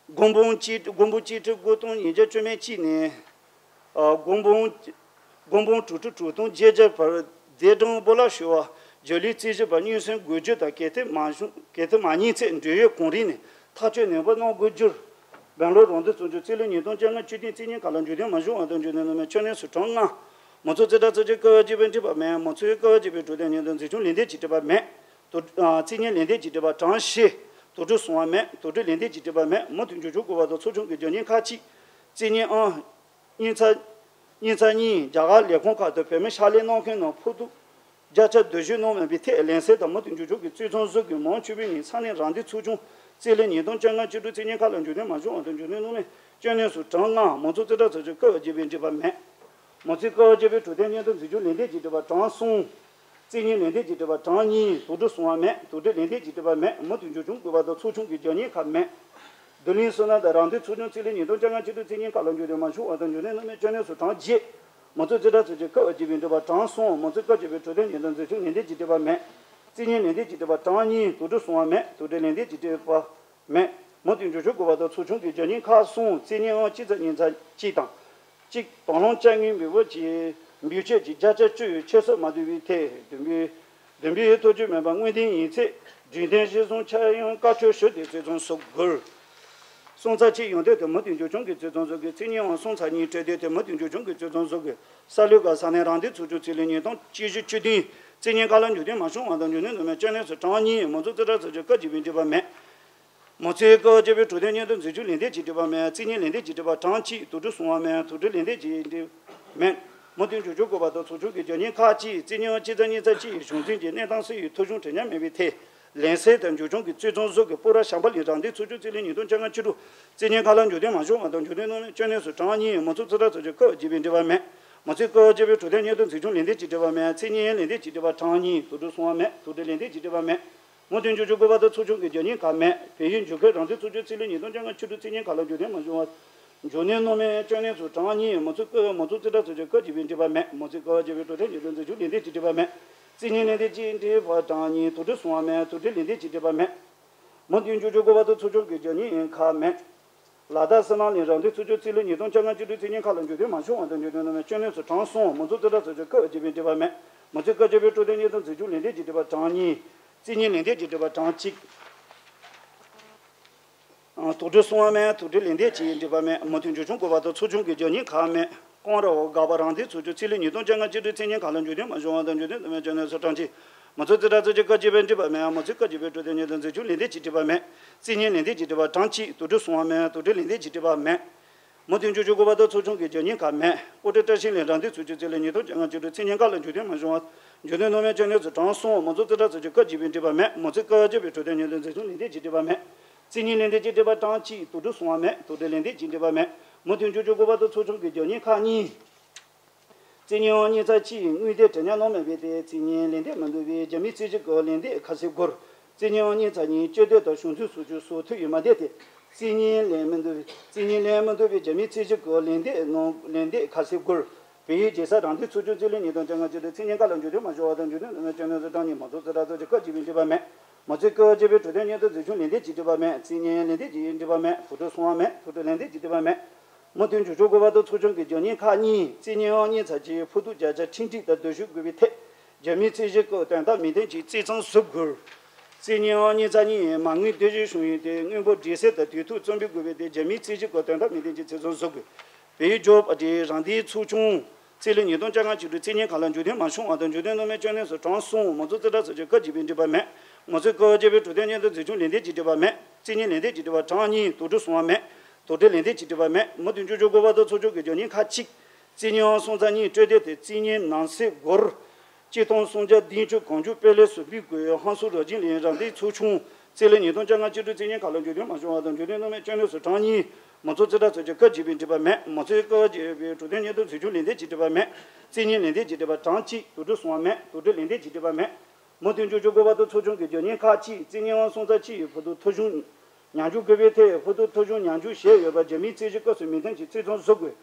དགུང་འབུམ་གཅིག་དགུང་འབུམ་གཅིག་ཁྲི་དགུ་སྟོང་ཉིས་བརྒྱ་བཅུ་མེད་གཅིག་ནས། ཨ། དགུང་འབུམ། དགུང་འབུམ་དྲུག་ཁྲི་དྲུག་སྟོང་བརྒྱད་བརྒྱ་བར་རྗེ་དྲུང་སྤོ་ལགས་ཞུ་བ་རྒྱ་གླིང་རྩིས་ཞིབ་པ་སྙན་སེང་དགོས་རྒྱུ་དང་གལ་ཏེ་མ་བྱུང་གལ་ཏེ་མ་རྙེད་ཚེ་འབྲེལ་ཡོད་གོང་རིམ་ནས་ཐག་གཅོད་ནན་པོ་གནང་དགོས་རྒྱུར། སྦེང་ལོར་རང་དོན་ཚོགས་ཆུང་རྩིས་ལེན་ཉིས་སྟོང་བཅོ་ལྔ་བཅུ་བདུན་རྩིས་ཉིན་ཁ་ལ་འཇུག་དོན་མ་བྱུང་བ་དང་འཇུག་དོན་ནང་མེད་བཅོ་ལྔ་སུ་གྲངས་ལྔ། མང་ཚོགས་རྩིས་ཁྲ་ཚོགས་ཆུང་བཀའ་བརྒྱུད་པའི་འགྲེལ་པ་མེད། མང་ཚོགས་བཀའ་བརྒྱུད་པའི་གྲོས་དོན་ཉིས་སྟོང་འཛིན་སྐྱོང་ལས་འདེབས་ཀྱི་འགྲེལ་པ་མེད། དོ། རྩིས་ཉིན་ལས་འདེབས་ཀྱི་འགྲེལ་པ་གྲངས་བཞི། དོ་སྒྲིག་སོང་བ་མེད། དོ་སྒྲིག་ལས་འདེབས་ཀྱི་འགྲེལ་པ་མེད། མུ་མཐུད་འཇུག་ཆུང་སྐུ་པ་དང་ཚོགས་ཆུང་གི་རྒྱབ་གཉེར་ཁག་གཅིག་རྩིས་ཉིན་ཨང་། གཉིས་ཚ། གཉིས་ཚ་གཉིས་རྒྱ་གར་ལས་ཁུངས་ཁག་ཏུ་བོད་མི་ཕྱག་ལས་གནང་མཁན་ནང་ཕོག་ཐུག་བརྒྱ་ཆ་བསྡུ་ཞིབ་གནང་མེད་པའི་ཐད་ལན་གསལ་དང་མུ་མཐུད་འཇུག་ཆུང་གི་བཙོན་བཟུང་སོགས་ཀྱི་མང་ཆེ་བའི་ཉིན་ས་གནས་རང་བདེན་ཚོགས་ཆུང་རྩིས་ལེན་ཉིས་སྟོང་བཅོ་ལྔ་བཅུ་དྲུག་རྩིས་ཉིན་ཁ་ལ་འཇུག་དོན་མ་བྱུང་བ་དང་འཇུག་དོན་སྣང་མེད་བཅོ་ལྔ་སུ་གྲངས་ལྔ། མང་ཚོགས་རྩིས་ཁྲ་ཚོགས་ཆུང་བཀའ་བརྒྱུད་པའི་འགྲེལ་པ་མེད། མང་གཙོའི་བཀའ་བརྒྱུད་པའི་གྲོས་དོན་སྙན་ཐོ་འཛིན་སྐྱོང་ལས་འདེབས་ཀྱི་འགྲེལ་པ་གྲངས་གསུམ། རྩིས་ཉིན་ལས་འདེབས་ཀྱི་འགྲེལ་པ་གྲངས་གཉིས། དོ་སྒྲིག་སོང་བ་མེད། དོ་སྒྲིག་ལས་འདེབས་ཀྱི་འགྲེལ་པ་མེད། མུ་མཐུད་འཇུག་ཆུང་སྐུ་པ་དང་ཚོགས་ཆུང་གི་རྒྱབ་གཉེར་ཁག་མེད། བསྡུ་ལེན་སོ་ན་དང་རང་དོན་ཚོགས་ཆུང་རྩིས་ལེན་ཉིས་སྟོང་བཅོ་ལྔ་བཅུ་དྲུག་རྩིས་ཉིན་ཁ་ལ་འཇུག་དོན་མ་བྱུང་བ་དང་འཇུག་དོན་སྣང་མེད་བཅོ་ལྔ་སུ་གྲངས་བརྒྱད། མང་གཙོའི་རྩིས་ཁྲ་ཚོགས་ཆུང་བཀའ་བརྒྱུད་པའི་འགྲེལ་པ་གྲངས་གསུམ། མང་གཙོའི་བཀའ་བརྒྱུད་པའི་གྲོས་དོན་ཉིས་སྟོང་འཛིན་སྐྱོང་ལས་འདེབས་ཀྱི་འགྲེལ་པ་མེད། རྩིས་ཉིན་ལས་འདེབས་ཀྱི་འགྲེལ་པ་གྲངས་གཉིས། དོ་སྒྲིག་སོང་བ་མེད། དོ་སྒྲིག་ལས་འདེབས་ཀྱི་འགྲེལ་པ་མེད། མུ་མཐུད་འཇུག་ཆུང་སྐུ་པ་དང་ཚོགས་ཆུང་གི་རྒྱབ་གཉེར་ཁག་གསུམ། རྩིས་ཉིན་ཨང་གཅིག་ཚ་གཉིས་ཚ་གཅིག་དང་། གཅིག་དང་བླངས་དཔྱ་དངུལ་འབུལ་བ་གྱི་འབུལ་ཆད་ཀྱི་བརྒྱ་ཆ་བཅུ་ཆད་སོགས་མ་བསྡུས་པའི་ཐད་བདུན་པའི་བདུན་པའི་ཐོ་གཅོད་མེད་པར་དངུལ་འདེད་ཡིན་ཚེ་རྒྱུན་ལྡན་གཞི་བཟུང་ཆག་ཡང་བཀའ་འཁྲོལ་ཞུ་སྟེ་རྩིས་ཚང་བཟོ་དགོས། སོང་ཚ་གཅིག་ཡོང་དོན་དུ་མུ་མཐུད་འཇུག་ཆུང་གི་རྩིས་ཚང་བཟོ་དགོས། རྩིས་ཉིན་ཨང་སོང་ཚ་གཉིས་སྤྲོད་དོན་དུ་མུ་མཐུད་འཇུག་ཆུང་གི་རྩིས་ཚང་བཟོ་དགོས། ས་ལུགས་ཀ་ས་གནས་རང་བདེན་ཚོགས་ཆུང་རྩིས་ལེན་ཉིས་སྟོང་བཅུ་བཅུ་བདུན་རྩིས་ཉིན་ཁ་ལ་འཇུག་དོན་མ་བྱུང་བ་དང་འཇུག་དོན་ནང་མེད་བཅོ་ལྔ་སུ་གྲངས་གཉིས། མང་གཙོའི་རྩིས་ཁྲ་ཚོགས་ཆུང་བཀའ་བརྒྱུད་པའི་འགྲེལ་པ་མེད། མང་གཙོའི་བཀའ་བརྒྱུད་པའི་གྲོས་དོན་སྙན་ཐོ་འཛིན་སྐྱོང་ལས་འདེབས་ཀྱི་འགྲེལ་པ་མེད། རྩིས་ཉིན་ལས་འདེབས་ཀྱི་འགྲེལ་པ་གྲངས་གཅིག་དོ་སྒྲིག་སོང་བ་མེད། དོ་སྒྲིག་ལས་འདེབས་ཀྱི་འགྲེལ་མེད། མུ་མཐུད་འཇུག་ཆུང་སྐུ་པ་དང་ཚོགས་ཆུང་གི་རྒྱབ་གཉེར་ཁག་གཅིག་རྩིས་ཉིན་ཨང་གཅིག་ཚ་གཉིས་ཚ་གཅིག་གཞུང་འཛིན་གྱི་གནས་སྟངས་སུ་ཡི་ཐོ་གཞུང་དྲི་ཉམས་མེད་པའི་ཐད་ལན་གསལ་དང་འཇུག་ཆུང་གི་རྩིས་ཚང་བཟོ་དགོས། སྤོ་ར་བྱམས་པ་གླིང་རང་བདེན་ཚོགས་ཆུང་རྩིས་ལེན་ཉིས་སྟོང་བཅོ་ལྔ་བཅུ་དྲུག་རྩིས་ཉིན་ཁ་ལ་འཇུག་དོན་མ་བྱུང་བ་དང་འཇུག་དོན་སྣང་མེད་བཅོ་ལྔ་སུ་གྲངས་གཉིས། མང་གཙོའི་རྩིས་ཁྲ་ཚོགས་ཆུང་བཀའ་བརྒྱུད་པའི་འགྲེལ་པ་མེད། མང་གཙོའི་བཀའ་བརྒྱུད་པའི་གྲོས་དོན་སྙན་ཐོ་འཛིན་སྐྱོང་ལས་འདེབས་ཀྱི་འགྲེལ་པ་མེད། རྩིས་ཉིན་ལས་འདེབས་ཀྱི་འགྲེལ་པ་གྲངས་གཉིས་དོ་སྒྲིག་སོང་བ་མེད། དོ་སྒྲིག་ལས་འདེབས་ཀྱི་འགྲེལ་པ་མེད། མུ་མཐུད་འཇུག་ཆུང་སྐུ་པ་དང་ཚོགས་ཆུང་གི་རྒྱབ་གཉེར་ཁག་མེད། བལ་ཡུལ་འཇུག་སྐོར་རང་བདེན་ཚོགས་ཆུང་རྩིས་ལེན་ཉིས་སྟོང་བཅོ་ལྔ་བཅུ་དྲུག་རྩིས་ཉིན་ཁ་ལ་འཇུག་དོན་མ་བྱུང་བ། འཇུག་དོན་སྣང་མེད་བཅོ་ལྔ་སུ་གྲངས་གཉིས། མང་གཙོའི་བཀའ། མང་གཙོའི་རྩིས་ཁྲ་ཚོགས་ཆུང་བཀའ་བརྒྱུད་པའི་འགྲེལ་པ་མེད། མང་གཙོའི་བཀའ་བརྒྱུད་པའི་གྲོས་དོན་ཉིས་སྟོང་འཛིན་སྐྱོང་ལས་འདེབས་ཀྱི་འགྲེལ་པ་མེད། རྩིས་ཉིན་ལས་འདེབས་ཀྱི་འགྲེལ་པ་གྲངས་གཉིས་དོ་སྒྲིག་སོང་བ་མེད། དོ་སྒྲིག་ལས་འདེབས་ཀྱི་འགྲེལ་པ་མེད། མུ་མཐུད་འཇུག་ཆུང་སྐུ་པ་དང་ཚོགས་ཆུང་གི་རྒྱབ་གཉེར་ཁག་མེད། ལ་དྭགས་བསོད་ནམས་གླིང་རང་བདེན་ཚོགས་ཆུང་རྩིས་ལེན་ཉིས་སྟོང་བཅོ་ལྔ་བཅུ་དྲུག་རྩིས་ཉིན་ཁ་ལ་འཇུག་དོན་མ་བྱུང་བ་དང་འཇུག་དོན་སྣང་མེད་བཅོ་ལྔ་སུ་གྲངས་གསུམ། མང་གཙོའི་རྩིས་ཁྲ་ཚོགས་ཆུང་བཀའ་བརྒྱུད་པའི་འགྲེལ་པ་མེད། མང་གཙོའི་བཀའ་བརྒྱུད་པའི་གྲོས་དོན་སྙན་ཐོ་འཛིན་སྐྱོང་ལས་འདེབས་ཀྱི་འགྲེལ་པ་གྲངས་གཉིས། རྩིས་ཉིན་ལས་འདེབས་ཀྱི་འགྲེལ་པ་གྲངས་གཅིག་དོ་སྒྲིག་སོང་བ་མེད། དོ་སྒྲིག་ལས་འདེབས་ཀྱི་འགྲེལ་པ་མེད། མུ་མཐུད་འཇུག་ཆུང་སྐུ་པ་དང་ཚོགས་ཆུང་གི་རྒྱབ་གཉེར་ཁག་མེད། ཀོང་ར་འོག་དགག་པ་རང་བདེན་ཚོགས་ཆུང་རྩིས་ལེན་ཉིས་སྟོང་བཅོ་ལྔ་བཅུ་དྲུག་རྩིས་ཉིན་ཁ་ལ་འཇུག་དོན་མ་བྱུང་བ་དང་འཇུག་དོན་སྣང་མེད་བཅོ་ལྔ་སུ་གྲངས་གཅིག་མང་གཙོའི་རྩིས་ཁྲ་ཚོགས་ཆུང་བཀའ་བརྒྱུད་པའི་འགྲེལ་པ་མེད། མང་གཙོའི་བཀའ་བརྒྱུད་པའི་གྲོས་དོན་ཉིས་སྟོང་འཛིན་སྐྱོང་ལས་འདེབས་ཀྱི་འགྲེལ་པ་མེད། རྩིས་ཉིན་ལས་འདེབས་ཀྱི་འགྲེལ་པ་གྲངས་གཅིག་དོ་སྒྲིག་སོང་བ་མེད། དོ་སྒྲིག་ལས་འདེབས་ཀྱི་འགྲེལ་པ་གྲངས་གཅིག་མུ་མཐུད་འཇུག་ཆུང་སྐུ་པ་དང་ཚོགས་ཆུང་གི་རྒྱབ་གཉེར་ཁག་མེད། སྤོ་ཏི་བཀྲ་ཤིས་གླིང་རང་བདེན་ཚོགས་ཆུང་རྩིས་ལེན་ཉིས་སྟོང་བཅོ་ལྔ་བཅུ་དྲུག་རྩིས་ཉིན་ཁ་ལ་འཇུག་དོན་མ་བྱུང་བ། འཇུག་དོན་སྣང་མེད་བཅོ་ལྔ་སུ་གྲངས་གསུམ། མང་གཙོའི་རྩིས་ཁྲ་ཚོགས་ཆུང་བཀའ་བརྒྱུད་པའི་འགྲེལ་པ་མེད། མང་གཙོའི་བཀའ་བརྒྱུད་པའི་གྲོས་དོན་ཉིས་སྟོང་འཛིན་སྐྱོང་ལས་འདེབས་ཀྱི་འགྲེལ་པ་མེད། རྩིས་ཉིན་ལས་འདེབས་ཀྱི་འགྲེལ་པ་གྲངས་གཅིག་དོ་སྒྲིག་སོང་བ་མེད། དོ་སྒྲིག་ལས་འདེབས་ཀྱི་འགྲེལ་པ་མེད། མུ་མཐུད་འཇུག་ཆུང་སྐུ་པ་དང་ཚོགས་ཆུང་གི་རྒྱབ་གཉེར་ཁག་གཉིས། རྩིས་ཉིན་ཨང་གཉིས་ཚ་གཅིག་དངུལ་འདེད་དྲི་ཉམས་གནང་མེད་པའི་ཐད་རྩིས་ཉིན་ལན་འདེབས་མི་འདུག་པའི་རྒྱ་མིའི་རྩིས་ཞིབ་ཀྱི་ལན་འདེབས་ཁ་གསལ་སྐོར། རྩིས་ཉིན་ཨང་གཉིས་ཚ་གཉིས་སྤྱི་བདེ་དང་གཞུང་འཛིན་སོགས་ཀྱི་བཟོ་ཐུབ་ཡོད་མ་རེད་དེ། རྩིས་ཉིན་ལན་མི་འདུག་པའི། རྩིས་ཉིན་ལན་མི་འདུག་པའི་རྒྱ་མིའི་རྩིས་ཞིབ་ཀྱི་ལན་འདེབས་ནང་ལན་འདེབས་ཁ་གསལ་སྐོར། བལ་ཡུལ་རྒྱལ་ས་རང་བདེན་ཚོགས་ཆུང་རྩིས་ལེན་ཉིས་སྟོང་བཅོ་ལྔ་བཅུ་དྲུག་རྩིས་ཉིན་ཁ་ལ་འཇུག་དོན་མ་བྱུང་བ་དང་འཇུག་དོན་སྣང་མེད་བཅོ་ལྔ་སུ་གྲངས་གཉིས། མང་གཙོའི་རྩིས་ཁྲ་ཚོགས་ཆུང་བཀའ་བརྒྱུད་པའི་འགྲེལ་པ་མེད། མང་གཙོའི་བཀའ་བརྒྱུད་པའི་གྲོས་དོན་སྙན་ཐོ་འཛིན་སྐྱོང་ལན་འདེབས་ཀྱི་འགྲེལ་པ་མེད། རྩིས་ཉིན་ལན་འདེབས་ཀྱི་འགྲེལ་པ་མེད། དོ་སྒྲིག་སོང་བ་མེད། དོ་སྒྲིག་ལན་འདེབས་ཀྱི་འགྲེལ་པ་མེད། མུ་མཐུད་འཇུག་ཆུང་སྐུ་པ་དང་ཚོགས་ཆུང་གི་རྒྱབ་གཉེར་ཁག་གཉིས། རྩིས་ཉིན་ཨང་གཉིས་ཚ་གཅིག་ཕུར་ཐུག་བརྒྱ་ཆ་ཁྲི་ཁྲི་དང་བསྡུར་ཞིབ་དགོས་པའི་ཐད་རྒྱ་མིའི་རྩིས་ཞིབ་ཀྱི་དོན་དག་མི་ལྡན་གྱི་རྩིས་ཚང་བཟོ་དགོས། རྩིས་ཉིན་ཨང་གཉིས་ཚ་གཉིས་མ་དངུལ་སྡེབ་གཞི་བྱུང་ཡོད་དེ་དངུལ་འབོར་འགྲེལ་བཤད་དང་དུས་ཐོག་རྩོམ་སྒྲིག་དགོས་པའི་ཐད་རྒྱ་མིའི་རྩིས་ཞིབ་ཀྱི་དོན་དག་མི་ལྡན་གྱི་རྩིས་ཚང་བཟོ་དགོས། བལ་ཡུལ་ཇོ་པ་ཏི་རང་བདེན་ཚོགས་ཆུང་རྩིས་ལེན་ཉིས་སྟོང་བཅོ་ལྔ་བཅུ་དྲུག་རྩིས་ཉིན་ཁ་ལ་འཇུག་དོན་མ་བྱུང་བ་དང་འཇུག་དོན་སྣང་མེད་བཅོ་ལྔ་སུ་གྲངས་གསུམ། མང་གཙོའི་རྩིས་ཁྲ་ཚོགས་ཆུང་བཀའ་བརྒྱུད་པའི་འགྲེལ་པ་མེད། མང་གཙོའི་བཀའ་བརྒྱུད་པའི་གྲོས་དོན་སྙན་ཐོ་འཛིན་སྐྱོང་ལན་འདེབས་ཀྱི་འགྲེལ་པ་མེད། རྩིས་ཉིན་ལན་འདེབས་ཀྱི་འགྲེལ་པ་གྲངས་གཉིས། དོ་སྒྲིག་སོང་བ་མེད། དོ་སྒྲིག་ལན་འདེབས་ཀྱི་འགྲེལ་པ་མེད། མུ་མཐུད་འཇུག་ཆུང་སྐུ་པ་དང་ཚོགས་ཆུང་གི་རྒྱབ་གཉེར་ཁག་གཅིག་རྩིས་ཉིན་ཨང་སོང་ཚ་གཉིས་སྤྲོད་དེབ་དེ་རྩིས་ཉིན་ནང་གསེས་སྒོར། གཅིག་སྟོང་སུམ་བརྒྱ་བདུན་ཅུ་གང་བྱུང་དཔལ་ལས་སུ་འབུལ་དགོས། ཧང་སུ་རོ་ཇིན་ལིན་རང་བདེན་ཚོགས་ཆུང་རྩིས་ལེན་ཉིས་སྟོང་བཅོ་ལྔ་བཅུ་དྲུག་རྩིས་ཉིན་ཁ་ལ་འཇུག་དོན་མ་བྱུང་བ་དང་འཇུག་དོན་སྣང་མེད་བཅོ་ལྔ་སུ་གྲངས་གཉིས། མང་གཙོའི་རྩིས་ཁྲ་ཚོགས་ཆུང་བཀའ་བརྒྱུད་པའི་འགྲེལ་པ་མེད། མང་གཙོའི་བཀའ་བརྒྱུད་པའི་གྲོས་དོན་སྙན་ཐོ་འཛིན་སྐྱོང་ལན་འདེབས་ཀྱི་འགྲེལ་པ་མེད། རྩིས་ཉིན་ལན་འདེབས་ཀྱི་འགྲེལ་པ་གྲངས་གཅིག་དོ་སྒྲིག་སོང་བ་མེད། དོ་སྒྲིག་ལན་འདེབས་ཀྱི་འགྲེལ་པ་མེད། མུ་མཐུད་འཇུག་ཆུང་སྐུ་པ་དང་ཚོགས་ཆུང་གི་རྒྱབ་གཉེར་ཁག་གཅིག་རྩིས་ཉིན་ཨང་སོང་ཚ་གཅིག་ཡི་ཕུར་ཐུག་ཐོ་གཞུང་ཉམས་འགྱུར་དགོས་པའི་ཐད་ཕུར་ཐུག་ཐོ་གཞུང་ཉམས་འགྱུར་བྱས་ཡོད་པ་རྒྱ་མིའི་རྩིས་ཞིབ་སྐབས་སུ་མི་ལྡན་གྱི་རྩིས་ཚང་བཟོ་དགོས།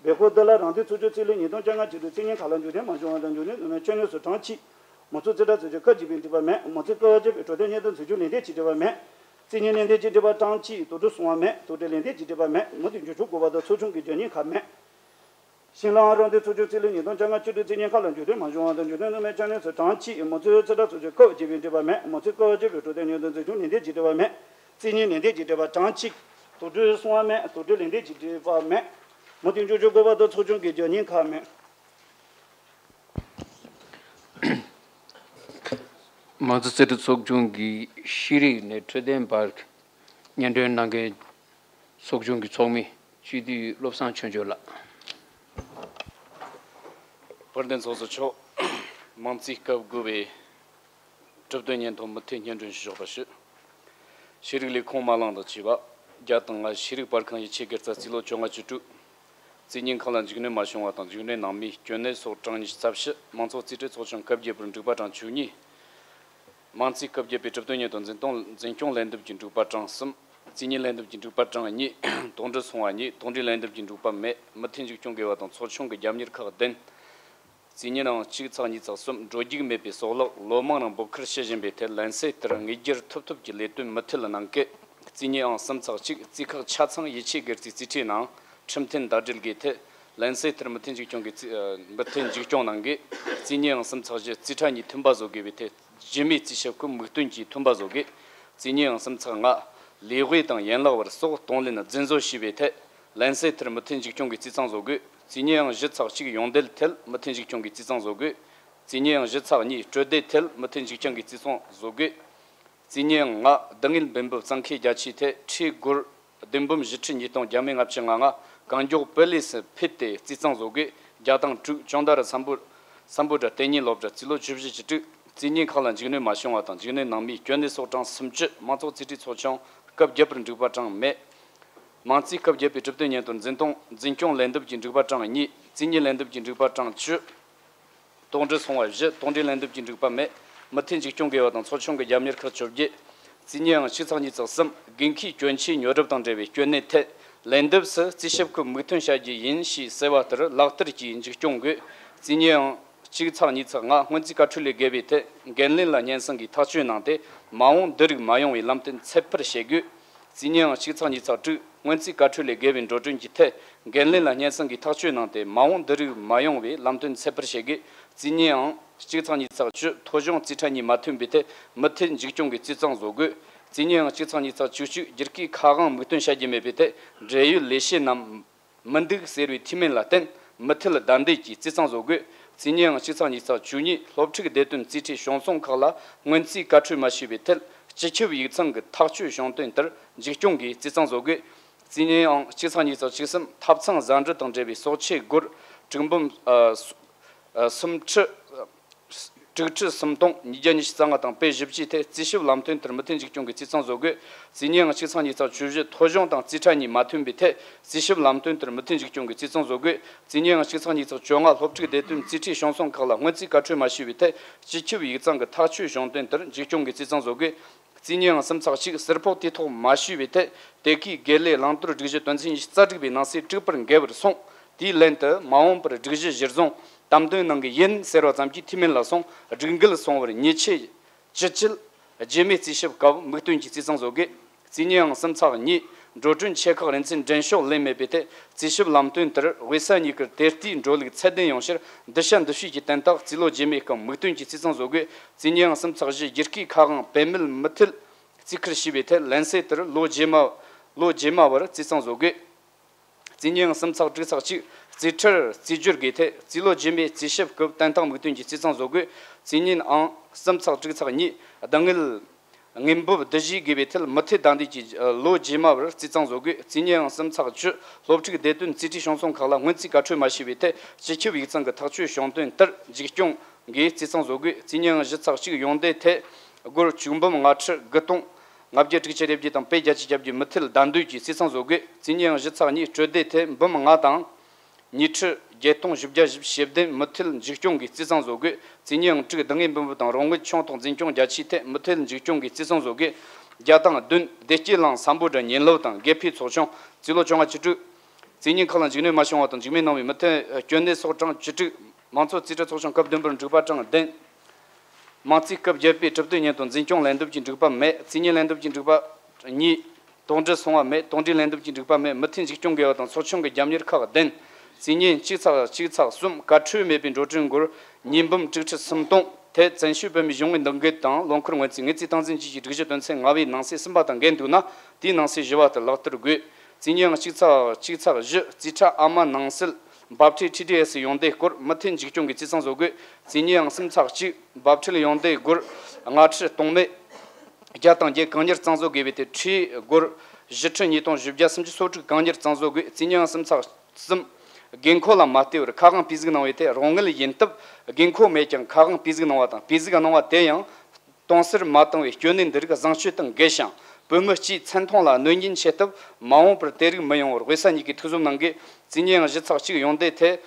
སྦེལ་ཀོབ་བདེ་ལ་རང་སྡེ་ཚོགས་ཆུང་རྩིས་ལེན་ཉིས་སྟོང་བཅོ་ལྔ་བཅུ་དྲུག། རྩིས་གཉིས་ཁ་ལག་འཇུག་རྟེན་མ་བྱུང་བ་དང་འཇུག་རྟེན་ནུས་མེད་ཁྱོན་ནུས་སུ་གྲངས་གཅིག། མུ་མཐུད་རྩིས་ཁྲ་ཚོགས་ཆུང་སྐབས་བརྒྱད་པའི་འགྲུལ་པ་མེད། མུ་མཐུད་སྐབས་བརྒྱད་པའི་འགྲོ་དོན་གཉེར་དོན་འཛིན་སྐྱོང་ལས་འདེད་ཀྱི་འགྲུལ་པ་མེད། རྩིས་གཉིས་ལས་འདེད་ཀྱི་འགྲུལ་པ་གྲངས་གཅིག། དོགས་འདྲི་སོང་བ་མེད། དོགས་འདྲི་ལས་འདེད་ཀྱི་འགྲུལ་པ་མེད། མུ་མཐུད་འགྱུར་བཅོས་དགོས་པ་དང་ཚོགས་ཆུང་གི་རྒྱུ་རྙིང་ཁག་མེད། ཤིང་ལའང་རང་སྡེ་ཚོགས་ཆུང་རྩིས་ལེན་ཉིས་སྟོང་བཅོ་ལྔ་བཅུ་དྲུག། རྩིས་གཉིས་ཁ་ལག་འཇུག་རྟེན་མ་བྱུང་བ་དང་འཇུག་རྟེན་ནུས་མེད་ཁྱོན་ནུས་སུ་གྲངས་གཅིག། མུ་མཐུད་རྩིས་ཁྲ་ཚོགས་ཆུང་སྐབས་བརྒྱད་པའི་འགྲུལ་པ་མེད། མུ་མཐུད་སྐབས་བརྒྱད་པའི་འགྲོ་དོན་གཉེར་དོན་འཛིན་སྐྱོང་ལས་འདེད་ཀྱི་འགྲུལ་པ་མེད། རྩིས་གཉིས་ལས་འདེད་ཀྱི་འགྲུལ་པ་གྲངས་གཅིག། དོགས་འདྲི་སོང་བ་མེད། དོགས་འདྲི་ལས་འདེད་ཀྱི་འགྲུལ་པ་མེད། མུ་མཐུད་འགྱུར་བཅོས་དགོས་པ་དང་ཚོགས་ཆུང་གི་རྒྱུ་རྙིང་ཁག་མེད། མང་གཙོ་རྩིས་ཁྲ་ཚོགས་ཆུང་གིས་ཤེས་རིག་ནས་འཕྲོད་བསྟེན་བར་སྙན་སྒྲོན་གནང་མཁན་ཚོགས་ཆུང་གི་ཚོགས་མི་སྤྱི་འཐུས་བློ་བཟང་ཆོས་འབྱོར་ལགས། དཔལ་ལྡན་ཚོགས་གཙོ་མཆོག། མང་གཙོའི་སྐབས་དགུ་པའི་གྲུབ་དོན་སྙན་ཐོ་མུ་མཐུད་སྙན་སྒྲོན་ཞུ་ཆོག་པ་ཞུ། ཤེས་རིག་ལས་ཁུངས་མ་ལག་དང་བཅས་པ་བརྒྱ་དང་ལྔ། ཤེས་རིག་པར་ཁང་ཡིད་ཆེས་དགེ་རྩ་རྩིས་ལོ་བཅོ་ལྔ་བཅུ་དྲུག། རྩིས་གཉིས་ཁ་ལག་འཇིགས་སྣོན་མ་བྱུང་བ་དང་འཇིགས་སྣོན་ནང་མིའི་སྐྱོན་གནད་སོགས་གྲངས་ཉི་ཤུ་རྩ་བཞི། མང་གཙོ་རྩིས་ཁྲའི་ཚོགས་ཆུང་སྐབས་བརྒྱད་པར་འགྲིག་པ་གྲངས་བཅུ་གཉིས། མང་གཙོའི་སྐབས་བརྒྱད་པའི་གྲུབ་དོན་སྙན་ཐོ་འཛིན་སྟངས་འཛིན་སྐྱོང་ལས་འདེབས་ཀྱི་འགྲིག་པ་གྲངས་གསུམ། རྩིས་གཉིས་ལས་འདེབས་ཀྱི་འགྲིག་པ་གྲངས་གཉིས། དོགས་འདྲི་སོང་བ་གཉིས། དོགས་འདྲི་ལས་འདེབས་ཀྱི་འགྲིག་པ་མེད། མུ་མཐུད་འཇིགས་སྐྱོང་དགོས་པ་དང་ཚོགས་ཆུང་གི་རྒྱབ་གཉེར་ཁག་བདུན། རྩིས་གཉིས་ནང་གཅིག་ཚེག་གཉིས་ཚེག་གསུམ། འགྲོ་རྒྱུག་མེད་པའི་གསོག་ལག་ལོ་མང་རིང་འབོར་ཁུར་བྱེད་བཞིན་པའི་ཐད་ལན་གསལ་ལྟར་དངོས་བསྒྱུར་ཐུབ་ཐུབ་ཀྱི་ལས་དོན་མུ་མཐུད་གནང་གལ། རྩིས་གཉིས་ཨང་གསུམ་ཚེག་གཅིག། རྩིས་ཁག་ཆ་ཚང་ཡིད་ཆེས་དགེ་རྩའི་རྩིས་ཁྲའི་ནང་ཁྲིམས་མཐུན་ཟླ་སྒྲིལ་དགོས་ཐད་ལན་གསལ་ལྟར་མུ་མཐུད་འཇིགས་སྐྱོང་གི་རྩིས། མུ་མཐུད་འཇིགས་སྐྱོང་གནང་གལ། རྩིས་གཉིས་ཨང་གསུམ་ཚེག་བཞི། རྩིས་ཁྲ་གཉིས་མཐུན་པ་བཟོ་དགོས་པའི་ཐད་རྒྱུ་མའི་རྩིས་ཞིབ་ཁུལ་མིག་སྟོན་གྱིས་མཐུན་པ་བཟོ་དགོས། རྩིས་གཉིས་ཨང་གསུམ་ཚེག་ལྔ། ལས་དབྱེ་དང་ཡན་ལག་བར་སོགས་གཏོང་ལེན་རྫུན་བཟོ་བྱས་པའི་ཐད་ལན་གསལ་ལྟར་མུ་མཐུད་འཇིགས་སྐྱོང་གི་རྩིས་གཙང་བཟོ་དགོས། རྩིས་གཉིས་ཨང་བཞི་ཚེག་གཅིག། ཡོང་འབྲེལ་ཐད་མུ་མཐུད་འཇིགས་སྐྱོང་གི་རྩིས་གཙང་བཟོ་དགོས། རྩིས་གཉིས་ཨང་བཞི་ཚེག་གཉིས། སྤྲོད་བདེ་ཐད་མུ་མཐུད་འཇིགས་སྐྱོང་གི་རྩིས་གཙང་བཟོ་དགོས། རྩིས་གཉིས་ཨང་ལྔ། སྡུག་བསྔལ་འབེན་འབུབ་གཙང་ཁེ་རྒྱ་ཆེའི་ཐད་ཁྲིའི་སྒོར་བདུན་འབུམ་བཞི་ཁྲི་ཉིས་སྟོང་བརྒྱ་མེད་ལྔ་བཅུ་ང་ལྔ། གང་མགྱོགས་སྤུས་ལེགས་སུ་ཕུད་དེ་རྩིས་གཙང་བཟོ་དགོས། རྒྱ་དང་དྲུག། ཅོང་བརྡ་རུ་སམ་བྷོ། སམ་བྷོ་ཊ་ལྟེ་གཉིས་སློབ་གྲྭ་རྩིས་ལོ་བཅུ་བཞི་བཅུ་དྲུག། རྩིས་གཉིས་ཁག་ལ་འཇིགས་སྣོན་མ་བྱུང་བ་དང་འཇིགས་སྣོན་ནང་མིའི་སྐྱོན་གནད་སོགས་གྲངས་སུམ་ཅུ། མང་གཙོ་རྩིས་ཁྲའི་ཚོགས་ཆུང་སྐབས་བརྒྱད་པར་འགྲིག་པ་གྲངས་མེད། མང་གཙོའི་སྐབས་བརྒྱད་པའི་གྲུབ་དོན་སྙན་ཐོ་འཛིན་སྟངས་འཛིན་སྐྱོང་ལས་འདེབས་ཀྱི་འགྲིག་པ་གྲངས་གཉིས། རྩིས་གཉིས་ལས་འདེབས་ཀྱི་འགྲིག་པ་གྲངས་བཅུ། དོགས་འདྲི་སོང་བ་བཞི། དོགས་འདྲི་ལན་འདེབས་ཀྱི་འགྲིག་པ་མེད། མུ་མཐུད་འཇིགས་སྐྱོང་དགོས་པ་དང་ཚོགས་ཆུང་གི་རྒྱབ་གཉེར་ཁག་བཅོ་བརྒྱད། རྩིས་གཉིས་ཨང་གཅིག་ཚེག་གཉིས་ཚེག་གསུམ། དགོས་མཁོའི་གྱོན་ཆས་ཉོ་སྒྲུབ་དང་འབྲེལ་བའི་སྐྱོན་གནད་ཐད་ལན་འདེབས་སུ་རྩིས་ཞིབ་ཁུལ་མིག་སྟོན་བྱ་རྒྱུ་ཡིན་ཞེས་གསལ་བ་ལྟར་ལག་བསྟར་གྱིས་འཇིགས་སྐྱོང་དགོས། རྩིས་གཉིས་ཨང་གཅིག་ཚེག་གཉིས་ཚེག་ལྔ། སྔོན་རྩིས་བཀའ་འཁྲོལ་ལས་བརྒལ་བའི་ཐད་འགན་ལེན་ལ་སྙན་སེང་གིས་ཐག་གཅོད་གནང་སྟེ་མ་འོངས་འདི་རིགས་མ་ཡོང་བའི་ལམ་སྟོན་ཚད་པར་བྱེད་དགོས། རྩིས་གཉིས་ཨང་གཅིག་ཚེག་གཉིས་ཚེག་དྲུག། སྔོན་རྩིས་བཀའ་འཁྲོལ་ལས་བརྒལ་བའི་འགྲོ་གྲོན་གྱི་ཐད་འགན་ལེན་ལ་སྙན་སེང་གིས་ཐག་གཅོད་གནང་སྟེ་མ་འོངས་འདི་རིགས་མ་ཡོང་བའི་ལམ་སྟོན་ཚད་པར་བྱེད་དགོས། རྩིས་གཉིས་ཨང་གཅིག་ཚེག་གཉིས་ཚེག་བཅུ། ཐོ་གཞུང་རྩིས་ཁྲ་གཉིས་མ་མཐུན་པའི་ཐད་མུ་མཐུད་འཇིགས་སྐྱོང་གི་རྩིས་གཙང་བཟོ་དགོས། རྩིས་གཉིས་ཨང་གཅིག་ཚེག་གཉིས་ཚེག་བཅུ་གཅིག། སྒྱུར་བཀོད་ཁ་དབང་མིག་སྟོན་བྱ་རྒྱུ་མེད་པའི་ཐད་འབྲེལ་ཡོད་ལས་བྱེད་རྣམས་མི་འདུག་ཟེར་བའི་ཐུགས་སྨོན་ལ་བརྟེན་མུ་མཐུད་བདའ་འདེད་ཀྱིས་རྩིས་གཙང་བཟོ་དགོས། རྩིས་གཉིས་ཨང་གཅིག་ཚེག་གཉིས་ཚེག་བཅུ་གཉིས། སློབ་ཕྲུག་བདེ་དོན་རྩིས་ཁྲའི་གཞུང་སྲུང་ཁག་ལ་སྔོན་རྩིས་བཀའ་འཁྲོལ་མ་བྱས་པའི་ཐད་སྤྱི་ཁྱབ་ཡིག་ཚང་གི་ཐག་གཅོད་གཞུང་དོན་ལྟར་འཇིགས་སྐྱོང་གིས་རྩིས་གཙང་བཟོ་དགོས། རྩིས་གཉིས་ཨང་གཅིག་ཚེག་གཉིས་ཚེག་བཅུ་གསུམ། ཐབ་ཚང་ཟ་འབྲུ་དང་འབྲེལ་བའི་གསོག་ཆས་སྒོར་དྲུག་འབུམ་ཨ་སུ་ཨ་སུམ་ཁྲི། དྲུག་ཁྲི་སུམ་སྟོང་ཉིས་བརྒྱ་ཉི་ཤུ་རྩ་ལྔ་དང་པེ་བཞི་བཅུའི་ཐད་རྩིས་ཞིབ་ལམ་སྟོན་ལྟར་མུ་མཐུད་འཇིགས་སྐྱོང་གིས་རྩིས་གཙང་བཟོ་དགོས། རྩིས་གཉིས་ཨང་གཅིག་ཚེག་གཉིས་ཚེག་བཅུ་བཞི། ཐོ་གཞུང་དང་རྩིས་ཁྲ་གཉིས་མ་མཐུན་པའི་ཐད་རྩིས་ཞིབ་ལམ་སྟོན་ལྟར་མུ་མཐུད་འཇིགས་སྐྱོང་གིས་རྩིས་གཙང་བཟོ་དགོས། རྩིས་གཉིས་ཨང་གཅིག་ཚེག་གཉིས་ཚེག་བཅོ་ལྔ། སློབ་ཕྲུག་བདེ་དོན་རྩིས་ཁྲའི་གཞུང་སྲུང་ཁག་ལ་སྔོན་རྩིས་བཀའ་འཁྲོལ་མ་བྱས་པའི་ཐད་སྤྱི་ཁྱབ་ཡིག་ཚང་གི་ཐག་གཅོད་གཞུང་དོན་ལྟར་འཇིགས་སྐྱོང་གིས་རྩིས་གཙང་བཟོ་དགོས། རྩིས་གཉིས་ཨང་གསུམ་ཚེག་གཅིག། ཟུར་ཕོགས་དུས་ཐོག་མ་ཞུས་པའི་ཐད་དེ་གའི་དགེ་ལས་བླང་དོར་སྒྲིག་གཞི་དོན་ཚན་ཉི་ཤུ་རྩ་དྲུག་པའི་ནང་གསེས་དྲུག་པར་འགལ་བར་སོང་། དེའི་ལན་དུ་མ་འོངས་པར་སྒྲིག་གཞི་གཞིར་བཟུང་དམ་དོན་གནང་གི་ཡིན་ཟེར་བ་ཙམ་གྱིས་ཐུགས་སྨོན་ལ་སོང་སྒྲིག་འགལ་སོང་བར་ཉེས་ཆད་ཅི་བཅད་རྒྱུ་མེད། རྩིས་ཞིབ་སྐབས་མིག་སྟོན་གྱིས་རྩིས་གཙང་བཟོ་དགོས། རྩིས་གཉིས་ཨང་གསུམ་ཚེག་གཉིས། འགྲོ་གྲོན་ཆེ་ཁག་རིན་ཚད་འགྲེམས་ཤོག་ལེན་མེད་པའི་ཐད་རྩིས་ཞིབ་ལམ་སྟོན་ལྟར་དབུས་ས་གཉིས་ཀར་དེ་ལྟའི་འགྲོ་ལུགས་ཚད་ལྡན་ཡོང་ཕྱིར་འདི་ཤ་འདི་ཤུས་ཀྱི་དོན་དག་རྩིས་ལོ་རྗེས་མའི་སྐབས་མིག་སྟོན་གྱིས་རྩིས་གཙང་བཟོ་དགོས། རྩིས་གཉིས་ཨང་གསུམ་ཚེག་བཞི། སྒྱུར་བཀོད་ཁ་དབང་བེད་མེད་མུ་མཐུད་རྩིས་ཁུར་བྱས་པའི་ཐད་ལན་གསལ་ལྟར་ལོ་རྗེས་མ་ལོ་རྗེས་མ་བར་རྩིས་གཙང་བཟོ་དགོས། རྩིས་གཉིས་ཨང་གསུམ་ཚེག་དྲུག་ཚེག་གཅིག། རྩིས་ཁྲར་རྩིས་སྦྱོར་དགོས་ཐད་རྩིས་ལོ་རྗེས་མའི་རྩིས་ཞིབ་སྐབས་དོན་དག་མིག་སྟོན་གྱིས་རྩིས་གཙང་བཟོ་དགོས། རྩིས་གཉིས་ཨང་གསུམ་ཚེག་དྲུག་ཚེག་གཉིས། སྡུག་བསྔལ་དངོས་འབེབས་བསྡུ་གཞི་དགོས་པའི་ཐད་མུ་མཐུད་བདའ་འདེད་ཀྱིས་ལོ་རྗེས་མ་བར་རྩིས་གཙང་བཟོ་དགོས། རྩིས་གཉིས་ཨང་གསུམ་ཚེག་བཅུ། སློབ་ཕྲུག་བདེ་དོན་རྩིས་ཁྲའི་གཞུང་སྲུང་ཁག་ལ་སྔོན་རྩིས་བཀའ་འཁྲོལ་མ་བྱས་པའི་ཐད་སྤྱི་ཁྱབ་ཡིག་ཚང་གི་ཐག་གཅོད་གཞུང་དོན་ལྟར་འཇིགས་སྐྱོང་གིས་རྩིས་གཙང་བཟོ་དགོས། རྩིས་གཉིས་ཨང་བཞི་ཚེག་གཅིག། ཡོང་འབྲེལ་ཐད་སྒོར་གཅིག་འབུམ་ལྔ་ཁྲི་དགུ་སྟོང་ལྔ་བརྒྱ་དྲུག་ཅུ་རེ་བརྒྱད་དང་པེ་བརྒྱད་ཅུ་གྱ་བརྒྱད་མུ་མཐུད་བདའ་འདེད་ཀྱིས་རྩིས་གཙང་བཟོ་དགོས། རྩིས་གཉིས་ཨང་བཞི་ཚེག་གཉིས། སྤྲོད་བདེ་ཐད་འབུམ་ལྔ་དང་ཉིས་ཁྲི་བརྒྱད་སྟོང་བཞི་བརྒྱ་བཞི་བཅུ་ཞེ་བདུན་མུ་མཐུད་འཇིགས་སྐྱོང་གིས་རྩིས་གཙང་བཟོ་དགོས། རྩིས་གཉིས་ཨང་དྲུག། སྡུག་བསྔལ་འབེན་པུ་དང་རོགས་དངུལ་ཆུང་གཏོགས་འཛིན་སྐྱོང་རྒྱ་ཆེའི་ཐད་མུ་མཐུད་འཇིགས་སྐྱོང་གིས་རྩིས་གཙང་བཟོ་དགོས། བརྒྱ་དང་བདུན། བདེ་སྐྱིད་གླིང་སམ་བྷོ་ཊ་ཉིན་སློབ་དང་དགེ་འཕེལ་ཚོགས་ཆུང་། རྩིས་ལོ་བཅོ་ལྔ་བཅུ་དྲུག། བརྩིས་ཉེས་ཁག་ལ་འཇིགས་གནོད་མ་བྱུང་བ་དང་། འཇིགས་མེད་གནང་བའི་མི་མཐུན་སྐྱོན་གནས་སོགས་གྲངས་བཅུ་དྲུག། མང་ཚོགས་རྩིས་ཁྲ་ཚོགས་ཆུང་སྐབས་བདུན་པར་འགྲིག་པ་གྲངས་བདུན། མང་རྩིས་སྐབས་བརྒྱད་པའི་གྲུབ་དོན་ཉིན་དང་འཛིན་སྐྱོང་ལས་འདེབས་ཀྱིས་འགྲིག་པ་མེད། རྩིས་ཉེས་ལས་འདེབས་ཀྱིས་འགྲིག་པ་གཉིས། དོགས་འདྲི་སོང་བ་མེད། དོགས་འདྲི་ལས་འདེབས་ཀྱིས་འགྲིག་པ་མེད། མུ་མཐུད་འཇིགས་སྐྱོང་དགོས་པ་དང་ཚོགས་ཆུང་གི་རྒྱབ་གཉེར་ཁག་བདུན། རྩིས་ཉེས་གཅིག་ཚེག་གཅིག་ཚེག་གསུམ། བཀའ་འཁྲོལ་མེད་པའི་འགྲོ་གྲོན་སྒོར་ཉིས་འབུམ་དྲུག་ཁྲི་སུམ་སྟོང་དེ་བཙན་བྱོལ་བོད་མིའི་གཞུང་གི་འདུ་འགོད་དང་ལོ་འཁོར་སྔོན་རྩིས་དངུལ་རྩིས་སྟངས་འཛིན་བཅས་ཀྱི་སྒྲིག་གཞི་དོན་ཚན་ལྔ་པའི་ནང་གསེས་གསུམ་པ་དང་འགལ་འདུག་ན། དེའི་ནང་གསེས་བཞི་བ་ལྟར་ལག་བསྟར་དགོས། རྩིས་ཉེས་གཅིག་ཚེག་གཅིག་ཚེག་བཞི། རྩིས་ཁྲ་ཨ་མ་ནང་སེལ་འབབ་ཁྲལ་ཊི་ཌི་ཨེ་སི་ཡོང་སྡེད་སྐོར་མུ་མཐུད་འཇིགས་སྐྱོང་གི་རྩིས་གཙང་བཟོ་དགོས། རྩིས་ཉེས་གསུམ་ཚེག་གཅིག་འབབ་ཁྲལ་ཡོང་སྡེད་སྒོར་ལྔ་ཁྲི་སྟོང་མེད་བརྒྱ་དང་བརྒྱད་གང་མྱུར་གཙང་བཟོ་དགོས་པའི་ཐད། ཁྲིའི་སྒོར་བཞི་ཁྲི་ཉིས་སྟོང་བཞི་བརྒྱ་སུམ་ཅུ་སོ་དྲུག་གང་མྱུར་གཙང་བཟོ་དགོས། རྩིས་ཉེས་གསུམ་ཚེག་གསུམ། དགོས་མཁོ་ལ་མ་བལྟས་པར་ཁ་དབང་ཕུལ་གཟུགས་གནང་བའི་ཐད། རོགས་དངུལ་ཡིན་སྟབས་དགོས་མཁོ་མེད་ཀྱང་ཁ་དབང་ཕུལ་གཟུགས་གནང་བ་དང་། ཕུལ་གཟུགས་གནང་བ་དེ་ཡང་གཏོང་སར་མ་བཏང་བའི་སྐྱོན་གནད་འདི་རིགས་བཟང་སྤྱོད་དང་འགལ་ཞིང་། བོད་མི་སྤྱིའི་མཚན་མཐོང་ལ་གནོད་ཉེན་ཆེ་སྟབས། མ་འོངས་པར་དེ་རིགས་མི་ཡོང་བར་དབུས་ས་གཉིས་ཀས་ཐུགས་བསམ་གནང་གི། རྩིས་ཉེས་བཞི་ཚེག་གཅིག་ཡོང་སྡེད་ཐད།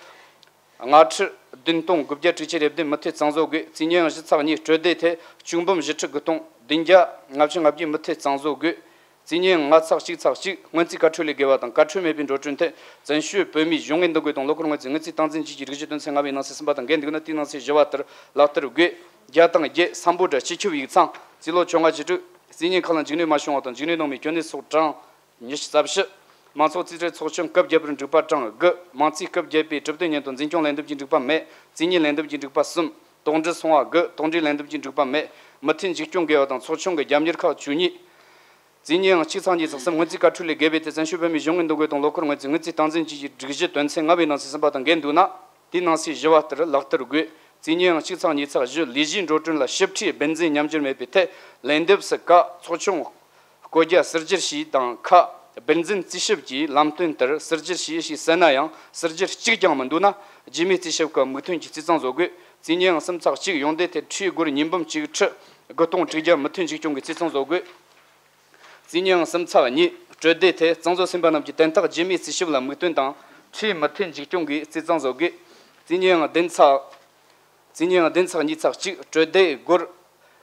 ལྔ་ཁྲི་བདུན་སྟོང་དགུ་བརྒྱ་དྲུག་ཅུ་རེ་བདུན་མུ་མཐུད་གཙང་བཟོ་དགོས། རྩིས་ཉེས་བཞི་ཚེག་གཉིས་སྤྲོད་སྡེད་ཐད། གཅིག་འབུམ་བཞི་ཁྲི་དགུ་སྟོང་བདུན་བརྒྱ་ལྔ་བཅུ་ང་བརྒྱད་མུ་མཐུད་གཙང་བཟོ་དགོས། རྩིས་ཉེས་ལྔ་ཚེག་གཅིག་ཚེག་གཅིག་སྔོན་རྩིས་བཀའ་འཁྲོལ་ལས་འགལ་བ་དང་། བཀའ་འཁྲོལ་མེད་པའི་འགྲོ་གྲོན་ཐད། བཙན་བྱོལ་བོད་མིའི་གཞུང་གི་འདུ་འགོད་དང་ལོ་འཁོར་སྔོན་རྩིས་དངུལ་རྩིས་སྟངས་འཛིན་བཅས་ཀྱི་སྒྲིག་གཞི་དོན་ཚན་ལྔ་པའི་ནང་གསེས་གསུམ་པ་དང་འགལ་འདུག་ན། དེའི་ནང་གསེས་བཞི་བ་ལྟར་ལག་བསྟར་དགོས། བརྒྱ་དང་བརྒྱད། སམ་བྷོ་ཊ་སྤྱི་ཁྱབ་ཡིག་ཚང་། རྩིས་ལོ་བཅོ་ལྔ་བཅུ་དྲུག་རྩིས་ཉེས་ཁག་ལ་འཇིགས་གནོད་མ་བྱུང་བ་དང་། འཇིགས་གནོད་གནང་བའི་སྐྱོན་གནས་སོགས་གྲངས་ཉི་ཤུ་རྩ་བཞི། མང་ཚོགས་རྩིས་ཁྲའི་ཚོགས་ཆུང་སྐབས་བརྒྱད་པར་འགྲིག་པ་གྲངས་དགུ། མང་རྩིས་སྐབས་བརྒྱད་པའི་གྲུབ་དོན་ཉིན་དང་འཛིན་སྐྱོང་ལས་འདེབས་ཀྱིས་འགྲིག་པ་མེད། རྩིས་ཉེས་ལས་འདེབས་ཀྱིས་འགྲིག་པ་གསུམ། དོགས་འདྲི་སོང་བ་དགུ། དོགས་འདྲི་ལས་འདེབས་ཀྱིས་འགྲིག་པ་མེད། མུ་མཐུད་འཇིགས་སྐྱོང་དགོས་པ་དང་ཚོགས་ཆུང་གི་རྒྱབ་གཉེར་ཁག་བཅུ་གཉིས། རྩིས་ཉེས་གཅིག་ཚེག་གཉིས་ཚེག་གསུམ། སྔོན་རྩིས་བཀའ་འཁྲོལ་ལས་འགལ་བའི་ཐད། བཙན་བྱོལ་བོད་མིའི་གཞུང་གི་འདུ་འགོད་དང་ལོ་འཁོར་སྔོན་རྩིས་དངུལ་རྩིས་སྟངས་འཛིན་བཅས་ཀྱི་སྒྲིག་གཞི་དོན་ཚན་ལྔ་པའི་ནང་གསེས་གསུམ་པ་དང་འགལ་འདུག་ན། དེའི་ནང་གསེས་བཞི་བ་ལྟར་ལག་བསྟར་དགོས། རྩིས་ཉེས་གཅིག་ཚེག་གཉིས་ཚེག་བཞི། ལས་གཞིའི་འགྲོ་གྲོན་ལ་ཞིབ་ཕྲའི་སྦིར་འཛིན་ཉམས་འགྱུར་མེད་པའི་ཐད། ལན་འདེབས་སུ་ཀ་ཚོགས་ཆུང་བསྐོ་རྒྱ་ཟུར་བསྒྱུར་བྱས་དང་། ཁ་སྦིར་འཛིན་རྩིས་ཞིབ་ཀྱི་ལམ་སྟོན་ལྟར་ཟུར་བསྒྱུར་བྱས་ཞེས་གསལ་ན་ཡང་ཟུར་བསྒྱུར་གཅིག་ཀྱང་མི་འདུག་ན། རྒྱུས་མེད་རྩིས་ཞིབ་ཁག་མོས་མཐུན་གྱིས་རྩིས་གཙང་བཟོ་དགོས། རྩིས་ཉེས་གསུམ་ཚེག་གཅིག་ཡོང་སྡེད་ཐད། ཁྲིའི་སྒོར་ཉིས་འབུམ་གཅིག་ཁྲི་དགུ་སྟོང་དྲུག་བརྒྱ་མུ་མཐུད་འཇིགས་སྐྱོང་གིས་རྩིས་གཙང་བཟོ་དགོས། རྩིས་ཉེས་གསུམ་ཚེག་གཉིས་སྤྲོད་སྡེ་ཐད། གཙང་བཟོ་ཟིན་པ་རྣམས་ཀྱི་དོན་དག་རྒྱུས་མེད་རྩིས་ཞིབ་ལ་མོས་མཐུན་དང་། ཁྲིའི་མུ་མཐུད་འཇིགས་སྐྱོང་གིས་རྩིས་གཙང་བཟོ་དགོས། རྩིས་ཉེས་བདུན་ཚེག་རྩིས་ཉེས་བདུན་ཚེག་གཉིས་ཚེག་གཅིག་སྤྲོད་སྡེ་སྒོར་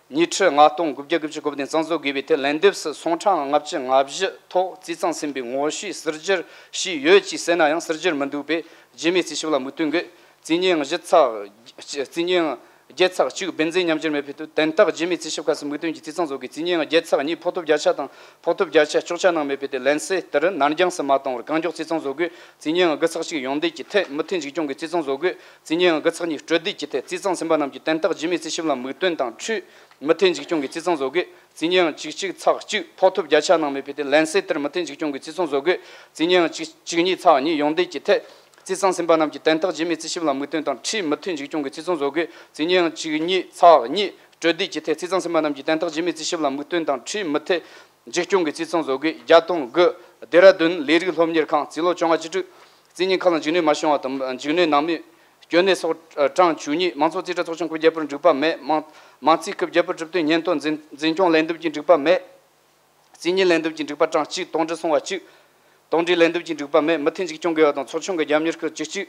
ཉིས་ཁྲི་ལྔ་སྟོང་དགུ་བརྒྱ་དགུ་བཅུ་གོ་བདུན་གཙང་བཟོ་དགོས་པའི་ཐད། ལན་འདེབས་སུ་སོང་ཁྲ་ལྔ་བཅུ་ང་བཞི་ཐོག་རྩིས་གཙང་ཟིན་པའི་ངོ་བཤུས་ཟུར་བསྒྱུར་བྱས་ཡོད་ཅེས་གསལ་ན་ཡང་ཟུར་བསྒྱུར་མི་འདུག་པས་རྒྱུས་མེད་རྩིས་ཞིབ་ལ་མོས་མཐུན་དགོས། རྩིས་ཉེས་བཞི་ཚེག་རྩིས་ཉེས་བརྒྱད་ཚེག་གཅིག་སྦིར་འཛིན་ཉམས་འགྱུར་མེད་པའི་དོན་དག་རྒྱུས་མེད་རྩིས་ཞིབ་ཁག་སོགས་མོས་མཐུན་གྱིས་རྩིས་གཙང་བཟོ་དགོས། རྩིས་ཉེས་བརྒྱད་ཚེག་གཉིས་ཕོགས་ཐོབ་བརྒྱ་ཆ་དང་ཕོགས་ཐོབ་བརྒྱ་ཆ་གཅོག་ཆ་ནང་མེད་པའི་ཐད། ལན་གསལ་ལྟར་ནར་འགྱངས་སུ་མ་བཏང་བར་གང་མགྱོགས་རྩིས་གཙང་བཟོ་དགོས། རྩིས་ཉེས་དགུ་ཚེག་གཅིག་ཡོང་སྡེད་ཀྱི་ཐད། མུ་མཐུད་འཇིགས་སྐྱོང་གིས་རྩིས་གཙང་བཟོ་དགོས། རྩིས་ཉེས་དགུ་ཚེག་གཉིས་སྤྲོད་སྡེ་གྱི་ཐད། རྩིས་གཙང་ཟིན་པ་རྣམས་ཀྱི་དོན་དག་རྒྱུས་མེད་རྩིས་ཞིབ་ལ་མོས་མཐུན་དང་། ཁྲིའི་མུ་མཐུད་འཇིགས་སྐྱོང་གིས་རྩིས་གཙང་བཟོ་དགོས། རྩིས་ཉེས་གཅིག་གཅིག་ཚེག་གཅིག་ཕོགས་ཐོབ་བརྒྱ་ཆ་ནང་མེད་པའི་ཐད། ལན་གསལ་ལྟར་མུ་མཐུད་འཇིགས་སྐྱོང་གིས་རྩིས་གཙང་བཟོ་དགོས། རྩིས་ཉེས་གཅིག་གཅིག་གཉིས་ཚེག་གཉིས་ཡོང་སྡེད་ཀྱི་ཐད། རྩིས་གཙང་ཟིན་པ་རྣམས་ཀྱི་དོན་དག་རྒྱུས་མེད་རྩིས་ཞིབ་ལ་མོས་མཐུན་དང་། ཁྲིའི་མུ་མཐུད་འཇིགས་སྐྱོང་གིས་རྩིས་གཙང་བཟོ་དགོས། རྩིས་ཉེས་གཅིག་གཉིས་ཚེག་གཉིས་སྤྲོད་སྡེ་གྱི་ཐད། རྩིས་གཙང་ཟིན་པ་རྣམས་ཀྱི་དོན་དག་རྒྱུས་མེད་རྩིས་ཞིབ་ལ་མོས་མཐུན་དང་། ཁྲིའི་མུ་མཐུད་འཇིགས་སྐྱོང་གིས་རྩིས་གཙང་བཟོ་དགོས། བརྒྱ་དང་དགུ། ལྡེ་ར་ལྡུན་ལས་རིགས་སློབ་གཉེར་ཁང་། རྩིས་ལོ་བཅོ་ལྔ་བཅུ་དྲུག་རྩིས་ཉེས་ཁག་ལ་འཇིགས་གནོད་མ་བྱུང་བ་དང་འཇིགས་གནོད་གནང་མེད། སྐྱོན་གནས་སོགས་གྲངས་བཅུ་གཉིས། མང་ཚོགས་རྩིས་ཁྲ་ཚོགས་ཆུང་སྐབས་བརྒྱད་པར་འགྲིག་པ་མེད། མང་མང་རྩིས་སྐབས་བརྒྱད་པར་གྲུབ་དོན་ཉིན་དང་འཛིན་འཛིན་སྐྱོང་ལས་འདེབས་ཀྱིས་འགྲིག་པ་མེད། རྩིས་ཉེས་ལས་འདེབས་ཀྱིས་འགྲིག་པ་གྲངས་གཅིག་དོགས་འདྲི་སོང་བ་གཅིག་དོགས་འདྲི་ལས་འདེབས་ཀྱིས་འགྲིག་པ་མེད། མུ་མཐུད་འཇིགས་སྐྱོང་དགོས་པ་དང་ཚོགས་ཆུང་གི་རྒྱབ་གཉེར་ཁག་བཅུ་གཅིག་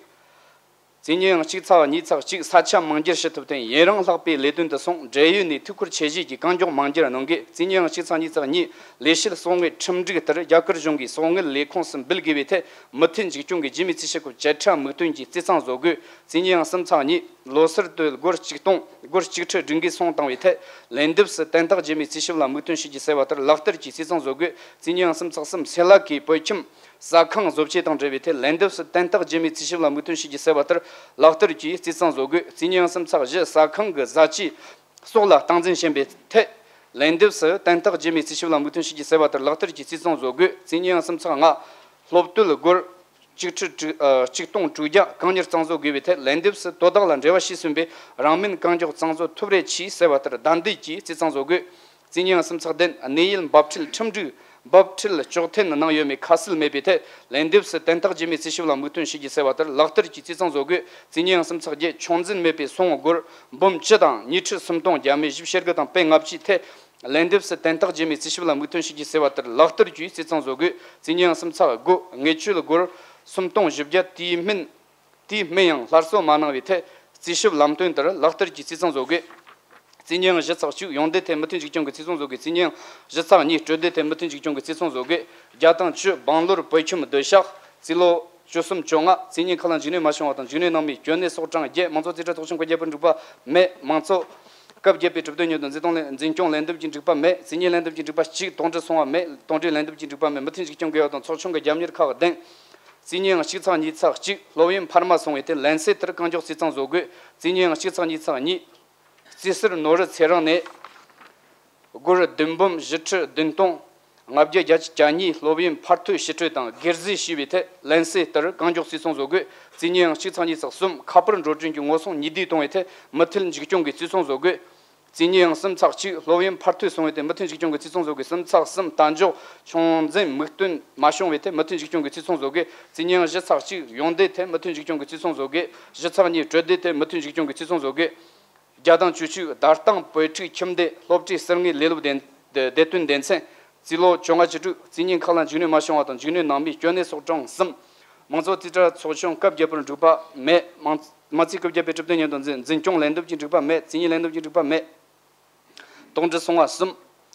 རྩིས་ཉེས་གཅིག་ཚེག་གཉིས་ཚེག་གཅིག་ས་ཆ་མང་སྒྱུར་ཞུ་ཐུབ་ཐེངས་ཡུན་རིང་ལྷག་པའི་ལས་དོན་དུ་སོང་། འབྲེལ་ཡོད་ནས་ཐུགས་ཁུར་ཆེ་བཞེས་ཀྱིས་གང་མགྱོགས་མང་སྒྱུར་གནང་དགོས། རྩིས་ཉེས་གཅིག་ཚེག་གཉིས་ཚེག་གཉིས་ལས་བྱེད་གསོག་དངུལ་ཁྲིམས་སྒྲིག་ལྟར་རྒྱ་གར་གཞུང་གིས་གསོག་དངུལ་ལས་ཁུངས་སུ་འབུལ་དགོས་པའི་ཐད། མུ་མཐུད་འཇིགས་སྐྱོང་གིས་རྒྱུས་མེད་རྩིས་ཞིབ་ཁག་བཅད་ཁྲ་མིག་སྟོན་གྱིས་རྩིས་གཙང་བཟོ་དགོས། རྩིས་ཉེས་གསུམ་ཚེག་གཉིས། ལོ་སར་དུ་སྒོར་གཅིག་སྟོང་སྒོར་གཅིག་ཁྲི་སྒྲིག་འགལ་སོང་བཏང་བའི་ཐད། ལན་འདེབས་སུ་དོན་དག་རྒྱུས་མེད་རྩིས་ཞིབ་ལ་མིག་སྟོན་བྱས་རྗེས་གསལ་བ་ལྟར་ལག་བསྟར་གྱིས་རྩིས་གཙང་བཟོ་དགོས། རྩིས་ཉེས་གསུམ་ཚེག་གསུམ། སེ་ལ་ཀའི་བོད་ཁྱིམ་ཟ་ཁང་བཟོ་བཅོས་དང་འབྲེལ་བའི་ཐད། ལན་འདེབས་སུ་དོན་དག་རྒྱུས་མེད་རྩིས་ཞིབ་ལ་མིག་སྟོན་བྱས་རྗེས་གསལ་བ་ལྟར་ལག་བསྟར་གྱིས་རྩིས་གཙང་བཟོ་དགོས། རྩིས་ཉེས་གསུམ་ཚེག་བཞི། ཟ་ཁང་གི་བཟའ་བཅའི་སྲོག་ལ་སྟངས་འཛིན་བྱེད་པའི་ཐད། ལན་འདེབས་སུ་དོན་དག་རྒྱུས་མེད་རྩིས་ཞིབ་ལ་མིག་སྟོན་བྱས་རྗེས་གསལ་བ་ལྟར་ལག་བསྟར་གྱིས་རྩིས་གཙང་བཟོ་དགོས། རྩིས་ཉེས་གསུམ་ཚེག་ལྔ། སློབ་དེབ་སྒོར་གཅིག་ཁྲི་དྲུག་ཨ་གཅིག་སྟོང་དྲུག་བརྒྱ་གང་མྱུར་གཙང་བཟོ་དགོས་པའི་ཐད། ལན་འདེབས་སུ་དོ་བདག་ལ་འབྲེལ་བ་བྱས་ཟིན་པའི་རང་མོས་གང་མགྱོགས་གཙང་བཟོ་ཐུབ་རེ་ཆེས་གསལ་བ་ལྟར་བདའ་འདེད་ཀྱིས་རྩིས་གཙང་བཟོ་དགོས། རྩིས་ཉེས་གསུམ་ཚེག་བདུན། གནས་ཡུལ་འབབ་ཁྲལ་ཁྲིམས་སྒྲིག་འབབ་ཁྲལ་གཅོག་འཐེན་གནང་ཡོད་མེད་ཁ་གསལ་མེད་པའི་ཐད། ལན་འདེབས་སུ་དོན་དག་རྒྱུས་མེད་རྩིས་ཞིབ་ལ་མིག་སྟོན་བྱས་རྗེས་གསལ་བ་ལྟར་ལག་བསྟར་གྱིས་རྩིས་གཙང་བཟོ་དགོས། རྩིས་ཉེས་གསུམ་ཚེག་བརྒྱད། ཆུང་འཛིན་མེད་པའི་སོང་སྒོར་འབུམ་བཅུ་དང་ཉིས་ཁྲི་སུམ་སྟོང་བརྒྱ་མེད་བཞི་བཅུ་ཞེ་དགུ་དང་པོ་ལྔ་བཅུའི་ཐད། ལན་འདེབས་སུ་དོན་དག་རྒྱུས་མེད་རྩིས་ཞིབ་ལ་མིག་སྟོན་བྱས་རྗེས་གསལ་བ་ལྟར་ལག་བསྟར་གྱིས་རྩིས་གཙང་བཟོ་དགོས། རྩིས་ཉེས་གསུམ་ཚེག་དགུ། དངུལ་ཆད་སྒོར་སུམ་སྟོང་བཞི་བརྒྱ། དེའི་སྨན། དེའི་སྨན་ཡང་སླར་གསོ་མ་གནང་བའི་ཐད། རྩིས་ཞིབ་ལམ་སྟོན་ལྟར་ལག་བསྟར་གྱིས་རྩིས་གཙང་བཟོ་དགོས། རྩིས་ཉེས་བཞི་ཚེག་གཅིག་ཡོང་སྡེད་ཐད་མུ་མཐུད་འཇིགས་སྐྱོང་གིས་རྩིས་གཙང་བཟོ་དགོས། རྩིས་ཉེས་བཞི་ཚེག་གཉིས། སྤྲོད་སྡེད་ཐད་མུ་མཐུད་འཇིགས་སྐྱོང་གིས་རྩིས་གཙང་བཟོ་དགོས། བརྒྱ་དང་བཅུ། སྦང་ལོར་བོད་ཁྱིམ་སྡོད་ཤག་རྩིས་ལོ་བཅུ་གསུམ་བཅོ་ལྔ། རྩིས་གཉིས་ཁག་ལ་འཇིགས་ནུས་མ་བྱུང་བ་དང་། འཇིགས་ནུས་སྣང་མེད། གྱོད་གནས་སོགས་གྲངས་བརྒྱད། མང་གཙོ་རྩིས་ཁྲ་ཚོགས་ཆུང་གི་རྒྱལ་པོར་འགྲིག་པ་མེད། མང་གཙོ་སྐབས་བརྒྱད་པའི་གྲུབ་དོན་ཉིས་དོན་འཛིན་སྐྱོང་ལས་འཛིན་སྐྱོང་ལས་འདེམས་ཀྱི་འགྲིག་པ་མེད། རྩིས་གཉིས་ལས་འདེམས་ཀྱི་འགྲིག་པ་གཅིག། དོན་འགྲུབ་སོང་བ་མེད། དོན་འགྲུབ་ལས་འདེམས་ཀྱི་འགྲིག་པ་མེད། མུ་མཐུད་འཇིགས་སྐྱོང་དགོས་པ་དང་། ཚོགས་ཆུང་གི་རྒྱབ་གཉེར་ཁག་བདུན། རྩིས་གཉིས་ཡང་གཅིག་ཚེག་གཉིས་ཚེག་གཅིག། སློབ་ཡོན་འཕར་མ་སོང་བས་ཏེ་ལན་གསལ་ལྟར་གང་མགྱོགས་རྩིས་གཙང་བཟོ་དགོས། རྩིས་གཉིས་ཡང་གཅིག་ཚེག་གཉིས་ཚེག་གཉིས། རྩིས་ཟུར་ནོར་བུ་ཚེ་རིང་ནས། སྒོར་བདུན་འབུམ་བཞི་ཁྲི་བདུན་སྟོང་ལྔ་བརྒྱ་བརྒྱད་ཅུ་གྱ་གཉིས་སློབ་ཡོན་འཕར་ཐོལ་ཕྱིར་སྤྲོད་དང་སྒེར་རྩིས་ཞུས་པའི་ཐད་ལན་གསལ་ལྟར་གང་མགྱོགས་རྩིས་གཙང་བཟོ་དགོས། རྩིས་གཉིས་ཡང་གཅིག་ཚེག་གཉིས་ཚེག་གསུམ། ཁ་པར་འགྲོ་གྲོན་གྱི་ངོ་སྲུང་ཉེས་དུས་གཏོང་བའི་ཐད་མུ་མཐུད་འཇིགས་སྐྱོང་གིས་རྩིས་གཙང་བཟོ་དགོས། རྩིས་གཉིས་ཡང་གསུམ་ཚེག་གཅིག། སློབ་ཡོན་འཕར་ཐོལ་སོང་བས་ཏེ་མུ་མཐུད་འཇིགས་སྐྱོང་གིས་རྩིས་གཙང་བཟོ་དགོས། གསུམ་ཚེག་གསུམ། གཏན་འཇགས་ཆུང་འཛིན་མིག་སྟོན་མ་བྱུང་བའི་ཐད་མུ་མཐུད་འཇིགས་སྐྱོང་གིས་རྩིས་གཙང་བཟོ་དགོས། རྩིས་གཉིས་ཡང་བཞི་ཚེག་གཅིག། ཡོང་འདོད་ཐད་མུ་མཐུད་འཇིགས་སྐྱོང་གིས་རྩིས་གཙང་བཟོ་དགོས། བཞི་ཚེག་གཉིས། གྲོལ་འདོད་ཐད་མུ་མཐུད་འཇིགས་སྐྱོང་གིས་རྩིས་གཙང་བཟོ་དགོས། བརྒྱ་དང་བཅུ་གཅིག། བརྡ་གཏམ། བོད་ཕྲུག་ཁྱིམ་སྡེ། སློབ་གྲྭའི་ཟུར་ངོས་ལས་སློབ་སྡེ་སྡེ་སྡེ་དོན་སྡེ་ཚན། རྩིས་ལོ་བཅོ་ལྔ་བཅུ་དྲུག། རྩིས་གཉིས་ཁག་ལ་འཇིགས་ནུས་མ་བྱུང་བ་དང་འཇིགས་ནུས་སྣང་མེད། གྱོད་གནས་སོགས་གྲངས་གསུམ། མང་གཙོ་རྩིས་ཁྲ་ཚོགས་ཆུང་སྐབས་བརྒྱད་པར་འགྲིག་པ་མེད། མང་མང་རྩིས་སྐབས་བརྒྱད་པའི་གྲུབ་དོན་ཉིས་དོན་འཛིན་འཛིན་སྐྱོང་ལས་འདེམས་ཀྱི་འགྲིག་པ་མེད། རྩིས་གཉིས་ལས་འདེམས་ཀྱི་འགྲིག་པ་མེད། དོན་འགྲུབ་སོང་བ་གསུམ།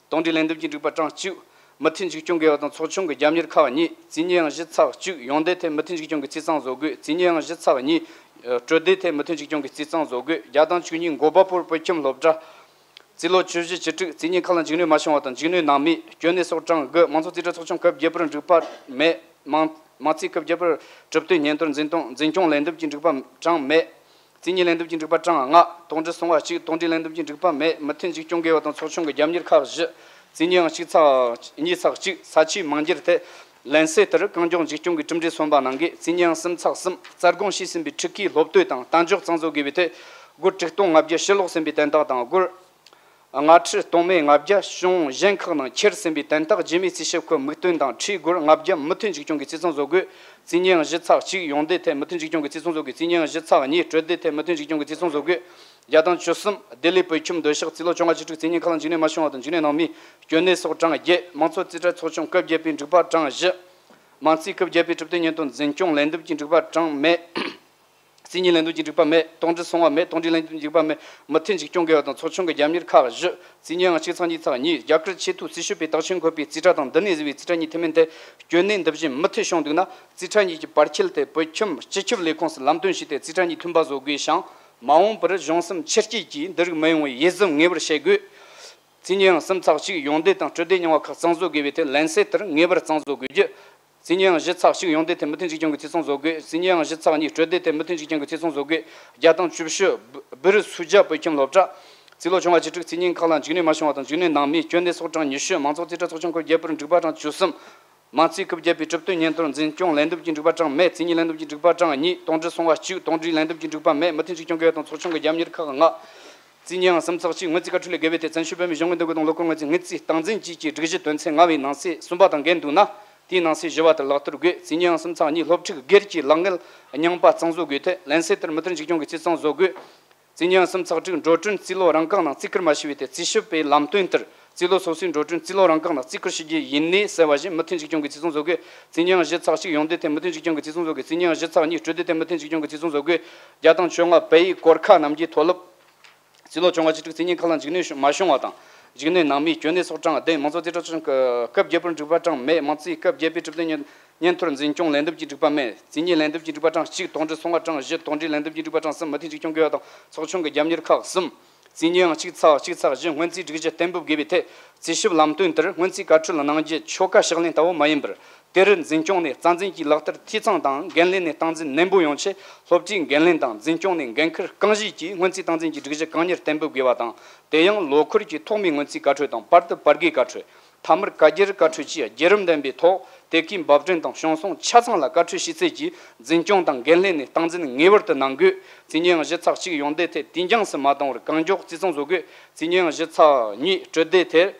དོན་འགྲུབ་ལས་འདེམས་ཀྱི་འགྲིག་པ་གྲངས་གཅིག། མུ་མཐུད་འཇིགས་སྐྱོང་དགོས་པ་དང་ཚོགས་ཆུང་གི་རྒྱབ་གཉེར་ཁག་གཉིས། རྩིས་གཉིས་ཡང་བཞི་ཚེག་གཅིག། ཡོང་འདོད་ཐད་མུ་མཐུད་འཇིགས་སྐྱོང་གིས་རྩིས་གཙང་བཟོ་དགོས། རྩིས་གཉིས་ཡང་བཞི་ཚེག་གཉིས། གྲོལ་འདོད་ཐད་མུ་མཐུད་འཇིགས་སྐྱོང་གིས་རྩིས་གཙང་བཟོ་དགོས། བརྒྱ་དང་བཅུ་གཉིས། མགོ་པ་པོར་བོད་ཁྱིམ་སློབ་གྲྭ། རྩིས་ལོ་བཅུ་བཞི་བཅུ་དྲུག། རྩིས་གཉིས་ཁག་ལ་འཇིགས་ནུས་མ་བྱུང་བ་དང་འཇིགས་ནུས་སྣང་མེད། གྱོད་གནས་སོགས་གྲངས་དགུ། མང་གཙོ་རྩིས་ཁྲ་ཚོགས་ཆུང་སྐབས་བརྒྱད་པར་འགྲིག་པ་མེད། མང་མང་རྩིས་སྐབས་བརྒྱད་པར་གྲུབ་དོན་ཉིས་དོན་འཛིན་སྟངས་འཛིན་སྐྱོང་ལས་འདེམས་ཀྱི་འགྲིག་པ་གྲངས་མེད། རྩིས་གཉིས་ལས་འདེམས་ཀྱི་འགྲིག་པ་གྲངས་ལྔ། དོན་འགྲུབ་སོང་བ་གཅིག། དོན་འགྲུབ་ལས་འདེམས་ཀྱི་འགྲིག་པ་མེད། མུ་མཐུད་འཇིགས་སྐྱོང་དགོས་པ་དང་ཚོགས་ཆུང་གི་རྒྱབ་གཉེར་ཁག་བཞི། རྩིས་གཉིས་ཡང་གཅིག་ཚེག་གཉིས་ཚེག་གཅིག། ས་ཆའི་དམངས་འགྱུར་ཐད་ལན་གསལ་ལྟར་གང་མགྱོགས་འཇིགས་སྐྱོང་གི་གྲུབ་འབྲས་སོན་པ་གནང་དགོས། རྩིས་གཉིས་ཡང་གསུམ་ཚེག་གསུམ། རྩ་དགོངས་བཞེས་ཟིན་པའི་ཕྲུ་གུའི་སློབ་དེབ་དང་གཏན་འཇགས་གཙང་བཟོ་དགོས་པའི་ཐད་སྒོར་དྲུག་སྟོང་ལྔ་བརྒྱ་ཕྱིར་སློག་ཟིན་པའི་དོན་དག་དང་སྒོར་ལྔ་ཁྲི་སྟོང་མེད་ལྔ་བརྒྱ་གཞུང་གཞན་ཁག་ནང་ཁྱེར་ཟིན་པའི་དོན་དག་རྗེས་མའི་རྩིས་ཞིབ་སྐོར་མིག་སྟོན་དང་ཁྲིའི་སྒོར་ལྔ་བརྒྱ་མུ་མཐུད་འཇིགས་སྐྱོང་གིས་རྩིས་གཙང་བཟོ་དགོས། རྩིས་གཉིས་ཡང་བཞི་ཚེག་གཅིག། ཡོང་འདོད་ཐད་མུ་མཐུད་འཇིགས་སྐྱོང་གིས་རྩིས་གཙང་བཟོ་དགོས། རྩིས་གཉིས་ཡང་བཞི་ཚེག་གཉིས། གྲོལ་འདོད་ཐད་མུ་མཐུད་འཇིགས་སྐྱོང་གིས་རྩིས་གཙང་བཟོ་དགོས། བརྒྱ་དང་བཅུ་གསུམ། བདེ་ལེགས་བོད་ཁྱིམ་སྡོད་ཤག་རྩིས་ལོ་བཅོ་ལྔ་བཅུ་དྲུག། རྩིས་གཉིས་ཁག་ལ་འཇིགས་ནུས་མ་བྱུང་བ་དང་འཇིགས་ནུས་སྣང་མེད། གྱོད་གནས་སོགས་གྲངས་བརྒྱད། མང་གཙོ་རྩིས་ཁྲ་ཚོགས་ཆུང་སྐབས་བརྒྱད་པའི་འགྲིག་པ་གྲངས་བཞི། མང་རྩིས་སྐབས་བརྒྱད་པའི་གྲུབ་དོན་ཉིས་དོན་འཛིན་སྐྱོང་ལས་འདེམས་ཀྱི་འགྲིག་པ་གྲངས་མེད། རྩིས་གཉིས་ལས་འདེམས་ཀྱི་འགྲིག་པ་མེད། དོན་འགྲུབ་སོང་བ་མེད། དོན་འགྲུབ་ལས་འདེམས་ཀྱི་འགྲིག་པ་མེད། མུ་མཐུད་འཇིགས་སྐྱོང་དགོས་པ་དང་ཚོགས་ཆུང་གི་རྒྱབ་གཉེར་ཁག་བཞི། རྩིས་གཉིས་ཡང་གཅིག་ཚེག་གཉིས་ཚེག་གཉིས། རྒྱ་གར་ཆེས་མཐོའི་རྩིས་ཞིབ་པས་དག་ཆེན་འཁོད་པའི་རྩིས་ཁྲ་དང་འདི་ནས་བཟོས་པའི་རྩིས་ཁྲ་གཉིས་མཐུན་མིན་ཐད་གྱོད་གནས་འདི་བཞིན་མུ་མཐུད་བྱུང་འདུག་ན། རྩིས་ཁྲ་གཉིས་ཀྱི་བར་ཁྱད་དེ་བོད་ཁྱིམ་སྤྱི་ཁྱབ་ལས་ཁུངས་སུ་ལམ་སྟོན་བྱས་ཏེ་རྩིས་ཁྲ་གཉིས་མཐུན་པ་བཟོ་དགོས་ཤིང་། མ་འོངས་པར་གཞུང་སེམས་ཆེར་སྐྱེད་ཀྱིས་འདི་རིགས་མི་ཡོང་བའི་དབྱེ་ཟམ་ངེས་པར་བྱེད་དགོས། རྩིས་གཉིས་ཡང་གསུམ་ཚེག་གཅིག། ཡོང་འདོད་དང་སྤྲོད་འདོད་རྙིང་བ་ཁག་གཙང་བཟོ་དགོས་པའི་ཐད་ལན་གསལ་ལྟར་ངེས་པར་གཙང་བཟོ་དགོས་རྒྱུ། རྩིས་གཉིས་ཡང་བཞི་ཚེག་གཅིག། ཡོང་འདོད་ཐད་མུ་མཐུད་འཇིགས་སྐྱོང་གིས་རྩིས་གཙང་བཟོ་དགོས། རྩིས་གཉིས་ཡང་བཞི་ཚེག་གཉིས། སྤྲོད་འདོད་ཐད་མུ་མཐུད་འཇིགས་སྐྱོང་གིས་རྩིས་གཙང་བཟོ་དགོས། བརྒྱ་དང་བཅུ་བཞི། སྦི་རི་སུ་ཇཱ་བོད་ཁྱིམ་སློབ་གྲྭ། རྩིས་ལོ་བཅོ་ལྔ་བཅུ་དྲུག། རྩིས་གཉིས་ཁག་ལ་འཇིགས་ནུས་མ་བྱུང་བ་དང་འཇིགས་ནུས་སྣང་མེད། གྱོད་གནས་སོགས་གྲངས་ཉི་ཤུ། མང་གཙོ་རྩིས་ཁྲ་ཚོགས་ཆུང་སྐབས་བརྒྱད་པར་འགྲིག་པ་གྲངས་བཅུ་གསུམ། མང་རྩིས་སྐབས་བརྒྱད་པའི་གྲུབ་དོན་ཉིན་ཐོར་འཛིན་སྐྱོང་ལས་འདེམས་ཀྱི་འགྲིག་པ་གྲངས་མེད། རྩིས་གཉིས་ལས་འདེམས་ཀྱི་འགྲིག་པ་གྲངས་གཉིས། དོན་འགྲུབ་སོང་བ་གཅིག། དོན་འགྲུབ་ལས་འདེམས་ཀྱི་འགྲིག་པ་མེད། མུ་མཐུད་འཇིགས་སྐྱོང་དགོས་པ་དང་ཚོགས་ཆུང་གི་རྒྱབ་གཉེར་ཁག་ལྔ། རྩིས་གཉིས་ཡང་གསུམ་ཚེག་གཅིག། སྔོན་རྩིས་བཀའ་འཁྲོལ་ལས་བརྒལ་བའི་ཐད་བཙན་བྱོལ་བོད་མིའི་གཞུང་གི་འདེམས་བསྐོ་དང་ལོ་འཁོར་སྔོན་རྩིས། སྔོན་རྩིས་སྟངས་འཛིན་བཅས་ཀྱི་སྒྲིག་གཞི་དོན་ཚན་ལྔ་བའི་ནང་གསེས་གསུམ་པ་དང་འགལ་འདུག་ན། དེའི་ནང་གསེས་བཞི་བ་ལྟར་ལག་བསྟར་དགོས། རྩིས་གཉིས་ཡང་གསུམ་ཚེག་གཉིས། སློབ་ཕྲུག་སྒེར་གྱི་ལག་དངུལ་རྙིང་པ་གཙང་བཟོ་དགོས་ཐད་ལན་གསལ་ལྟར་མུ་མཐུད་འཇིགས་སྐྱོང་གིས་རྩིས་གཙང་བཟོ་དགོས། རྩིས་གཉིས་ཡང་གསུམ་ཚེག་དྲུག། འགྲོ་གྲོན་རྩིས་ལོ་རང་རྐང་ནང་རྩིས་བཀུར་མ་བྱས་པའི་ཐད་རྩིས་ཞིབ་པས་ལམ་སྟོན་ལྟར་རྩིས་ལོ་སོ་སོའི་འགྲོ་གྲོན་རྩིས་ལོ་རང་རྐང་ནང་རྩིས་བཀུར་བྱེད་རྒྱུ་ཡིན་ནའི་གསལ་བ་བཞིན་མུ་མཐུད་འཇིགས་སྐྱོང་གིས་རྩིས་གཙང་བཟོ་དགོས། རྩིས་གཉིས་ཡང་བཞི་ཚེག་གཅིག། ཡོང་འདོད་ཐད་མུ་མཐུད་འཇིགས་སྐྱོང་གིས་རྩིས་གཙང་བཟོ་དགོས། རྩིས་གཉིས་ཡང་བཞི་ཚེག་གཉིས། སྤྲོད་འདོད་ཐད་མུ་མཐུད་འཇིགས་སྐྱོང་གིས་རྩིས་གཙང་བཟོ་དགོས། བརྒྱ་དང་བཅོ་ལྔ། བལ་ཡུལ་གོར་ཁ་རྣམས་ཀྱི་མཐོ་སློབ། རྩིས་ལོ་བཅོ་ལྔ་བཅུ་དྲུག། རྩིས་གཉིས་ཁག་ལ་འཇིགས་ནུས་མ་བྱུང་བ་དང་འཇིགས་ནུས་སྣང་མེད། གྱོད་གནས་སོགས་གྲངས་བདུན། མང་གཙོ་རྩིས་ཁྲ་ཚོགས་ཆུང་སྐབས་བརྒྱད་པར་འགྲིག་པ་གྲངས་མེད། མང་རྩིས་སྐབས་བརྒྱད་པའི་གྲུབ་དོན་ཉིན་ཉིན་ཐོར་འཛིན་སྐྱོང་ལས་འདེམས་ཀྱི་འགྲིག་པ་མེད། རྩིས་གཉིས་ལས་འདེམས་ཀྱི་འགྲིག་པ་གྲངས་གཅིག། དོན་འགྲུབ་སོང་བ་གྲངས་བཞི། དོན་འགྲུབ་ལས་འདེམས་ཀྱི་འགྲིག་པ་གྲངས་གསུམ། མུ་མཐུད་འཇིགས་སྐྱོང་དགོས་པ་དང་ཚོགས་ཆུང་གི་རྒྱབ་གཉེར་ཁག་གསུམ། རྩིས་གཉིས་ཡང་གཅིག་ཚེག་གཅིག་ཚེག་བཞི། སྔོན་རྩིས་སྒྲིག་གཞི་གཏན་འབེབས་དགོས་པའི་ཐད་རྩིས་ཞིབ་ལམ་སྟོན་ལྟར་སྔོན་རྩིས་བཀའ་འཁྲོལ་གནང་རྒྱུ་ཆོལ་ཁ་ཕྱག་ལེན་ལྟ་བུ་མ་ཡིན་པར། དེར་འཛིན་སྐྱོང་ནས་རྩ་འཛིན་གྱི་ལག་བསྟར་འཐུས་གཙང་དང་འགན་ལེན་ནས་སྟངས་འཛིན་ནན་པོ་ཡོང་ཆེད་སློབ་གྲྭའི་འགན་ལེན་དང་འཛིན་སྐྱོང་ནས་འགན་འཁུར་རྐང་བཞེས་ཀྱིས་སྔོན་རྩིས་སྟངས་འཛིན་གྱི་སྒྲིག་གཞི་གང་མྱུར་གཏན་འབེབས་དགོས་པ་དང་། དེ་ཡང་ལོ་འཁོར་གྱི་ཐོག་མའི་སྔོན་རྩིས་བཀའ་འཁྲོལ་དང་བར་དུ་བར་བརྒལ་བཀའ་འཁྲོལ། མཐའ་མར་བཀའ་སྒྱུར་བཀའ་འཁྲོལ་བཅས་བརྒྱུད་རིམ་ལྡན་པའི་ཐོག་དེ་གའི་འབབ་སྒྲོན་དང་བྱུང་སོང་ཆ་ཚང་ལ་བཀའ་འཁྲོལ་ཞུས་ཚད་ཀྱིས་འཛིན་སྐྱོང་དང་འགན་ལེན་ནས་སྟངས་འཛིན་ངེས་པར་དུ་གནང་དགོས། རྩིས་གཉིས་ཡང་བཞི་ཚེག་གཅིག། ཡོང་འདོད་ཐད་དུས་འགྱངས་སུ་མ་བཏང་བར་གང་མགྱོགས་རྩིས་གཙང་བཟོ་དགོས། རྩིས་གཉིས་ཡང་བཞི་ཚེག་གཉིས། སྤྲོད་འདོད་ཐད།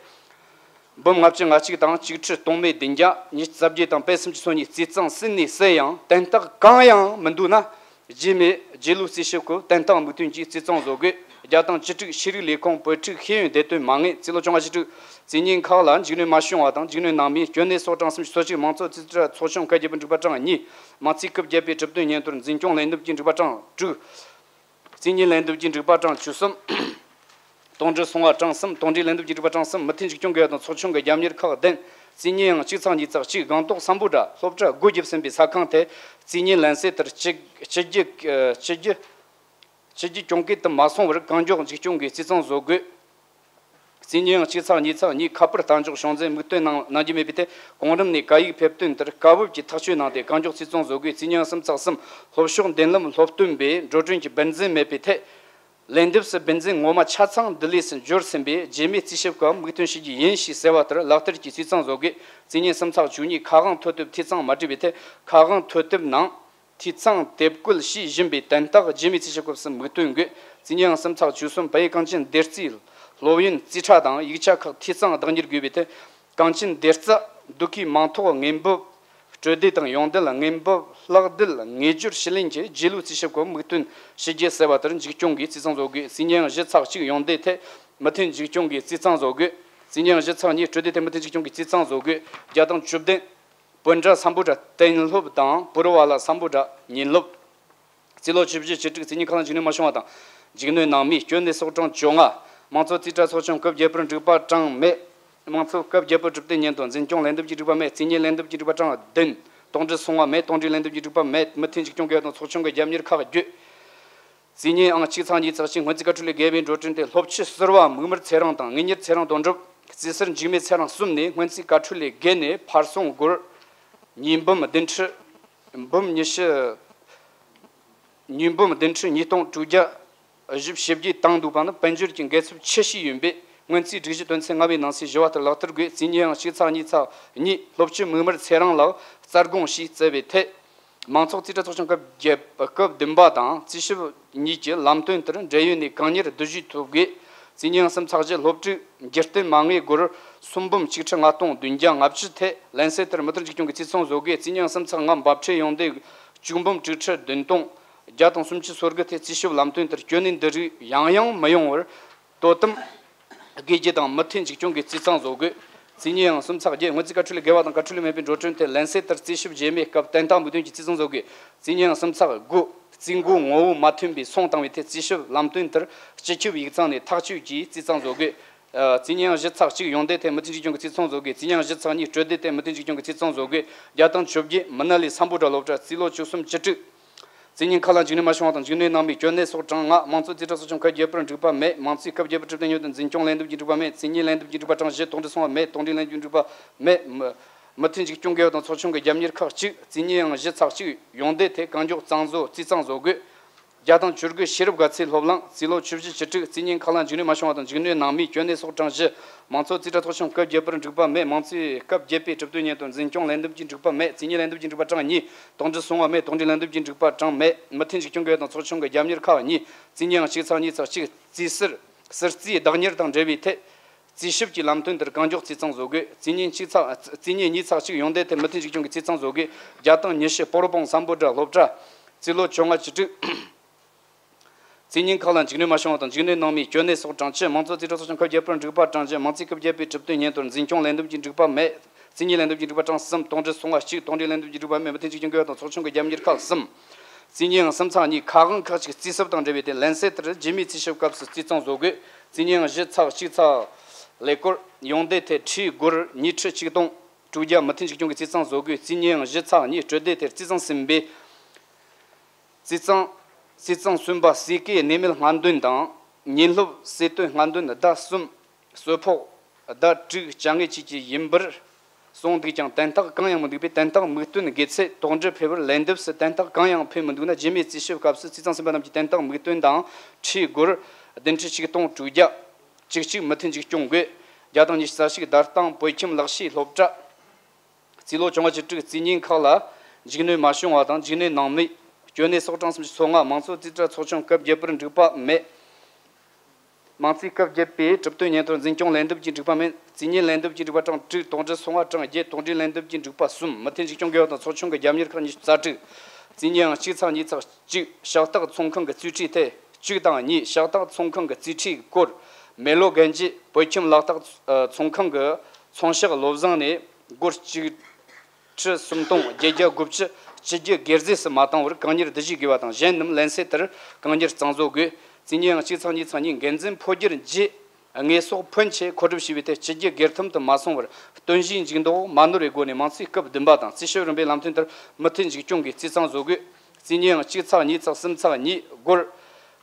འབུམ་ལྔ་བཅུ་ང་གཅིག་དང་གཅིག་ཁྲི་སྟོང་མེད་བདུན་བརྒྱ། ཉི་ཤུ་རྩ་བརྒྱད་དང་པད་སུམ་ཅུ་སོ་གཉིས་རྩིས་གཙང་ཟིན་ནས་གསལ་ཡང་དོན་དག་གང་ཡང་མི་འདུག་ན། རྗེས་མའི་རྗེས་ལུས་རྩིས་ཞིབ་སྐོར་དོན་དག་མིག་སྟོན་གྱིས་རྩིས་གཙང་བཟོ་དགོས། བརྒྱ་དང་བཅུ་དྲུག། ཤེས་རིག་ལས་ཁུངས་བོད་ཕྲུག་ཤེས་ཡོན་བདེ་དོན་མ་དངུལ། རྩིས་ལོ་བཅོ་ལྔ་བཅུ་དྲུག། རྩིས་གཉིས་ཁག་ལ་འཇིགས་ནུས་མ་བྱུང་བ་དང་འཇིགས་ནུས་སྣང་མེད། གྱོད་གནས་སོགས་གྲངས་སུམ་ཅུ་སོ་གཅིག། མང་གཙོ་རྩིས་ཁྲ་ཚོགས་ཆུང་སྐབས་བརྒྱད་པའི་འགྲིག་པ་གྲངས་གཉིས། མང་རྩིས་སྐབས་བརྒྱད་པའི་གྲུབ་དོན་ཉིན་ཐོར་འཛིན་སྐྱོང་ལས་འདེམས་ཀྱི་འགྲིག་པ་གྲངས་དྲུག། རྩིས་གཉིས་ལས་འདེམས་ཀྱི་འགྲིག་པ་གྲངས་བཅུ་གསུམ། དོན་འགྲུབ་སོང་བ་གྲངས་གསུམ། དོན་འགྲུབ་ལས་འདེམས་ཀྱི་འགྲིག་པ་གྲངས་གསུམ། མུ་མཐུད་འཇིགས་སྐྱོང་དགོས་པ་དང་ཚོགས་ཆུང་གི་རྒྱབ་གཉེར་ཁག་བདུན། རྩིས་ཉིན་ཡང་གཅིག་ཚེག་གཉིས་ཚེག་གཅིག་སྒང་ཏོག་སམ་བྷོ་ཊ་སློབ་གྲྭ་སྒོ་བརྒྱབ་ཟིན་པའི་ས་ཁང་དེ་རྩིས་ཉིན་ལན་གསལ་ལྟར་སྤྱི་སྤྱི་རྒྱུ་སྤྱི་རྒྱུ་སྤྱི་རྒྱུ་གྱོང་གུན་དུ་མ་སོང་བར་གང་མགྱོགས་འཛུགས་སྐྱོང་གིས་རྩིས་ཚང་བཟོ་དགོས། རྩིས་ཉིན་ཡང་གཅིག་ཚེག་གཉིས་ཚེག་གཉིས་ཁ་པར་གཏན་འཇོག་བྱུང་འཛིན་དམིགས་འདུན་གནང་གནང་རྒྱུ་མེད་པའི་ཐད། གོང་རིམ་ནས་བཀའ་ཡིག་ཕེབས་དོན་ལྟར་བཀའ་བབས་ཀྱི་ཐག་གཅོད་གནང་སྟེ་གང་མགྱོགས་རྩིས་ཚང་བཟོ་དགོས། རྩིས་ཉིན་གསུམ་ཚེག་གསུམ་སློབ་ཕྱོགས་མདུན་ལམ་སློབ་སྟོན་པས་འགྲོ་གྲོན་གྱི་བུན་འཛིན་མེད་པའི་ཐད། ལན་འདེབས་སུ་བུན་འཛིན་ངོ་མ་ཆ་ཚང་འདི་ལས་སུ་འབྱོར་ཟིན་པས་རྗེས་མའི་རྩིས་ཞིབ་སྐབས་དམིགས་འདུན་ཞུ་རྒྱུ་ཡིན་ཞེས་གསལ་བ་ལྟར་ལག་བསྟར་གྱིས་རྩིས་ཚང་བཟོ་དགོས། རྩིས་ཉིན་གསུམ་ཚེག་བཅུ་གཉིས་ཁ་དབང་ཐོ་དེབ་འཐུས་ཚང་མ་བྲིས་པའི་ཐད། ཁ་དབང་ཐོ་དེབ་ནང་འཐུས་ཚང་དེབ་བཀོད་བྱས་བཞིན་པའི་དོན་དག་རྗེས་མའི་རྩིས་ཞིབ་སྐབས་སུ་དམིགས་འདུན་དགོས། རྩིས་ཉིན་གསུམ་ཚེག་བཅུ་གསུམ་བལ་ཡུལ་གངས་ཅན་སྡེ་རྩའི་སློབ་ཡོན་རྩིས་ཁྲ་དང་ཡིག་ཆ་ཁག་འཐུས་ཚང་བདག་གཉེར་དགོས་པའི་ཐད། གངས་ཅན་སྡེ་རྩ་བསྡུ་གུས་མིང་ཐོ་དངོས་འབབ་སྤྲོད་བདེ་དང་ཡོང་འདེད་དངོས་འབབ་ལྷག་བསྡུ་དངོས་སྦྱོར་ཞུ་ལེན་གྱི་རྗེས་ལུས་རྩིས་ཞིབ་སྐོར་དམིགས་འདུན་ཞུ་རྒྱུ་གསལ་བ་ལྟར་འཛུགས་སྐྱོང་གིས་རྩིས་ཚང་བཟོ་དགོས། རྩིས་ཉིན་བཞི་ཚེག་གཅིག་ཡོང་འདེད་ཐད་མུ་མཐུད་འཛུགས་སྐྱོང་གིས་རྩིས་ཚང་བཟོ་དགོས། རྩིས་ཉིན་བཞི་ཚེག་གཉིས་སྤྲོད་བདེ་ཐད་མུ་མཐུད་འཛུགས་སྐྱོང་གིས་རྩིས་ཚང་བཟོ་དགོས། རྒྱ་ཐང་ཆུ་བདུན་སྤུན་ཟླ་སམ་བྷོ་ཊ་གཏན་སློབ་དང་པུ་རུ་ཝ་ལ་སམ་བྷོ་ཊ་ཉིན་སློབ། རྩིས་ལོ་བཅུ་བཞི་བཅུ་དྲུག་རྩིས་ཉིན་ཁག་ལ་འཇིགས་སྣང་མ་བྱུང་བ་དང་། འཇིགས་སྣང་གནང་མིའི་སྐྱོན་ནད་གསོག་གྲངས་བཅོ་ལྔ། མང་གཙོ་རྩིས་ཁྲ་ཚོགས་ཆུང་སྐབས་བརྒྱད་པར་འགྲིག་པ་གྲངས་མེད། མང་གཙོ་སྐབས་བརྒྱད་པའི་གྲུབ་དོན་སྙན་དོན་འཛིན་སྐྱོང་ལན་འདེབས་ཀྱི་འགྲིག་པ་མེད། རྩིས་ཉིན་ལན་འདེབས་ཀྱི་འགྲིག་པ་གྲངས་བདུན། དོགས་འདྲི་སོང་བ་མེད། དོགས་འདྲི་ལན་འདེབས་ཀྱི་འགྲིག་པ་མེད། མུ་མཐུད་འཛུགས་སྐྱོང་གི་ཡོད་དང་ཚོགས་ཆུང་གི་རྒྱབ་གཉེར་ཁག་བརྒྱུད། རྩིས་ཉིན་ཨང་གཅིག་ཚེག་གཉིས་ཚེག་གཅིག་སྔོན་རྩིས་བཀའ་འཁྲོལ་ལས་བརྒལ་བའི་འགྲོ་གྲོན་དེ་སློབ་ཕྱི་ཟུར་པ་མིག་དམར་ཚེ་རིང་དང་དངུལ་གཉེར་ཚེ་རིང་དོན་གྲུབ། རྩིས་གསར་འཇིགས་མེད་ཚེ་རིང་གསུམ་ནས་སྔོན་རྩིས་བཀའ་འཁྲོལ་ལས་བརྒལ་ནས་ཕར་སོང་སྒོར་ཉིས་འབུམ་བདུན་ཁྲི། འབུམ་ཉི་ཤུ། ཉིས་འབུམ་བདུན་ཁྲི་ཉིས་སྟོང་དྲུག་བརྒྱ་བཞི་བཅུ་ཞེ་བརྒྱད་བཏང་འདུག་པ་ནི་དཔལ་འབྱོར་གྱི་འགལ་ཚབས་ཆེ་ཤོས་ཡིན་པས། སྔོན་རྩིས་སྒྲིག་གཞི་དོན་ཚན་ལྔ་པའི་ནང་གསེས་བཞི་པ་ལྟར་ལག་བསྟར་དགོས། རྩིས་ཉིན་ཨང་གཅིག་ཚེག་གཉིས་ཚེག་གཉིས་སློབ་སྤྱི་མིག་དམར་ཚེ་རིང་ལགས་རྩ་དགོངས་ཞུས་གསལ་བའི་ཐད། མང་ཚོགས་རྩིས་ཁྲ་ཚོགས་ཆུང་སྐབས་བརྒྱད་སྐབས་བདུན་པ་དང་རྩིས་ཞིབ་གཉིས་ཀྱི་ལམ་སྟོན་ལྟར་འབྲེལ་ཡོད་ནས་གང་མྱུར་བསྡུ་ཞིབ་ཐུབ་དགོས། རྩིས་ཉིན་གསུམ་ཚེག་བཞི་སློབ་ཕྲུག་སྒྱུར་བསྟེན་མ་དངུལ་སྒོར་སུམ་འབུམ་གཅིག་ཁྲི་ལྔ་སྟོང་བདུན་བརྒྱ་ལྔ་བཅུ་ཐད་ལན་གསལ་ལྟར་མུ་མཐུད་འཛུགས་སྐྱོང་གིས་རྩིས་ཚང་བཟོ་དགོས། རྩིས་ཉིན་གསུམ་ཚེག་ལྔ་འབབ་ཁྲལ་ཡོང་འདོད་གཅིག་འབུམ་དྲུག་ཁྲི་བདུན་སྟོང་བརྒྱ་དང་སུམ་ཅུ་སོ་དགུ་ཐད་རྩིས་ཞིབ་ལམ་སྟོན་ལྟར་སྐྱོན་ནད་འདི་རིགས་ཡང་ཡང་མི་ཡོང་བར་དོ་དམ་དགོས་རྒྱུ་དང་མུ་མཐུད་འཛུགས་སྐྱོང་གིས་རྩིས་ཚང་བཟོ་དགོས། རྩིས་ཉིན་ཨང་གསུམ་ཚེག་བརྒྱད་སྔོན་རྩིས་བཀའ་འཁྲོལ་ལས་བརྒལ་བ་དང་བཀའ་འཁྲོལ་ལས་མེད་པའི་འགྲོ་གྲོན་ཐད་ལན་གསལ་ལྟར་རྩིས་ཞིབ་རྗེས་མའི་སྐབས་བསྟན་སྟངས་དམིགས་འདུན་གྱིས་རྩིས་ཚང་བཟོ་དགོས། རྩིས་ཉིན་ཨང་གསུམ་ཚེག་དགུ་རྩིས་འགོའི་ངོ་བོ་མ་མཐུན་པའི་སོང་བཏང་བའི་ཐད་རྩིས་ཞིབ་ལམ་སྟོན་ལྟར་སྤྱི་ཁྱབ་ཡིག་ཚང་ནས་ཐག་གཅོད་ཀྱིས་རྩིས་ཚང་བཟོ་དགོས། ཨ། རྩིས་ཉིན་ཨང་བཞི་ཚེག་གཅིག་ཡོང་འདོད་ཐད་མུ་མཐུད་འཛུགས་སྐྱོང་གིས་རྩིས་ཚང་བཟོ་དགོས། རྩིས་ཉིན་ཨང་བཞི་ཚེག་གཉིས་སྤྲོད་བདེ་ཐད་མུ་མཐུད་འཛུགས་སྐྱོང་གིས་རྩིས་ཚང་བཟོ་དགོས། རྒྱ་ཐང་ཆུ་བརྒྱད་མི་ན་ལི་སམ་བྷོ་ཊ་སློབ་གྲྭ་རྩིས་ལོ་བཅུ་གསུམ་བཅུ་དྲུག་རྩིས་ཉིན་ཁག་ལ་འཇིགས་སྣང་མ་བྱུང་བ་དང་འཇིགས་སྣང་གནང་མིའི་སྐྱོན་ནད་གསོག་གྲངས་ལྔ། མང་གཙོ་རྩིས་ཁྲ་ཚོགས་ཆུང་སྐབས་བརྒྱད་པར་འགྲིག་པ་མེད། མང་གཙོའི་སྐབས་བརྒྱད་པའི་གྲུབ་དོན་སྙན་དོན་འཛིན་སྐྱོང་ལན་འདེབས་ཀྱི་འགྲིག་པ་མེད། རྩིས་ཉིན་ལན་འདེབས་ཀྱི་འགྲིག་པ་གྲངས་བཞི། དོགས་འདྲི་སོང་བ་མེད། དོགས་འདྲི་ལན་འདེབས་ཀྱི་འགྲིག་པ་མེད། མུ་མཐུད་འཛུགས་སྐྱོང་གི་ཡོད་དང་ཚོགས་ཆུང་གི་རྒྱབ་གཉེར་ཁག་གཅིག་རྩིས་ཉིན་ཨང་བཞི་ཚེག་གཅིག་ཡོང་འདོད་ཐད་གང་མགྱོགས་གཙང་བཟོ་རྩིས་གཙང་བཟོ་དགོས། རྒྱ་ཐང་ཆུ་བརྒྱུད་ཤེས་རབ་དགའ་ཚལ་སློབ་གླིང་རྩིས་ལོ་བཅུ་བཞི་བཅུ་དྲུག་རྩིས་ཉིན་ཁག་ལ་འཇིགས་སྣང་མ་བྱུང་བ་དང་འཇིགས་སྣང་གནང་མིའི་སྐྱོན་ནད་གསོག་གྲངས་བཞི། མང་གཙོ་རྩིས་ཁྲ་ཚོགས་ཆུང་སྐབས་བརྒྱད་པར་འགྲིག་པ་མེད། མང་གཙོའི་སྐབས་བརྒྱད་པའི་གྲུབ་དོན་སྙན་དོན་འཛིན་སྐྱོང་ལན་འདེབས་ཀྱི་འགྲིག་པ་མེད། རྩིས་ཉིན་ལན་འདེབས་ཀྱི་འགྲིག་པ་གྲངས་གཉིས། དོགས་འདྲི་སོང་བ་མེད། དོགས་འདྲི་ལན་འདེབས་ཀྱི་འགྲིག་པ་གྲངས་མེད། མུ་མཐུད་འཛུགས་སྐྱོང་གི་ཡོད་དང་ཚོགས་ཆུང་གི་རྒྱབ་གཉེར་ཁག་གཉིས། རྩིས་ཉིན་ཨང་གཅིག་ཚེག་གཉིས་ཚེག་གཅིག་རྩིས་གསར་གསར་རྩིས་བདག་གཉེར་དང་འབྲེལ་བའི་ཐད། རྩིས་ཞིབ་ཀྱི་ལམ་སྟོན་ལྟར་གང་མགྱོགས་རྩིས་གཙང་བཟོ་དགོས། རྩིས་ཉིན་གཅིག་ཚེག་རྩིས་ཉིན་གཉིས་ཚེག་གཅིག་ཡོང་འདོད་ཐད་མུ་མཐུད་འཛུགས་སྐྱོང་གིས་རྩིས་གཙང་བཟོ་དགོས། རྒྱ་ཐང་ཉི་ཤུ་སྤོ་རོ་སྦོང་སམ་བྷོ་ཊ་སློབ་གྲྭ་རྩིས་ལོ་བཅོ་ལྔ་བཅུ་དྲུག་རྩིས་ཉིན་ཁག་ལ་འཇིགས་སྣང་མ་བྱུང་བ་དང་འཇིགས་སྣང་གནང་མིའི་སྐྱོན་ནད་གསོག་གྲངས་བཅུ། མང་གཙོ་རྩིས་ཁྲ་ཚོགས་ཆུང་སྐབས་བརྒྱད་པར་འགྲིག་པ་གྲངས་བཞི། མང་གཙོའི་སྐབས་བརྒྱད་པའི་གྲུབ་དོན་སྙན་དོན་འཛིན་སྐྱོང་ལན་འདེབས་ཀྱི་འགྲིག་པ་མེད། རྩིས་ཉིན་ལན་འདེབས་ཀྱི་འགྲིག་པ་གྲངས་གསུམ། དོགས་འདྲི་སོང་བ་གཅིག་དོགས་འདྲི་ལན་འདེབས་ཀྱི་འགྲིག་པ་མེད། མུ་མཐུད་འཛུགས་སྐྱོང་གི་ཡོད་དང་ཚོགས་ཆུང་གི་རྒྱབ་གཉེར་ཁག་གསུམ། རྩིས་ཉིན་གསུམ་ཚེག་གཉིས་ཁ་དབང་ཁག་ཅིག་རྩིས་གསར་དང་འབྲེལ་བའི་ཐད་ལན་གསལ་ལྟར་རྗེས་མའི་རྩིས་ཞིབ་སྐབས་སུ་རྩིས་གཙང་བཟོ་དགོས། རྩིས་ཉིན་བཞི་ཚེག་གཅིག་ཚེག་ལས་སྐོར་ཡོང་འདོད་ཐད་ཁྲིའི་སྒོར་ཉིས་ཁྲི་ཆིག་སྟོང་དྲུག་བརྒྱ་མུ་མཐུད་འཛུགས་སྐྱོང་གིས་རྩིས་གཙང་བཟོ་དགོས། རྩིས་ཉིན་བཞི་ཚེག་གཉིས་སྤྲོད་བདེ་ཐད་རྩིས་གཙང་ཟིན་པའི་རྩིས་གཙང་། རྩིས་གཙང་གསུམ་པ་ཟས་གོས་གནས་མལ་སྔ་འདོན་དང་ཉིན་སློབ་གསོལ་སྟོན་སྔ་འདོན་ཟླ་གསུམ། གསོལ་ཕོགས་ཟླ་དྲུག་བཅོ་ལྔ་བཅས་ཀྱི་ཡིན་པར་གསུངས་འདུག་ཀྱང་དོན་དག་གང་ཡང་མི་འདུག་པས་དོན་དག་དམིགས་འདུན་དགོས་ཚེ་དོགས་འདྲི་ཕེབས་པར་ལན་འདེབས་སུ་དོན་དག་གང་ཡང་ཕེབས་མི་འདུག་ན་རྗེས་མའི་རྩིས་ཞིབ་སྐབས་སུ་རྩིས་གཙང་ཟིན་པ་རྣམས་ཀྱི་དོན་དག་དམིགས་འདུན་དང་ཁྲིའི་སྒོར་བདུན་ཁྲི་ཆིག་སྟོང་དྲུག་བརྒྱ་བཅུ་གཅིག་མུ་མཐུད་འཛུགས་སྐྱོང་དགོས། རྒྱ་ཐང་ཉི་ཤུ་རྩ་གཅིག་བརྡ་སྟངས་བོད་ཁྱིམ་ལག་ཤེས་སློབ་གྲྭ། རྩིས་ལོ་བཅོ་ལྔ་བཅུ་དྲུག་རྩིས་ཉིན་ཁག་ལ་འཇིགས་སྣང་མ་བྱུང་བ་དང་འཇིགས་སྣང་གནང་མིའི་སྐྱོན་ནད་གསོག་གྲངས་སུམ་ཅུ་སོ་ལྔ། མང་གཙོ་རྩིས་ཁྲ་ཚོགས་ཆུང་སྐབས་བརྒྱད་པར་འགྲིག་པ་མེད། མང་གཙོའི་སྐབས་བརྒྱད་པའི་གྲུབ་དོན་སྙན་དོན་འཛིན་སྐྱོང་ལན་འདེབས་ཀྱི་འགྲིག་པ་མེད། རྩིས་ཉིན་ལན་འདེབས་ཀྱི་འགྲིག་པ་གྲངས་དྲུག་དོགས་འདྲི་སོང་བ་གྲངས་བརྒྱད། དོགས་འདྲི་ལན་འདེབས་ཀྱི་འགྲིག་པ་གསུམ། མུ་མཐུད་འཛུགས་སྐྱོང་གི་ཡོད་དང་ཚོགས་ཆུང་གི་རྒྱབ་གཉེར་ཁག་ཉི་ཤུ་རྩ་དྲུག་རྩིས་ཉིན་ཡང་གཅིག་ཚེག་གཉིས་ཚེག་གཅིག་ཕྱག་རྟགས་ཚོང་ཁང་གི་རྩིས་ཁྲའི་ཐད་གཅིག་དང་གཉིས། ཕྱག་རྟགས་ཚོང་ཁང་གི་རྩིས་ཁྲའི་སྐོར་མེ་ལོ་རྒན་རྒྱས་བོད་ཁྱིམ་ལག་རྟགས་ཚོང་ཁང་གི་ཚོང་ཤག་བློ་བཟང་ནས་སྒོར་གཅིག་ཁྲི་སུམ་སྟོང་བརྒྱད་བརྒྱ་དགུ་བཅུ་སྤྱི་རྒྱུ་སྒེར་རྫས་སུ་མ་བཏང་བར་གང་མྱུར་བསྡུ་ཞིབ་དགོས་པ་དང་གཞན་རྣམས་ལན་གསལ་ལྟར་གང་མྱུར་གཙང་བཟོ་དགོས། རྩིས་ཉིན་ཡང་གཅིག་ཚེག་གཉིས་ཚེག་གཉིས་འགན་འཛིན་འཕོ་འགྱུར་རྗེས་ དངོས་ཟོག་ཕོན་ཆེ་མཁོ་སྒྲུབ་བྱས་པའི་ཐད་སྤྱི་རྒྱུ་སྒེར་ཐོན་དུ་མ་སོང་བར་སྟོན་གཞིའི་འཇུག་ལྡོག་མ་ནོར་བའི་སྒོ་ནས་མང་ཚོགས་སྐབས་བདུན་པ་དང་རྩིས་ཞིབ་རིམ་པའི་ལམ་སྟོན་ལྟར་མུ་མཐུད་མཇུག་སྐྱོང་གིས་རྩིས་གཙང་བཟོ་དགོས། རྩིས་ཉིན་ཡང་གཅིག་ཚེག་གཉིས་ཚེག་གསུམ་ཚེག་གཉིས་སྒོར་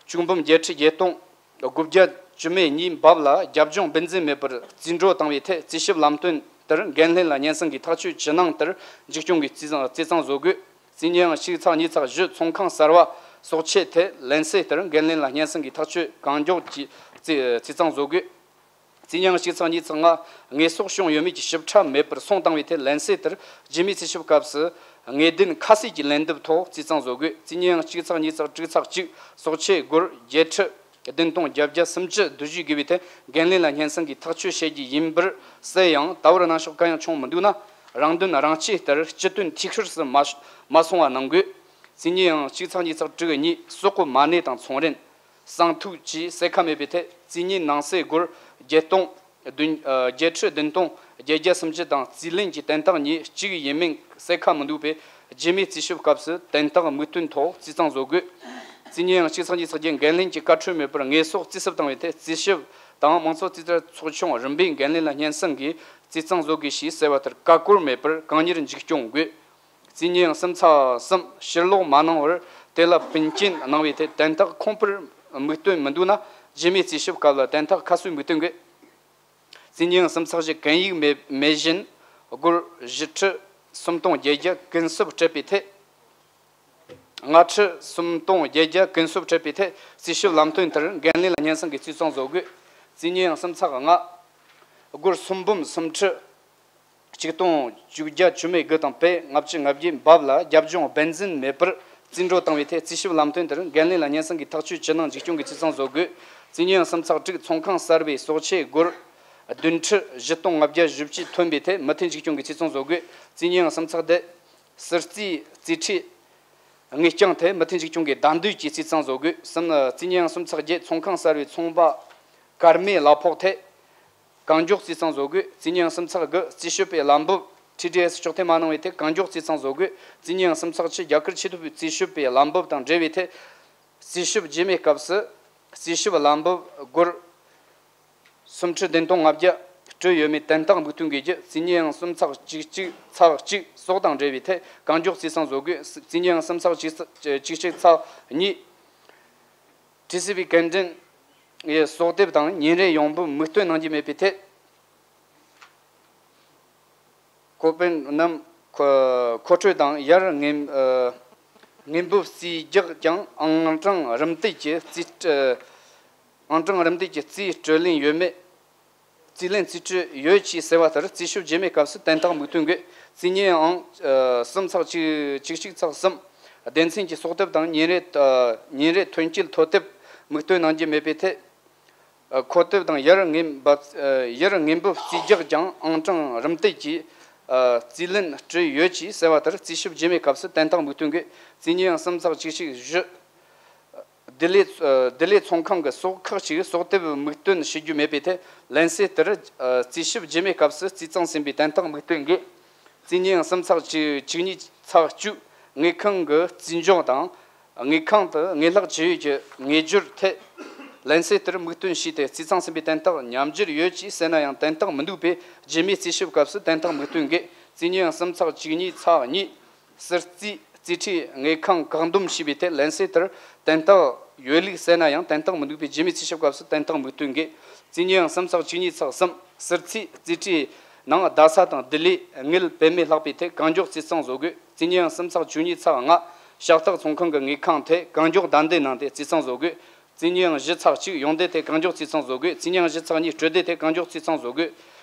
བཅུ་འབུམ་བརྒྱད་ཁྲི་བརྒྱད་སྟོང་དགུ་བརྒྱ་བཅུ་མེད་གཉིས་འབབ་ལ་རྒྱབ་ལྗོངས་སྦས་འཛུལ་མེད་པར་རྩིས་འགྲོ་བཏང་བའི་ཐད་རྩིས་ཞིབ་ལམ་སྟོན་ལྟར་འགན་ལེན་ལ་སྙན་སེང་གིས་ཐག་གཅོད་ཇི་གནང་ལྟར་མཇུག་སྐྱོང་གིས་རྩིས་གཙང་རྩིས་གཙང་བཟོ་དགོས། རྩིས་ཉིན་ཡང་གཅིག་ཚེག་གཉིས་ཚེག་བཞི་ཚོང་ཁང་གསར་བ་གསོག་ཆེད་ཐད་ལན་གསལ་ལྟར་འགན་ལེན་ལ་སྙན་སེང་གིས་ཐག་གཅོད་གང་མགྱོགས་ཀྱིས་རྩིས་རྩིས་གཙང་བཟོ་དགོས། རྩིས་ཉིན་ཡང་གཅིག་ཚེག་གཉིས་ཚེག་ལྔ་དངོས་ཟོག་བྱུང་ཡོད་མེད་ཀྱི་ཞིབ་ཕྲ་མེད་པར་སོང་བཏང་བའི་ཐད་ལན་གསལ་ལྟར་རྗེས་མའི་རྩིས་ཞིབ་སྐབས་སུ་དངོས་བདེན་ཁ་གསལ་གྱི་ལན་འདེབས་ཐོག་རྩིས་གཙང་བཟོ་དགོས། རྩིས་ཉིན་ཡང་གཅིག་ཚེག་གཉིས་ཚེག་དྲུག་ཚེག་གཅིག་གསོག་ཆེད་སྒོར་བརྒྱད་ཁྲི་བདུན་སྟོང་བརྒྱད་བརྒྱ་སུམ་ཅུ་བསྡུ་གཞི་དགོས་པའི་ཐད་འགན་ལེན་ལ་སྙན་སེང་གིས་ཐག་གཅོད་བྱེད་རྒྱུ་ཡིན་པར་གསལ་ཡང་ད་བར་གནོན་ཤུགས་གང་ཡང་བྱུང་མི་འདུག་ན་རང་དོན་རང་གཅེས་ལྟར་སྤྱི་དོན་འཐུས་ཤོར་སུ་མ་མ་སོང་བ་གནང་དགོས། རྩིས་ཉིན་ཡང་གཅིག་ཚེག་གཉིས་ཚེག་དྲུག་གཉིས་སོག་པོ་མ་གནས་དང་ཚོང་རན། གསང་ཐིག་བཅས་གསལ་ཁ་མེད་པའི་ཐད་རྩིས་ཉིན་ནང་གསེས་སྒོར་བརྒྱད་སྟོང་བདུན་ཨ་བརྒྱད་ཁྲི་བདུན་སྟོང་བརྒྱད་བརྒྱ་སུམ་ཅུ་དང་རྩིས་ལེན་གྱི་དོན་དག་གཉིས་གཅིག་ཡིན་མིན་གསལ་ཁ་མི་འདུག་པས་རྗེས་མའི་རྩིས་ཞིབ་སྐབས་སུ་དོན་དག་དམིགས་དོན་ཐོག་རྩིས་གཙང་བཟོ་དགོས། རྩིས་ཉིན་ཡང་གཅིག་ཚེག་གཉིས་ཚེག་བརྒྱད་འགན་ལེན་གྱི་བཀའ་འཁྲོལ་མེད་པར་དངོས་ཟོག་རྩིས་ཞིབ་བཏང་བའི་ཐད་རྩིས་ཞིབ་དང་མང་ཚོགས་རྩིས་ལྟ་ཚོགས་ཆུང་རིམ་པས་འགན་ལེན་ལ་སྙན་སེང་གིས་རྩིས་གཙང་བཟོ་དགོས་ཞེས་གསལ་བ་ལྟར་ཀ་ཀོར་མེད་པར་གང་མྱུར་མཇུག་སྐྱོང་དགོས། རྩིས་ཉིན་ཡང་གསུམ་ཚེག་གསུམ་ཕྱིར་སློག་མ་གནང་བར་དེ་ལ་བུན་རྐྱེན་གནང་བའི་ཐད་དོན་དག་ཁུངས་སྤེལ་དམིགས་དོན་མི་འདུག་ན་རྗེས་མའི་རྩིས་ཞིབ་སྐབས་ལ་དོན་དག་ཁ་གསལ་དམིགས་དོན་དགོས། རྩིས་ཉིན་ཡང་གསུམ་ཚེག་བཞི་གན་ཡིག་མེད་མེད་བཞིན་སྒོར་བཞི་ཁྲི་སུམ་སྟོང་བརྒྱད་བརྒྱ་ཀུན་སྤྱོད་སྤྲད་པའི་ཐད། ལྔ་ཁྲི་སུམ་སྟོང་བརྒྱད་བརྒྱ་ཀུན་སྤྱོད་སྤྲད་པའི་ཐད་རྩིས་ཞིབ་ལམ་སྟོན་ལྟར་འགན་ལེན་ལ་སྙན་སེང་གིས་རྩིས་གཙང་བཟོ་དགོས། རྩིས་ཉིན་ཡང་གསུམ་ཚེག་ལྔ། སྒོར་སུམ་འབུམ་སུམ་ཁྲི་གཅིག་སྟོང་བཅུ་བརྒྱ་བཅུ་མེད་དགུ་དང་པད་ལྔ་བཅུ་ང་བརྒྱད་འབབ་ལ་རྒྱབ་ལྗོངས་སྦས་འཛུལ་མེད་པར་རྩིས་འགྲོ་བཏང་བའི་ཐད་རྩིས་ཞིབ་ལམ་སྟོན་ལྟར་འགན་ལེན་ལ་སྙན་སེང་གིས་ཐག་གཅོད་ཇི་གནང་མཇུག་སྐྱོང་གིས་རྩིས་གཙང་བཟོ་དགོས། རྩིས་ཉིན་ཡང་གསུམ་ཚེག་དྲུག་ཚོང་ཁང་གསར་པའི་གསོག་ཆེད་སྒོར་བདུན་ཁྲི་བཞི་སྟོང་ལྔ་བརྒྱ་བཞི་བཅུ་ཐོན་པའི་ཐད་མུ་མཐུད་མཇུག་སྐྱོང་གིས་རྩིས་གཙང་བཟོ་དགོས། རྩིས་ཉིན་ཡང་གསུམ་ཚེག་བརྒྱད། ཟུར་རྩིས་རྩིས་ཁྲའི་དངུལ་རྐྱང་ཐད་མུ་མཐུད་མཇུག་སྐྱོང་གིས་བདའ་འདེད་ཀྱིས་རྩིས་གཙང་བཟོ་དགོས། གསུམ། རྩིས་ཉིན་ཡང་གསུམ་ཚེག་བརྒྱད་ཚོང་ཁང་གསར་པའི་ཚོང་པ་སྐར་མའི་གླ་ཕོགས་ཐད་གང་མགྱོགས་རྩིས་གཙང་བཟོ་དགོས། རྩིས་ཉིན་ཡང་གསུམ་ཚེག་དགུ་རྩིས་ཞིབ་པའི་བླ་འབབ་ཊི་ཌི་ཨེསི་གཅོག་འཐེན་མ་གནང་བའི་ཐད་གང་མགྱོགས་རྩིས་གཙང་བཟོ་དགོས། རྩིས་ཉིན་ཡང་གསུམ་ཚེག་བཅུ་རྒྱ་གར་ཆེས་མཐོ་བའི་རྩིས་ཞིབ་པའི་བླ་འབབ་དང་འབྲེལ་བའི་ཐད་རྩིས་ཞིབ་རྗེས་མའི་སྐབས་སུ་རྩིས་ཞིབ་བླ་འབབ་སྒོར་སུམ་ཁྲི་བདུན་སྟོང་ལྔ་བརྒྱ་སྤྲོད་ཡོད་མེད་དོན་དག་དམིགས་དོན་དགོས་རྒྱུ། རྩིས་ཉིན་ཡང་གསུམ་ཚེག་གཅིག་གཅིག་ཚེག་གཅིག་སོགས་དང་འབྲེལ་བའི་ཐད་གང་མགྱོགས་རྩིས་གཙང་བཟོ་དགོས། རྩིས་ཉིན་ཡང་གསུམ་ཚེག་གཅིག་གཅིག་གཅིག་ཚེག་གཉིས། ཊི་སི་བི་སྐྱེལ་འདྲེན་ཡི་གསོག་དེབ་དང་ཉིན་རེའི་ཡོང་འབབ་དམིགས་དོན་གནང་རྒྱུ་མེད་པའི་ཐད། ཁོ་པའི་རྣམས་མཁོ་མཁོ་སྤྲོད་དང་ཡར་དངོས་ཨ་དངོས་འབབ་རྩིས་རྒྱག་ཀྱང་ཨང་གྲངས་རིམ་བསྟུད་ཀྱི་རྩིས་ཨ་ཨང་གྲངས་རིམ་བསྟུད་ཀྱི་རྩིས་སྤྲོད་ལེན་ཡོད་མེད། རྩིས་ལེན་རྩིས་སྤྲོད་ཡོད་ཅེས་གསལ་བ་ལྟར་རྩིས་ཞིབ་རྗེས་མའི་སྐབས་སུ་དོན་དག་དམིགས་དོན་དགོས། རྩིས་ཉིན་ཨང་ཨ་གསུམ་ཚེག་གཅིག་གཅིག་གཅིག་ཚེག་གསུམ། སྡེ་ཚན་གྱི་གསོག་དེབ་དང་ཉིན་རེ་ཨ་ཉིན་རེ་ཐོན་སྐྱེད་ཐོ་དེབ་དམིགས་དོན་གནང་རྒྱུ་མེད་པའི་ཐད། ཨ་མཁོ་སྤྲོད་དང་ཡར་དངོས་འབབ་ཨ་ཡར་དངོས་འབབ་རྩིས་རྒྱག་ཀྱང་ཨང་གྲངས་རིམ་བསྟུད་ཀྱི་ཨ་རྩིས་ལེན་སྤྲོད་ཡོད་ཅེས་གསལ་བ་ལྟར་རྩིས་ཞིབ་རྗེས་མའི་སྐབས་སུ་དོན་དག་དམིགས་དོན་དགོས། རྩིས་ཉིན་ཡང་གསུམ་ཚེག་གཅིག་གཅིག་བཞི། ལྡི་ལི་ཨ་ལྡི་ལི་ཚོང་ཁང་གི་ཟོག་ཁག་ཅིག་གསོག་དེབ་དམིགས་དོན་བྱེད་རྒྱུ་མེད་པའི་ཐད་ལན་གསལ་ལྟར་ཨ་རྩིས་ཞིབ་རྗེས་མའི་སྐབས་སུ་རྩིས་གཙང་ཟིན་པའི་དོན་དག་དམིགས་དོན་དགོས། རྩིས་ཉིན་ཡང་གསུམ་ཚེག་གཅིག་གཅིག་གཉིས་ཚེག་བཅུ། དངུལ་ཁང་གི་རྩིས་འཇོག་དང་། དངུལ་ཁང་དུ་དངུལ་ལག་ཇི་ཡོད་ཀྱི་དངུལ་སྦྱོར་ཐད་ལན་གསལ་ལྟར་དམིགས་དོན་བྱས་ཏེ་རྩིས་གཙང་ཟིན་པའི་དོན་དག་ཉམས་འགྱུར་ཡོད་ཅེས་གསལ་ན་ཡང་དོན་དག་མི་འདུག་པས་རྗེས་མའི་རྩིས་ཞིབ་སྐབས་སུ་དོན་དག་དམིགས་དོན་དགོས། རྩིས་ཉིན་ཡང་གསུམ་ཚེག་གཅིག་གཉིས་ཚེག་གཉིས། ཟུར་རྩིས་རྩིས་ཁྲའི་དངུལ་ཁང་བཀག་སྡོམ་བྱས་པའི་ཐད་ལན་གསལ་ལྟར་དོན་དག་ཡོད་ལུགས་གསལ་ན་ཡང་དོན་དག་མི་འདུག་པས་རྗེས་མའི་རྩིས་ཞིབ་སྐབས་སུ་དོན་དག་དམིགས་དོན་དགོས། རྩིས་ཉིན་ཡང་གསུམ་ཚེག་གཅིག་གཉིས་ཚེག་གསུམ། ཟུར་རྩིས་རྩིས་ཁྲའི་ནང་རྡ་ས་དང་ལྡི་ལིའི་དངུལ་བེད་མེད་ལྷག་པའི་ཐད་གང་མགྱོགས་རྩིས་གཙང་བཟོ་དགོས། རྩིས་ཉིན་ཡང་གསུམ་ཚེག་བཅུ་གཉིས་ཚེག་ལྔ། ཤ་སྟག་ཚོང་ཁང་གི་དངུལ་ཁང་ཐད་གང་མགྱོགས་བདའ་འདེད་གནང་སྟེ་རྩིས་གཙང་བཟོ་དགོས། རྩིས་ཉིན་ཡང་བཞི་ཚེག་གཅིག་ཡོང་འདེད་ཐད་གང་མགྱོགས་རྩིས་གཙང་བཟོ་དགོས། རྩིས་ཉིན་ཡང་བཞི་ཚེག་གཉིས་སྤྲོད་འདེད་ཐད་གང་མགྱོགས་རྩིས་གཙང་བཟོ་དགོས།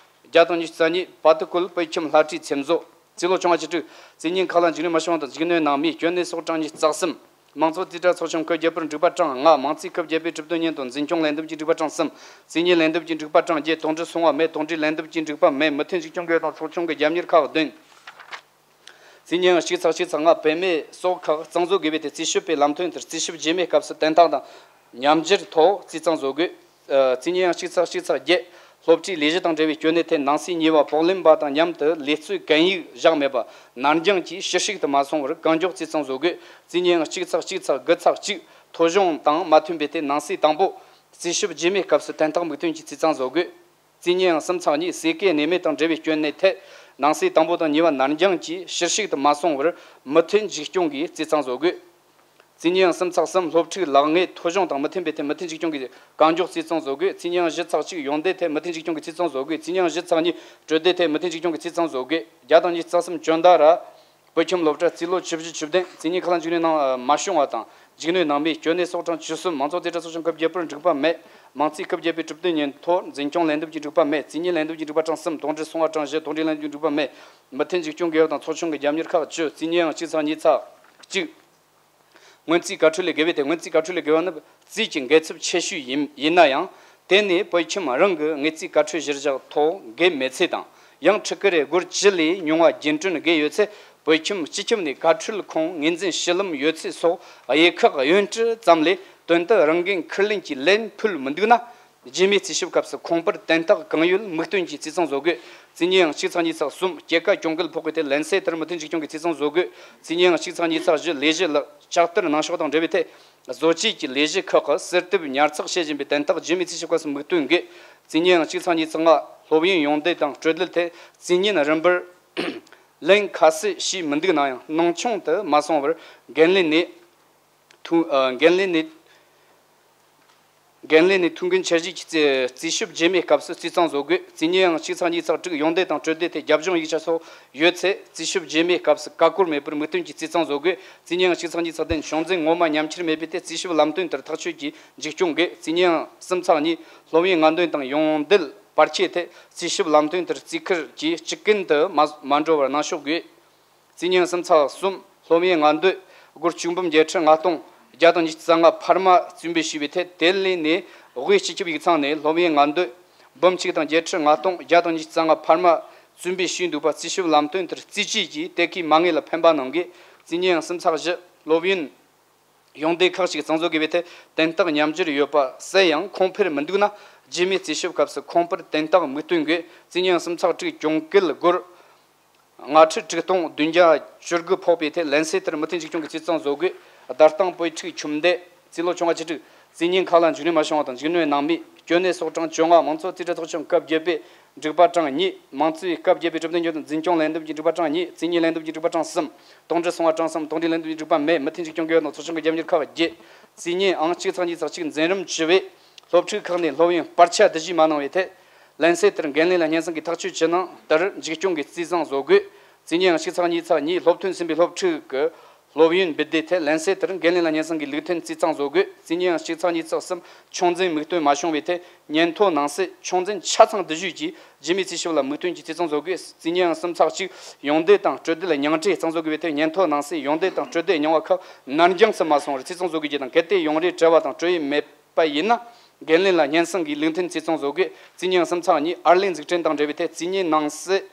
བརྒྱ་དང་ཉི་ཤུ་རྩ་གཉིས་བར་དུ་བཀོལ་དཔེ་ཁྱིམ་ལྷ་བྲིས་ཚེམ་བཟོ། རྩིས་ལོ་བཅོ་ལྔ་བཅུ་དྲུག་རྩིས་ཉིན་ཁག་ལ་འཇིགས་ནད་མ་བྱུང་བ་དང་འཇིགས་གནོད་གནང་མིའི་སྐྱོན་གནས་སོགས་གྲངས་ཉི་ཤུ་རྩ་གསུམ། མང་ཚོགས་རྩིས་ཁྲ་ཚོགས་ཆུང་སྐབས་བརྒྱད་པར་འགྲིག་པ་གྲངས་ལྔ། མང་རྩིས་སྐབས་བརྒྱད་པའི་གྲུབ་དོན་སྙན་དོན་འཛིན་སྐྱོང་ལས་འདེམས་ཀྱི་འགྲིག་པ་གྲངས་གསུམ། རྩིས་ཉིན་ལས་འདེམས་ཀྱི་འགྲིག་པ་གྲངས་བརྒྱད། དོགས་འདྲི་སོང་བ་མེད། དོགས་འདྲི་ལན་འདེབས་ཀྱི་འགྲིག་པ་མེད། མུ་མཐུད་མཇུག་སྐྱོང་དགོས་དང་ཚོགས་ཆུང་གི་རྒྱབ་གཉེར་ཁག་བདུན། རྩིས་ཉིན་གཅིག་ཚེག་གཅིག་ཚེག་ལྔ་བེད་མེད་སོགས་ཁག་གཙང་བཟོ་དགོས་པའི་ཐད་རྩིས་ཞིབ་པའི་ལམ་སྟོན་ལྟར་རྩིས་ཞིབ་རྗེས་མའི་སྐབས་སུ་དོན་དག་དང་ཉམས་འགྱུར་ཐོག་རྩིས་གཙང་བཟོ་དགོས། ཨ། རྩིས་ཉིན་ཡང་གཅིག་ཚེག་གཅིག་ཚེག་བརྒྱད། སློབ་གྲྭའི་ལས་གཞི་དང་འབྲེལ་བའི་སྐྱོན་གནད་ཐད་ནང་གསེས་གཉིས་པ་པོག་ལེན་པ་དང་མཉམ་དུ་ལས་རྩོད་གན་ཡིག་བཞག་མེད་པ་ནར་འགྱངས་ཀྱིས་ཕྱིར་བཤིག་ཏུ་མ་སོང་བར་གང་མགྱོགས་རྩིས་གཙང་བཟོ་དགོས། རྩིས་ཉིན་ཡང་གཅིག་ཚེག་གཅིག་ཚེག་དགུ་ཚེག་གཅིག་ཐོ་གཞུང་དང་མ་མཐུན་པའི་ཐད་ནང་གསེས་དང་པོ། རྩིས་ཞིབ་རྗེས་མའི་སྐབས་སུ་དོན་དག་དམིགས་བཏོན་གྱི་རྩིས་གཙང་བཟོ་དགོས། རྩིས་ཉིན་ཡང་གསུམ་ཚེག་གཉིས་ཟས་གོས་གནས་མལ་དང་འབྲེལ་བའི་སྐྱོན་གནད་ཐད་ནང་གསེས་དང་པོ་དང་གཉིས་པ་ནར་འགྱངས་ཀྱིས་ཕྱིར་བཤིག་ཏུ་མ་སོང་བར་མུ་མཐུད་འཇིགས་སྐྱོང་གིས་རྩིས་གཙང་བཟོ་དགོས། རྩིས་ཉིན་ཡང་གསུམ་ཚེག་གསུམ་སློབ་ཕྲུག་ལག་ངོས་ཐོ་གཞུང་དང་མི་མཐུན་པའི་ཐད་མུ་མཐུད་འཇིགས་སྐྱོང་གིས་གང་མགྱོགས་རྩིས་གཙང་བཟོ་དགོས། རྩིས་ཉིན་ཡང་བཞི་ཚེག་གཅིག་ཡོན་སྡེ་ཐད་མུ་མཐུད་འཇིགས་སྐྱོང་གིས་རྩིས་གཙང་བཟོ་དགོས། རྩིས་ཉིན་ཡང་བཞི་ཚེག་གཉིས་གྲོས་སྡེ་ཐད་མུ་མཐུད་འཇིགས་སྐྱོང་གིས་རྩིས་གཙང་བཟོ་དགོས། བརྒྱ་དང་ཉི་ཤུ་རྩ་གསུམ་བཅོན་ཟླ་ར། བོད་ཁྱིམ་སློབ་གྲྭ་རྩིས་ལོ་བཅུ་བཞི་བཅུ་བདུན་རྩིས་ཉིན་ཁ་ལག་འཇིགས་སྣང་ནང་མ་བྱུང་བ་དང་འཇིགས་སྣང་ནང་མིའི་སྐྱོན་གནད་སོགས་གྲངས་བཅུ་གསུམ་མང་ཚོགས་རྩིས་ཁྲ་ཚོགས་ཆུང་སྐབས་བརྒྱད་པར་འགྲིག་པ་མེད། མང་རྩིས་སྐབས་བརྒྱད་པའི་གྲུབ་དོན་ཉིན་ཐོ་འཛིན་སྐྱོང་ལས་འདེམས་ཀྱིས་འགྲིག་པ་མེད། རྩིས་ཉིན་ལས་འདེམས་ཀྱིས་འགྲིག་པ་གྲངས་གསུམ། དོགས་འདྲི་སོང་བ་གྲངས་བཞི། དོགས་འདྲི་ལན་འདེབས་ཀྱིས་འགྲིག་པ་མེད། མུ་མཐུད་འཇིགས་སྐྱོང་དགེ་བ་དང་ཚོགས་ཆུང་གི་རྒྱབ་གཉེར་ཁག་བཅུ། རྩིས་ཉིན་ཡང་གཅིག་ཚེག་གཉིས་ཚེག་གཅིག་སྔོན་རྩིས་བཀའ་འཁྲོལ་ལས་བརྒལ་བའི་ཐད། སྔོན་རྩིས་བཀའ་འཁྲོལ་ལས་བརྒལ་བ་ནི་རྩིས་ཀྱི་འགལ་ཚབས་ཆེ་ཤོས་ཡིན་ཡིན་ན་ཡང་། དེ་ནི་བོད་ཁྱིམ་རང་གི་དངུལ་རྩིས་བཀའ་འཁྲོལ་གཞིར་བཞག་ཐོག་འགལ་མེད་ཚེ་དང་། ཡང་ཁྲི་ཀུ་རེ་སྒོར་བཅུ་ལས་ཉུང་བ་རྒྱུན་གྲོན་འགལ་ཡོད་ཚེ། བོད་ཁྱིམ་སྤྱི་ཁྱབ་ནས་བཀའ་འཁྲོལ་ཁང་ངོས་འཛིན་ཞུ་ལམ་ཡོད་ཚད་སོགས་དབྱེ་ཁག་གཡོན་གྲལ་ཙམ་ལས་དོན་དུ་རང་འགན་འཁུར་ལེན་གྱིས་ལན་ཕུལ་མི་འདུག་ན། རྗེས་མའི་རྩིས་ཞིབ་སྐབས་སུ་ཁང་པར་དོན་དག་གང་ཡོད་དམིགས་འདོན་གྱིས་རྩིས་གཙང་བཟོ་དགོས། རྩིས་ཉིན་ཡང་གཅིག་ཚེག་གཉིས་ཚེག་གསུམ་སྐྱེད་ཀ་གྱོང་གུན་ཕོག་པའི་ཐད་ལན་གསལ་ལྟར་མུ་མཐུད་འཇིགས་སྐྱོང་གིས་རྩིས་གཙང་བཟོ་དགོས། རྩིས་ཉིན་ཡང་གཅིག་ཚེག་གཉིས་ཚེག་བཞི་ལས་གཞི་ལག་ལྕགས་དར་ནང་ཤོག་དང་འབྲེལ་བའི་ཐད། བཟོ་བཅོས་ཀྱི་ལས་གཞི་ཁག་གི་གསར་གཏོད་ཉར་ཚགས་བྱེད་བཞིན་པའི་དོན་དག་རྗེས་མའི་རྩིས་ཞིབ་སྐབས་སུ་མུ་མཐུད་དགོས། རྩིས་ཉིན་ཡང་གཅིག་ཚེག་གཉིས་ཚེག་ལྔ་སློབ་ཡོན་ཡོངས་འདེད་དང་སྤྲོད་བསྡུར་ཐད་རྩིས་ཉིན་རིམ་པར་ལན་ཁ་གསལ་ཞུས་མི་འདུག་ན་ཡང་སྣང་ཆུང་དུ་མ་སོང་བར་འགན་ལེན་ནས་ཐུ་ཨ་འགན་ལེན་ནས་འགན་ལེན་ནས་ཐུགས་འགན་འཆར་གཞི་གྱི་རྩིས་རྩིས་ཞིབ་རྗེས་མའི་སྐབས་སུ་རྩིས་གཙང་བཟོ་དགོས། རྩིས་ཉིན་ཡང་གཅིག་ཚེག་གཉིས་ཚེག་དྲུག་ཡོན་ཏན་དང་གྲོས་སྡེ་ཐད་རྒྱབ་ལྗོངས་ཡིག་ཆ་སོགས་ཡོད་ཚེ་རྩིས་ཞིབ་རྗེས་མའི་སྐབས་སུ་ཀ་ཀོར་མེད་པར་མུ་མཐུད་ཀྱིས་རྩིས་གཙང་བཟོ་དགོས། རྩིས་ཉིན་ཡང་གཅིག་ཚེག་གཉིས་ཚེག་བདུན་བྱུང་འཛིན་ངོ་མ་ཉམས་ཁྱེར་མེད་པའི་ཐད་རྩིས་ཞིབ་ལམ་སྟོན་ལྟར་ཐག་གཅོད་ཀྱིས་འཇིགས་སྐྱོང་དགོས། རྩིས་ཉིན་ཡང་གསུམ་ཚེག་གཉིས་སློབ་ཡོན་ལྔ་འདོན་དང་ཡོངས་འདེད་བར་ཁྱད་ཐད་རྩིས་ཞིབ་ལམ་སྟོན་ལྟར་རྩིས་ཁུར་གྱིས་གཅིག་ཀུན་ཏུ་མ་མ་འགྲོ་བར་གནང་ཕྱོགས་དགོས། རྩིས་ཉིན་གསུམ་ཚེག་གསུམ་སློབ་ཡོན་ལྔ་འདོན་སྒོར་གཅིག་འབུམ་བརྒྱད་ཁྲི་ལྔ་སྟོང་བརྒྱ་དང་ཉི་ཤུ་རྩ་ལྔ་འཕར་མ་བཙུན་འབུལ་ཞུས་པའི་ཐད་དེ་ལས་ནས་དབུས་སྤྱི་ཁྱབ་ཡིག་ཚང་ནས་སློབ་ཡོན་ལྔ་འདོན་འབུམ་གཅིག་དང་བརྒྱད་ཁྲི་ལྔ་སྟོང་བརྒྱ་དང་ཉི་ཤུ་རྩ་ལྔ་འཕར་མ་བཙུན་འབུལ་ཞུས་འདུག་པ་རྩིས་ཞིབ་ལམ་སྟོན་ལྟར་རྩིས་དཔྱད་ཀྱིས་དེ་གའི་མ་དངུལ་ལ་ཕན་པ་གནང་དགོས། རྩིས་ཉིན་ཡང་གསུམ་ཚེག་བཞི་སློབ་ཡོན་ཡོངས་འདེད་ཁག་ཅིག་གཙང་བཟོ་དགོས་པའི་ཐད་དོན་དག་ཉམས་འགྱུར་ཡོད་པ་གསལ་ཡང་ཁུངས་འཕེར་མི་འདུག་ན་རྗེས་མའི་རྩིས་ཞིབ་སྐབས་སུ་ཁུངས་འཕེར་དོན་དག་མུ་མཐུད་དགོས། རྩིས་ཉིན་གསུམ་ཚེག་དྲུག་གྱོང་གུན་སྒོར་ལྔ་ཁྲི་དྲུག་སྟོང་བདུན་བརྒྱ་བཅུ་དགུ་ཕོག་པའི་ཐད་ལན་གསལ་ལྟར་མུ་མཐུད་འཇིགས་སྐྱོང་གིས་རྩིས་གཙང་བཟོ་དགོས། བརྡ་སྟངས་བོད་ཕྲུག་ཁྱིམ་སྡེ་རྩིས་ལོ་ཆུང་བ་བཅུ་དྲུག་རྩིས་ཉིན་ཁག་ལ་འཇིགས་སྣང་མ་བྱུང་བ་དང་འཇིགས་སྣང་ནང་མིའི་སྐྱོན་གནད་སོགས་གྲངས་བཅོ་ལྔ། མང་གཙོ་རྩིས་ཁྲ་ཚོགས་ཆུང་སྐབས་བརྒྱད་པའི་འགྲིག་པ་གྲངས་གཉིས། མང་གཙོའི་སྐབས་བརྒྱད་པའི་གྲུབ་དོན་ཉོ་དང་འཛིན་སྐྱོང་ལས་འདེམས་ཀྱི་འགྲིག་པ་གྲངས་གཉིས། རྩིས་ཉིན་ལས་འདེམས་ཀྱི་འགྲིག་པ་གྲངས་གསུམ། དོགས་འདྲི་སོང་བ་གྲངས་གསུམ། དོགས་འདྲི་ལན་འདེབས་ཀྱི་འགྲིག་པ་མེད། མུ་མཐུད་འཇིགས་སྐྱོང་དགོས་པ་དང་ཚོགས་ཆུང་གི་རྒྱབ་གཉེར་ཁག་བརྒྱད། རྩིས་ཉིན་ཨང་གཅིག་ཚེག་གཉིས་ཚེག་གཅིག་འཛིན་རིམ་བཅུ་བའི་སློབ་ཕྲུག་ཁག་ནས་སློབ་ཡོན་བར་ཆད་བསྡུ་གཞི་མ་གནང་བའི་ཐད། ལན་གསལ་ལྟར་འགན་ལེན་ལ་སྙན་སེང་གིས་ཐག་གཅོད་ཇི་གནང་ལྟར་འཇིགས་སྐྱོང་གིས་རྩིས་གཙང་བཟོ་དགོས། རྩིས་ཉིན་ཨང་གཅིག་ཚེག་གཉིས་ཚེག་གཉིས་སློབ་ཐོན་ཟིན་པའི་སློབ་ཕྲུག་གི་སློབ་ཡོན་སྦི་དེ་ཐད་ལན་གསལ་ལྟར་འགན་ལེན་ལ་སྙན་སེང་གིས་ལུགས་མཐུན་རྩིས་གཙང་བཟོ་དགོས། རྩིས་ཉིན་ཨང་གཅིག་ཚེག་གཉིས་ཚེག་གསུམ་ཆུང་འཛིན་མིག་སྟོན་མ་བྱུང་བའི་ཐད་ཉིན་ཐོ་ནང་གསེས་ཆུང་འཛིན་ཆ་ཚང་བསྡུ་བཞག་གིས་རྗེས་མའི་རྩིས་ཞིབ་ལ་མིག་སྟོན་གྱིས་རྩིས་གཙང་བཟོ་དགོས། རྩིས་ཉིན་ཨང་གསུམ་ཚེག་གཅིག་ཡོངས་འདེད་དང་གྲོས་སྡུར་ལ་མྱང་འདས་གཙང་བཟོ་དགོས་པའི་ཐད་ཉིན་ཐོ་ནང་གསེས་ཡོངས་འདེད་དང་གྲོས་སྡུར་རྙིང་བ་ཁག་ནར་འགྱངས་སུ་མ་སོང་བར་རྩིས་གཙང་བཟོ་དགོས་རྒྱུ་དང་། གལ་ཏེ་ཡོང་རེ་བྲལ་བ་དང་གྲོས་ཡས་མེད་པ་ཡིན་ན། འགན་ལེན་ལ་སྙན་སེང་གིས་ལུགས་མཐུན་རྩིས་གཙང་བཟོ་དགོས། རྩིས་ཉིན་གསུམ་ཚེག་གཉིས་ཨར་ལས་འཛུགས་སྐྲུན་དང་འབྲེལ་བའི་ཐད་རྩིས་ཉིན་ནང་གསེས་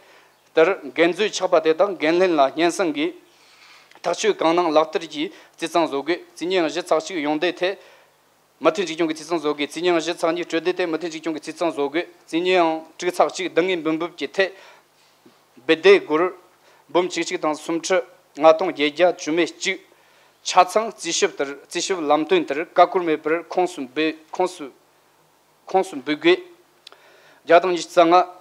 ལྟར་འགན་མཛོད་ཆགས་པ་དེ་དག་འགན་ལེན་ལ་སྙན་སེང་གིས་ཐག་གཅོད་གང་གནང་ལག་བསྟར་གྱིས་རྩིས་གཙང་བཟོ་དགོས། རྩིས་ཉིན་བཞི་ཚེག་གཅིག་ཡོངས་འདེད་ཐད་མུ་མཐུད་འཇིགས་སྐྱོང་གིས་རྩིས་གཙང་བཟོ་དགོས། རྩིས་ཉིན་བཞི་ཚེག་གཉིས་གྲོས་སྡེ་ཐད་མུ་མཐུད་འཇིགས་སྐྱོང་གིས་རྩིས་གཙང་བཟོ་དགོས། རྩིས་ཉིན་ཡང་དྲུག་ཚེག་གཅིག་སྡུག་བསྔལ་འབུལ་འབབ་ཀྱི་ཐད། སྦི་དེ་སྒོར་འབུམ་གཅིག་གཅིག་དང་སུམ་ཁྲི་ལྔ་སྟོང་བརྒྱད་བརྒྱ་བཅུ་མེད་གཅིག་ཆ་ཚང་རྩིས་ཞིབ་ལྟར་རྩིས་ཞིབ་ལམ་སྟོན་ལྟར་ཀ་ཀོར་མེད་པར་ཁོངས་སུ་འབུལ་ཁོངས་སུ་ཁོངས་སུ་འབུལ་དགོས། བརྒྱ་དང་ཉི་ཤུ་རྩ་ལྔ།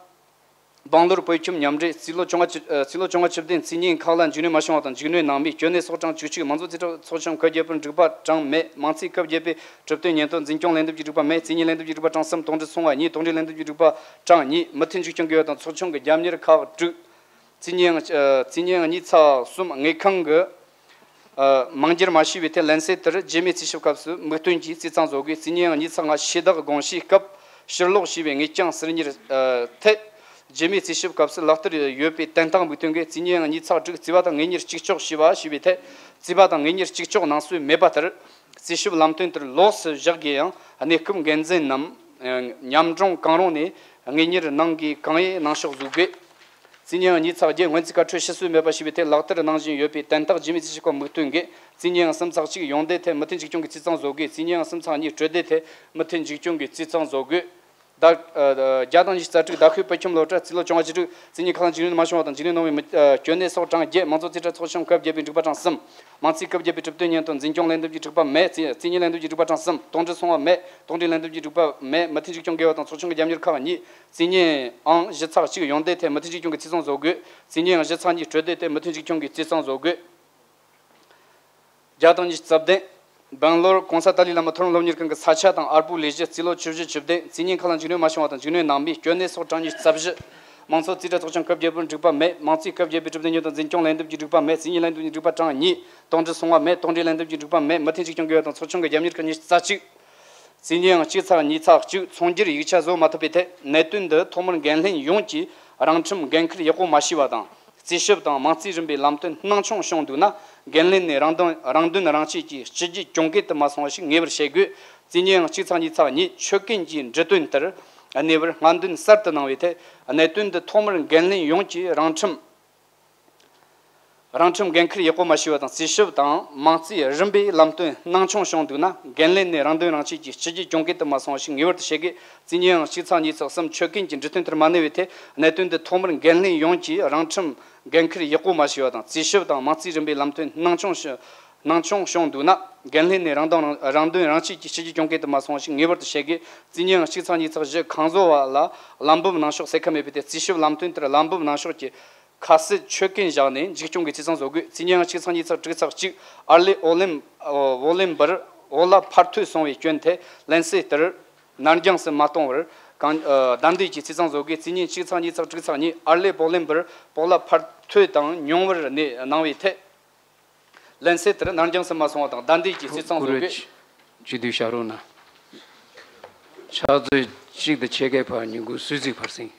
སྦང་ལོར་བོད་ཁྱིམ་མཉམ་འབྲེལ་རྩིས་ལོ་བཅོ་ལྔ་བཅུ་ཨ་རྩིས་ལོ་བཅོ་ལྔ་བཅུ་བདུན་རྩིས་ཉིན་ཁག་ལ་འཇིགས་སྣང་མ་བྱུང་བ་དང་འཇིགས་སྣང་ནང་མིའི་སྐྱོན་གནད་སོགས་གྲངས་བཅུ་གཅིག་མང་གཙོ་རྩིས་ཁྲ་ཚོགས་ཆུང་སྐབས་བརྒྱད་པར་འགྲིག་པ་གྲངས་མེད། མང་རྩིས་སྐབས་བརྒྱད་པའི་གྲུབ་དོན་ཉིན་ཐོ་འཛིན་སྐྱོང་ལས་འདེམས་ཀྱི་འགྲིག་པ་མེད། རྩིས་ཉིན་ལས་འདེམས་ཀྱི་འགྲིག་པ་གྲངས་གསུམ། དོགས་འདྲི་སོང་བ་གཉིས། དོགས་འདྲི་ལན་འདེབས་ཀྱི་འགྲིག་པ་གྲངས་གཉིས། མུ་མཐུད་འཇིགས་སྐྱོང་དགོས་པ་དང་ཚོགས་ཆུང་གི་རྒྱབ་གཉེར་ཁག་དྲུག་རྩིས་ཉིན་ཨང་ཨ་རྩིས་ཉིན་ཨང་གཉིས་ཚེག་གསུམ་དངུལ་ཁང་གི་ཨ་མང་སྒྱུར་མ་བྱས་པའི་ཐད་ལན་གསལ་ལྟར་རྗེས་མའི་རྩིས་ཞིབ་སྐབས་སུ་མིག་སྟོན་གྱིས་རྩིས་གཙང་བཟོ་དགོས། རྩིས་ཉིན་ཨང་གཉིས་ཚེག་ལྔ་ཞུས་དག་དགོངས་ཞུའི་སྐབས་ཕྱིར་སློག་བྱས་པའི་དངུལ་རྐྱང་ཟུར་ཉར་ཨ་ཐད་རྗེས་མའི་རྩིས་ཞིབ་སྐབས་སུ་ལག་བསྟར་ཡོད་པའི་དོན་དག་མིག་སྟོན་དགོས། རྩིས་ཉིན་ཨང་གཉིས་ཚེག་དྲུག་རྩིས་པ་དང་དངུལ་གཉེར་གཅིག་ལྕོགས་བྱས་པ་ཞུས་པའི་ཐད་རྩིས་པ་དང་དངུལ་གཉེར་གཅིག་ལྕོགས་གནང་སྲོལ་མེད་པ་ལྟར། རྩིས་ཞིབ་ལམ་སྟོན་ལྟར་ལོགས་སུ་བཞག་དགོས་ཡང་གནས་སྐབས་འགན་འཛིན་ནམ་ཉམས་མྱོང་གང་རུང་ནས་དངུལ་གཉེར་གནང་དགོས་གང་ཡིན་གནང་ཕྱོགས་བཟོ་དགོས། རྩིས་ཉིན་ཨང་གཉིས་ཚེག་བརྒྱད་སྔོན་རྩིས་བཀའ་འཁྲོལ་ཕྱིར་བསུ་མེད་པ་ཞུས་པའི་ཐད་ལག་བསྟར་གནང་བཞིན་ཡོད་པའི་དོན་དག་རྗེས་མའི་རྩིས་ཞིབ་སྐབས་མིག་སྟོན་དགོས། རྩིས་ཉིན་ཨང་གསུམ་ཚེག་གཅིག་ཡོངས་འདེད་ཐད་མུ་མཐུད་འཇིགས་སྐྱོང་གིས་རྩིས་གཙང་བཟོ་དགོས། རྩིས་ཉིན་ཨང་གསུམ་ཚེག་གཉིས་གྲོས་སྡེ་ཐད་མུ་མཐུད་འཇིགས་སྐྱོང་གིས་རྩིས་གཙང་བཟོ་དགོས། ཟླ་ཨ་བརྒྱ་དང་ཉི་ཤུ་རྩ་དྲུག་ཟླ་ཤོད་བོད་ཁྱིམ་སློབ་གྲྭ་རྩིས་ལོ་བཅོ་ལྔ་བཅུ་དྲུག་རྩིས་ཉིན་ཁ་ལག་འཇིགས་སྣང་མ་བྱུང་བ་དང་འཇིགས་སྣང་གནང་བའི་མི་ཨ་སྐྱོན་གནས་སོགས་གྲངས་བརྒྱད། མང་གཙོ་རྩིས་ཁྲ་ཚོགས་ཆུང་སྐབས་བརྒྱད་པའི་འབྲུག་པ་གྲངས་གསུམ། མང་རྩིས་སྐབས་བརྒྱད་པའི་གྲུབ་དོན་སྙན་དོན་འཛིན་སྐྱོང་ལས་འདེམས་ཀྱི་འབྲུག་པ་མེད། རྩིས་རྩིས་ཉིན་ལས་འདེམས་ཀྱི་འབྲུག་པ་གྲངས་གསུམ། དོགས་འདྲི་སོང་བ་མེད། དོགས་འདྲི་ལས་འདེམས་ཀྱི་འབྲུག་པ་མེད། མུ་མཐུད་གཅིག་སྐྱོང་དགེ་བ་དང་ཚོགས་ཆུང་གི་རྒྱབ་གཉེར་ཁག་གཉིས། རྩིས་ཉིན་ཨང་བཞི་ཚེག་གཅིག་ཡོན་ཏན་ཐད་མུ་མཐུད་གཅིག་སྐྱོང་གི་རྩིས་རྩོམ་བཟོ་དགོས། རྩིས་ཉིན་ཨང་བཞི་ཚེག་གཉིས་སྤྲོད་དེ་ཐད་མུ་མཐུད་གཅིག་སྐྱོང་གི་རྩིས་རྩོམ་བཟོ་དགོས། བརྒྱ་དང་ཉི་ཤུ་རྩ་བདུན། སྦེང་ལོར་༸གོང་ས་ཏཱ་ལའི་བླ་མ་མཐོ་རིམ་སློབ་གཉེར་ཁང་གི་ས་ཆ་དང་ཨར་པོ་ལས་གཞི་རྩིས་ལོ་བཅུ་བཞི་བཅུ་བདུན་རྩིས་ཉིན་ཁ་ལག་འཇིགས་སྣང་མ་བྱུང་བ་དང་འཇིགས་སྣང་གནང་མི་སྐྱོན་གནས་སོགས་གྲངས་ཉི་ཤུ་རྩ་བཞི། མང་གཙོ་རྩིས་ཁྲ་ཚོགས་ཆུང་སྐབས་བརྒྱད་པའི་འབྲུག་པ་མེད། མང་རྩིས་སྐབས་བརྒྱད་པའི་གྲུབ་དོན་སྙན་དོན་འཛིན་སྐྱོང་ལས་འདེམས་ཀྱི་འབྲུག་པ་མེད། རྩིས་ཉིན་ལས་འདེམས་ཀྱི་འབྲུག་པ་གྲངས་གཉིས། དོགས་འདྲི་སོང་བ་མེད། དོགས་འདྲི་ལས་འདེམས་ཀྱི་འབྲུག་པ་མེད། མུ་མཐུད་གཅིག་སྐྱོང་དགེ་བ་དང་ཚོགས་ཆུང་གི་རྒྱབ་གཉེར་ཁག་ཉི་ཤུ་རྩ་གཅིག་རྩིས་ཉིན་ཨང་གཅིག་ཚེག་གཉིས་ཚེག་གཅིག་ཚོང་སྒྱུར་ཡིག་ཆ་བཟོ་མ་ཐུབ་པའི་ཐད་གནད་དོན་འདི་ཐོག་མར་འགན་ལྷན་ཡོངས་ཀྱིས་རང་ཁྲིམས་འགན་འཁུར་ཡག་པོ་མ་བྱས་པ་དང་། རྩིས་ཞིབ་དང་མང་རྩིས་རིམ་པའི་ལམ་སྟོན་སྣང་ཆུང་བྱུང་འདུག་ན། འགན་ལེན་ནས་རང་དོན་རང་དོན་རང་གཅེས་ཀྱིས་སྤྱི་རྒྱུ་གྱོང་གུན་དུ་མ་སོང་བ་ཞིག་ངེས་པར་བྱེད་དགོས། རྩིས་ཉིན་ཨང་གཅིག་ཚེག་གཉིས་ཚེག་གཉིས་ཆོད་གན་གྱི་འབྲི་དོན་ལྟར་གནས་བབ་སྔ་འདོན་གསར་དུ་གནང་བའི་ཐད་གནད་དོན་འདི་ཐོག་མར་འགན་ལེན་ཡོངས་ཀྱིས་རང་ཁྲིམས། རང་ཁྲིམས་འགན་འཁུར་ཡག་པོ་མ་བྱས་པ་དང་རྩིས་ཞིབ་དང་མང་རྩིས་རིམ་པའི་ལམ་སྟོན་སྣང་ཆུང་བྱུང་འདུག་ན། འགན་ལེན་ནས་རང་དོན་རང་གཅེས་ཀྱིས་སྤྱི་རྒྱུ་གྱོང་གུན་དུ་མ་སོང་བ་ཞིག་ངེས་པར་དུ་བྱེད་དགོས། རྩིས་ཉིན་ཨང་གཅིག་ཚེག་གཉིས་ཚེག་གསུམ་ཆོད་གན་གྱི་འབྲི་དོན་ལྟར་མ་གནས་པའི་ཐད་གནད་དོན་འདི་ཐོག་མར་འགན་ལེན་ཡོངས་ཀྱིས་རང་ཁྲིམས་འགན་འཁུར་ཡག་པོ་མ་བྱས་པ་དང་རྩིས་ཞིབ་དང་མང་རྩིས་རིམ་པའི་ལམ་སྟོན་སྣང་ཆུང་ཞུ་སྣང་ཆུང་བྱུང་འདུག་ན། འགན་ལེན་ནས་རང་དོན་རང་རང་དོན་རང་གཅེས་ཀྱིས་སྤྱི་རྒྱུ་གྱོང་གུན་དུ་མ་སོང་བ་ཞིག་ངེས་པར་དུ་བྱེད་དགོས། རྩིས་ཉིན་ཨང་གཅིག་ཚེག་གཉིས་ཚེག་བཞི་གང་བཟོ་བ་ལ་ལམ་འབབ་གནང་ཕྱོགས་ཟེར་ཁ་མེད་པའི་ཐད་རྩིས་ཞིབ་ལམ་སྟོན་ལྟར་ལམ་འབབ་གནང་ཕྱོགས་ཀྱི་ཁ་གསལ་ཆོད་གན་བཞག་ནས་མཇུག་སྐྱོང་གི་རྩིས་རྩོམ་བཟོ་དགོས། རྩིས་ཉིན་ཨང་གཅིག་ཚེག་གཉིས་ཚེག་དྲུག་ཚེག་གཅིག་ཨར་ལས་ཨོ་ལིམ་ཨོ་ལིམ་པར་ཨོ་ལ་ཕར་ཐོས་སོང་བའི་སྐྱོན་ཐད་ལན་གསལ་ལྟར་ནར་འགྱངས་སུ་མ་གཏོང་བར་གང་ཨ་བདའ་འདེད་ཀྱི་རྩིས་རྩོམ་བཟོ་དགོས། རྩིས་ཉིན་གཅིག་ཚེག་གཉིས་ཚེག་དྲུག་ཚེག་གཉིས་ཨར་ལས་ཨོ་ལིམ་པར་ཨོ་ལ་ཕར་ཐོས་དང་མྱོང་བར་གནས་གནང་བའི་ཐད་ལན་གསལ་ལྟར་ནར་འགྱངས་སུ་མ་སོང་བ་དང་བདའ་འདེད་ཀྱི་རྩིས་རྩོམ་བཟོ་དགོས། སྤྱི་འཐུས་ཕྱག་རོགས་གནང་། ཕྱག་མཛོད་གཅིག་དང་ཕྱེད་ཀའི་བར་ཉིན་གུང་གསོལ་ཚིགས་ཕར་ཟིན།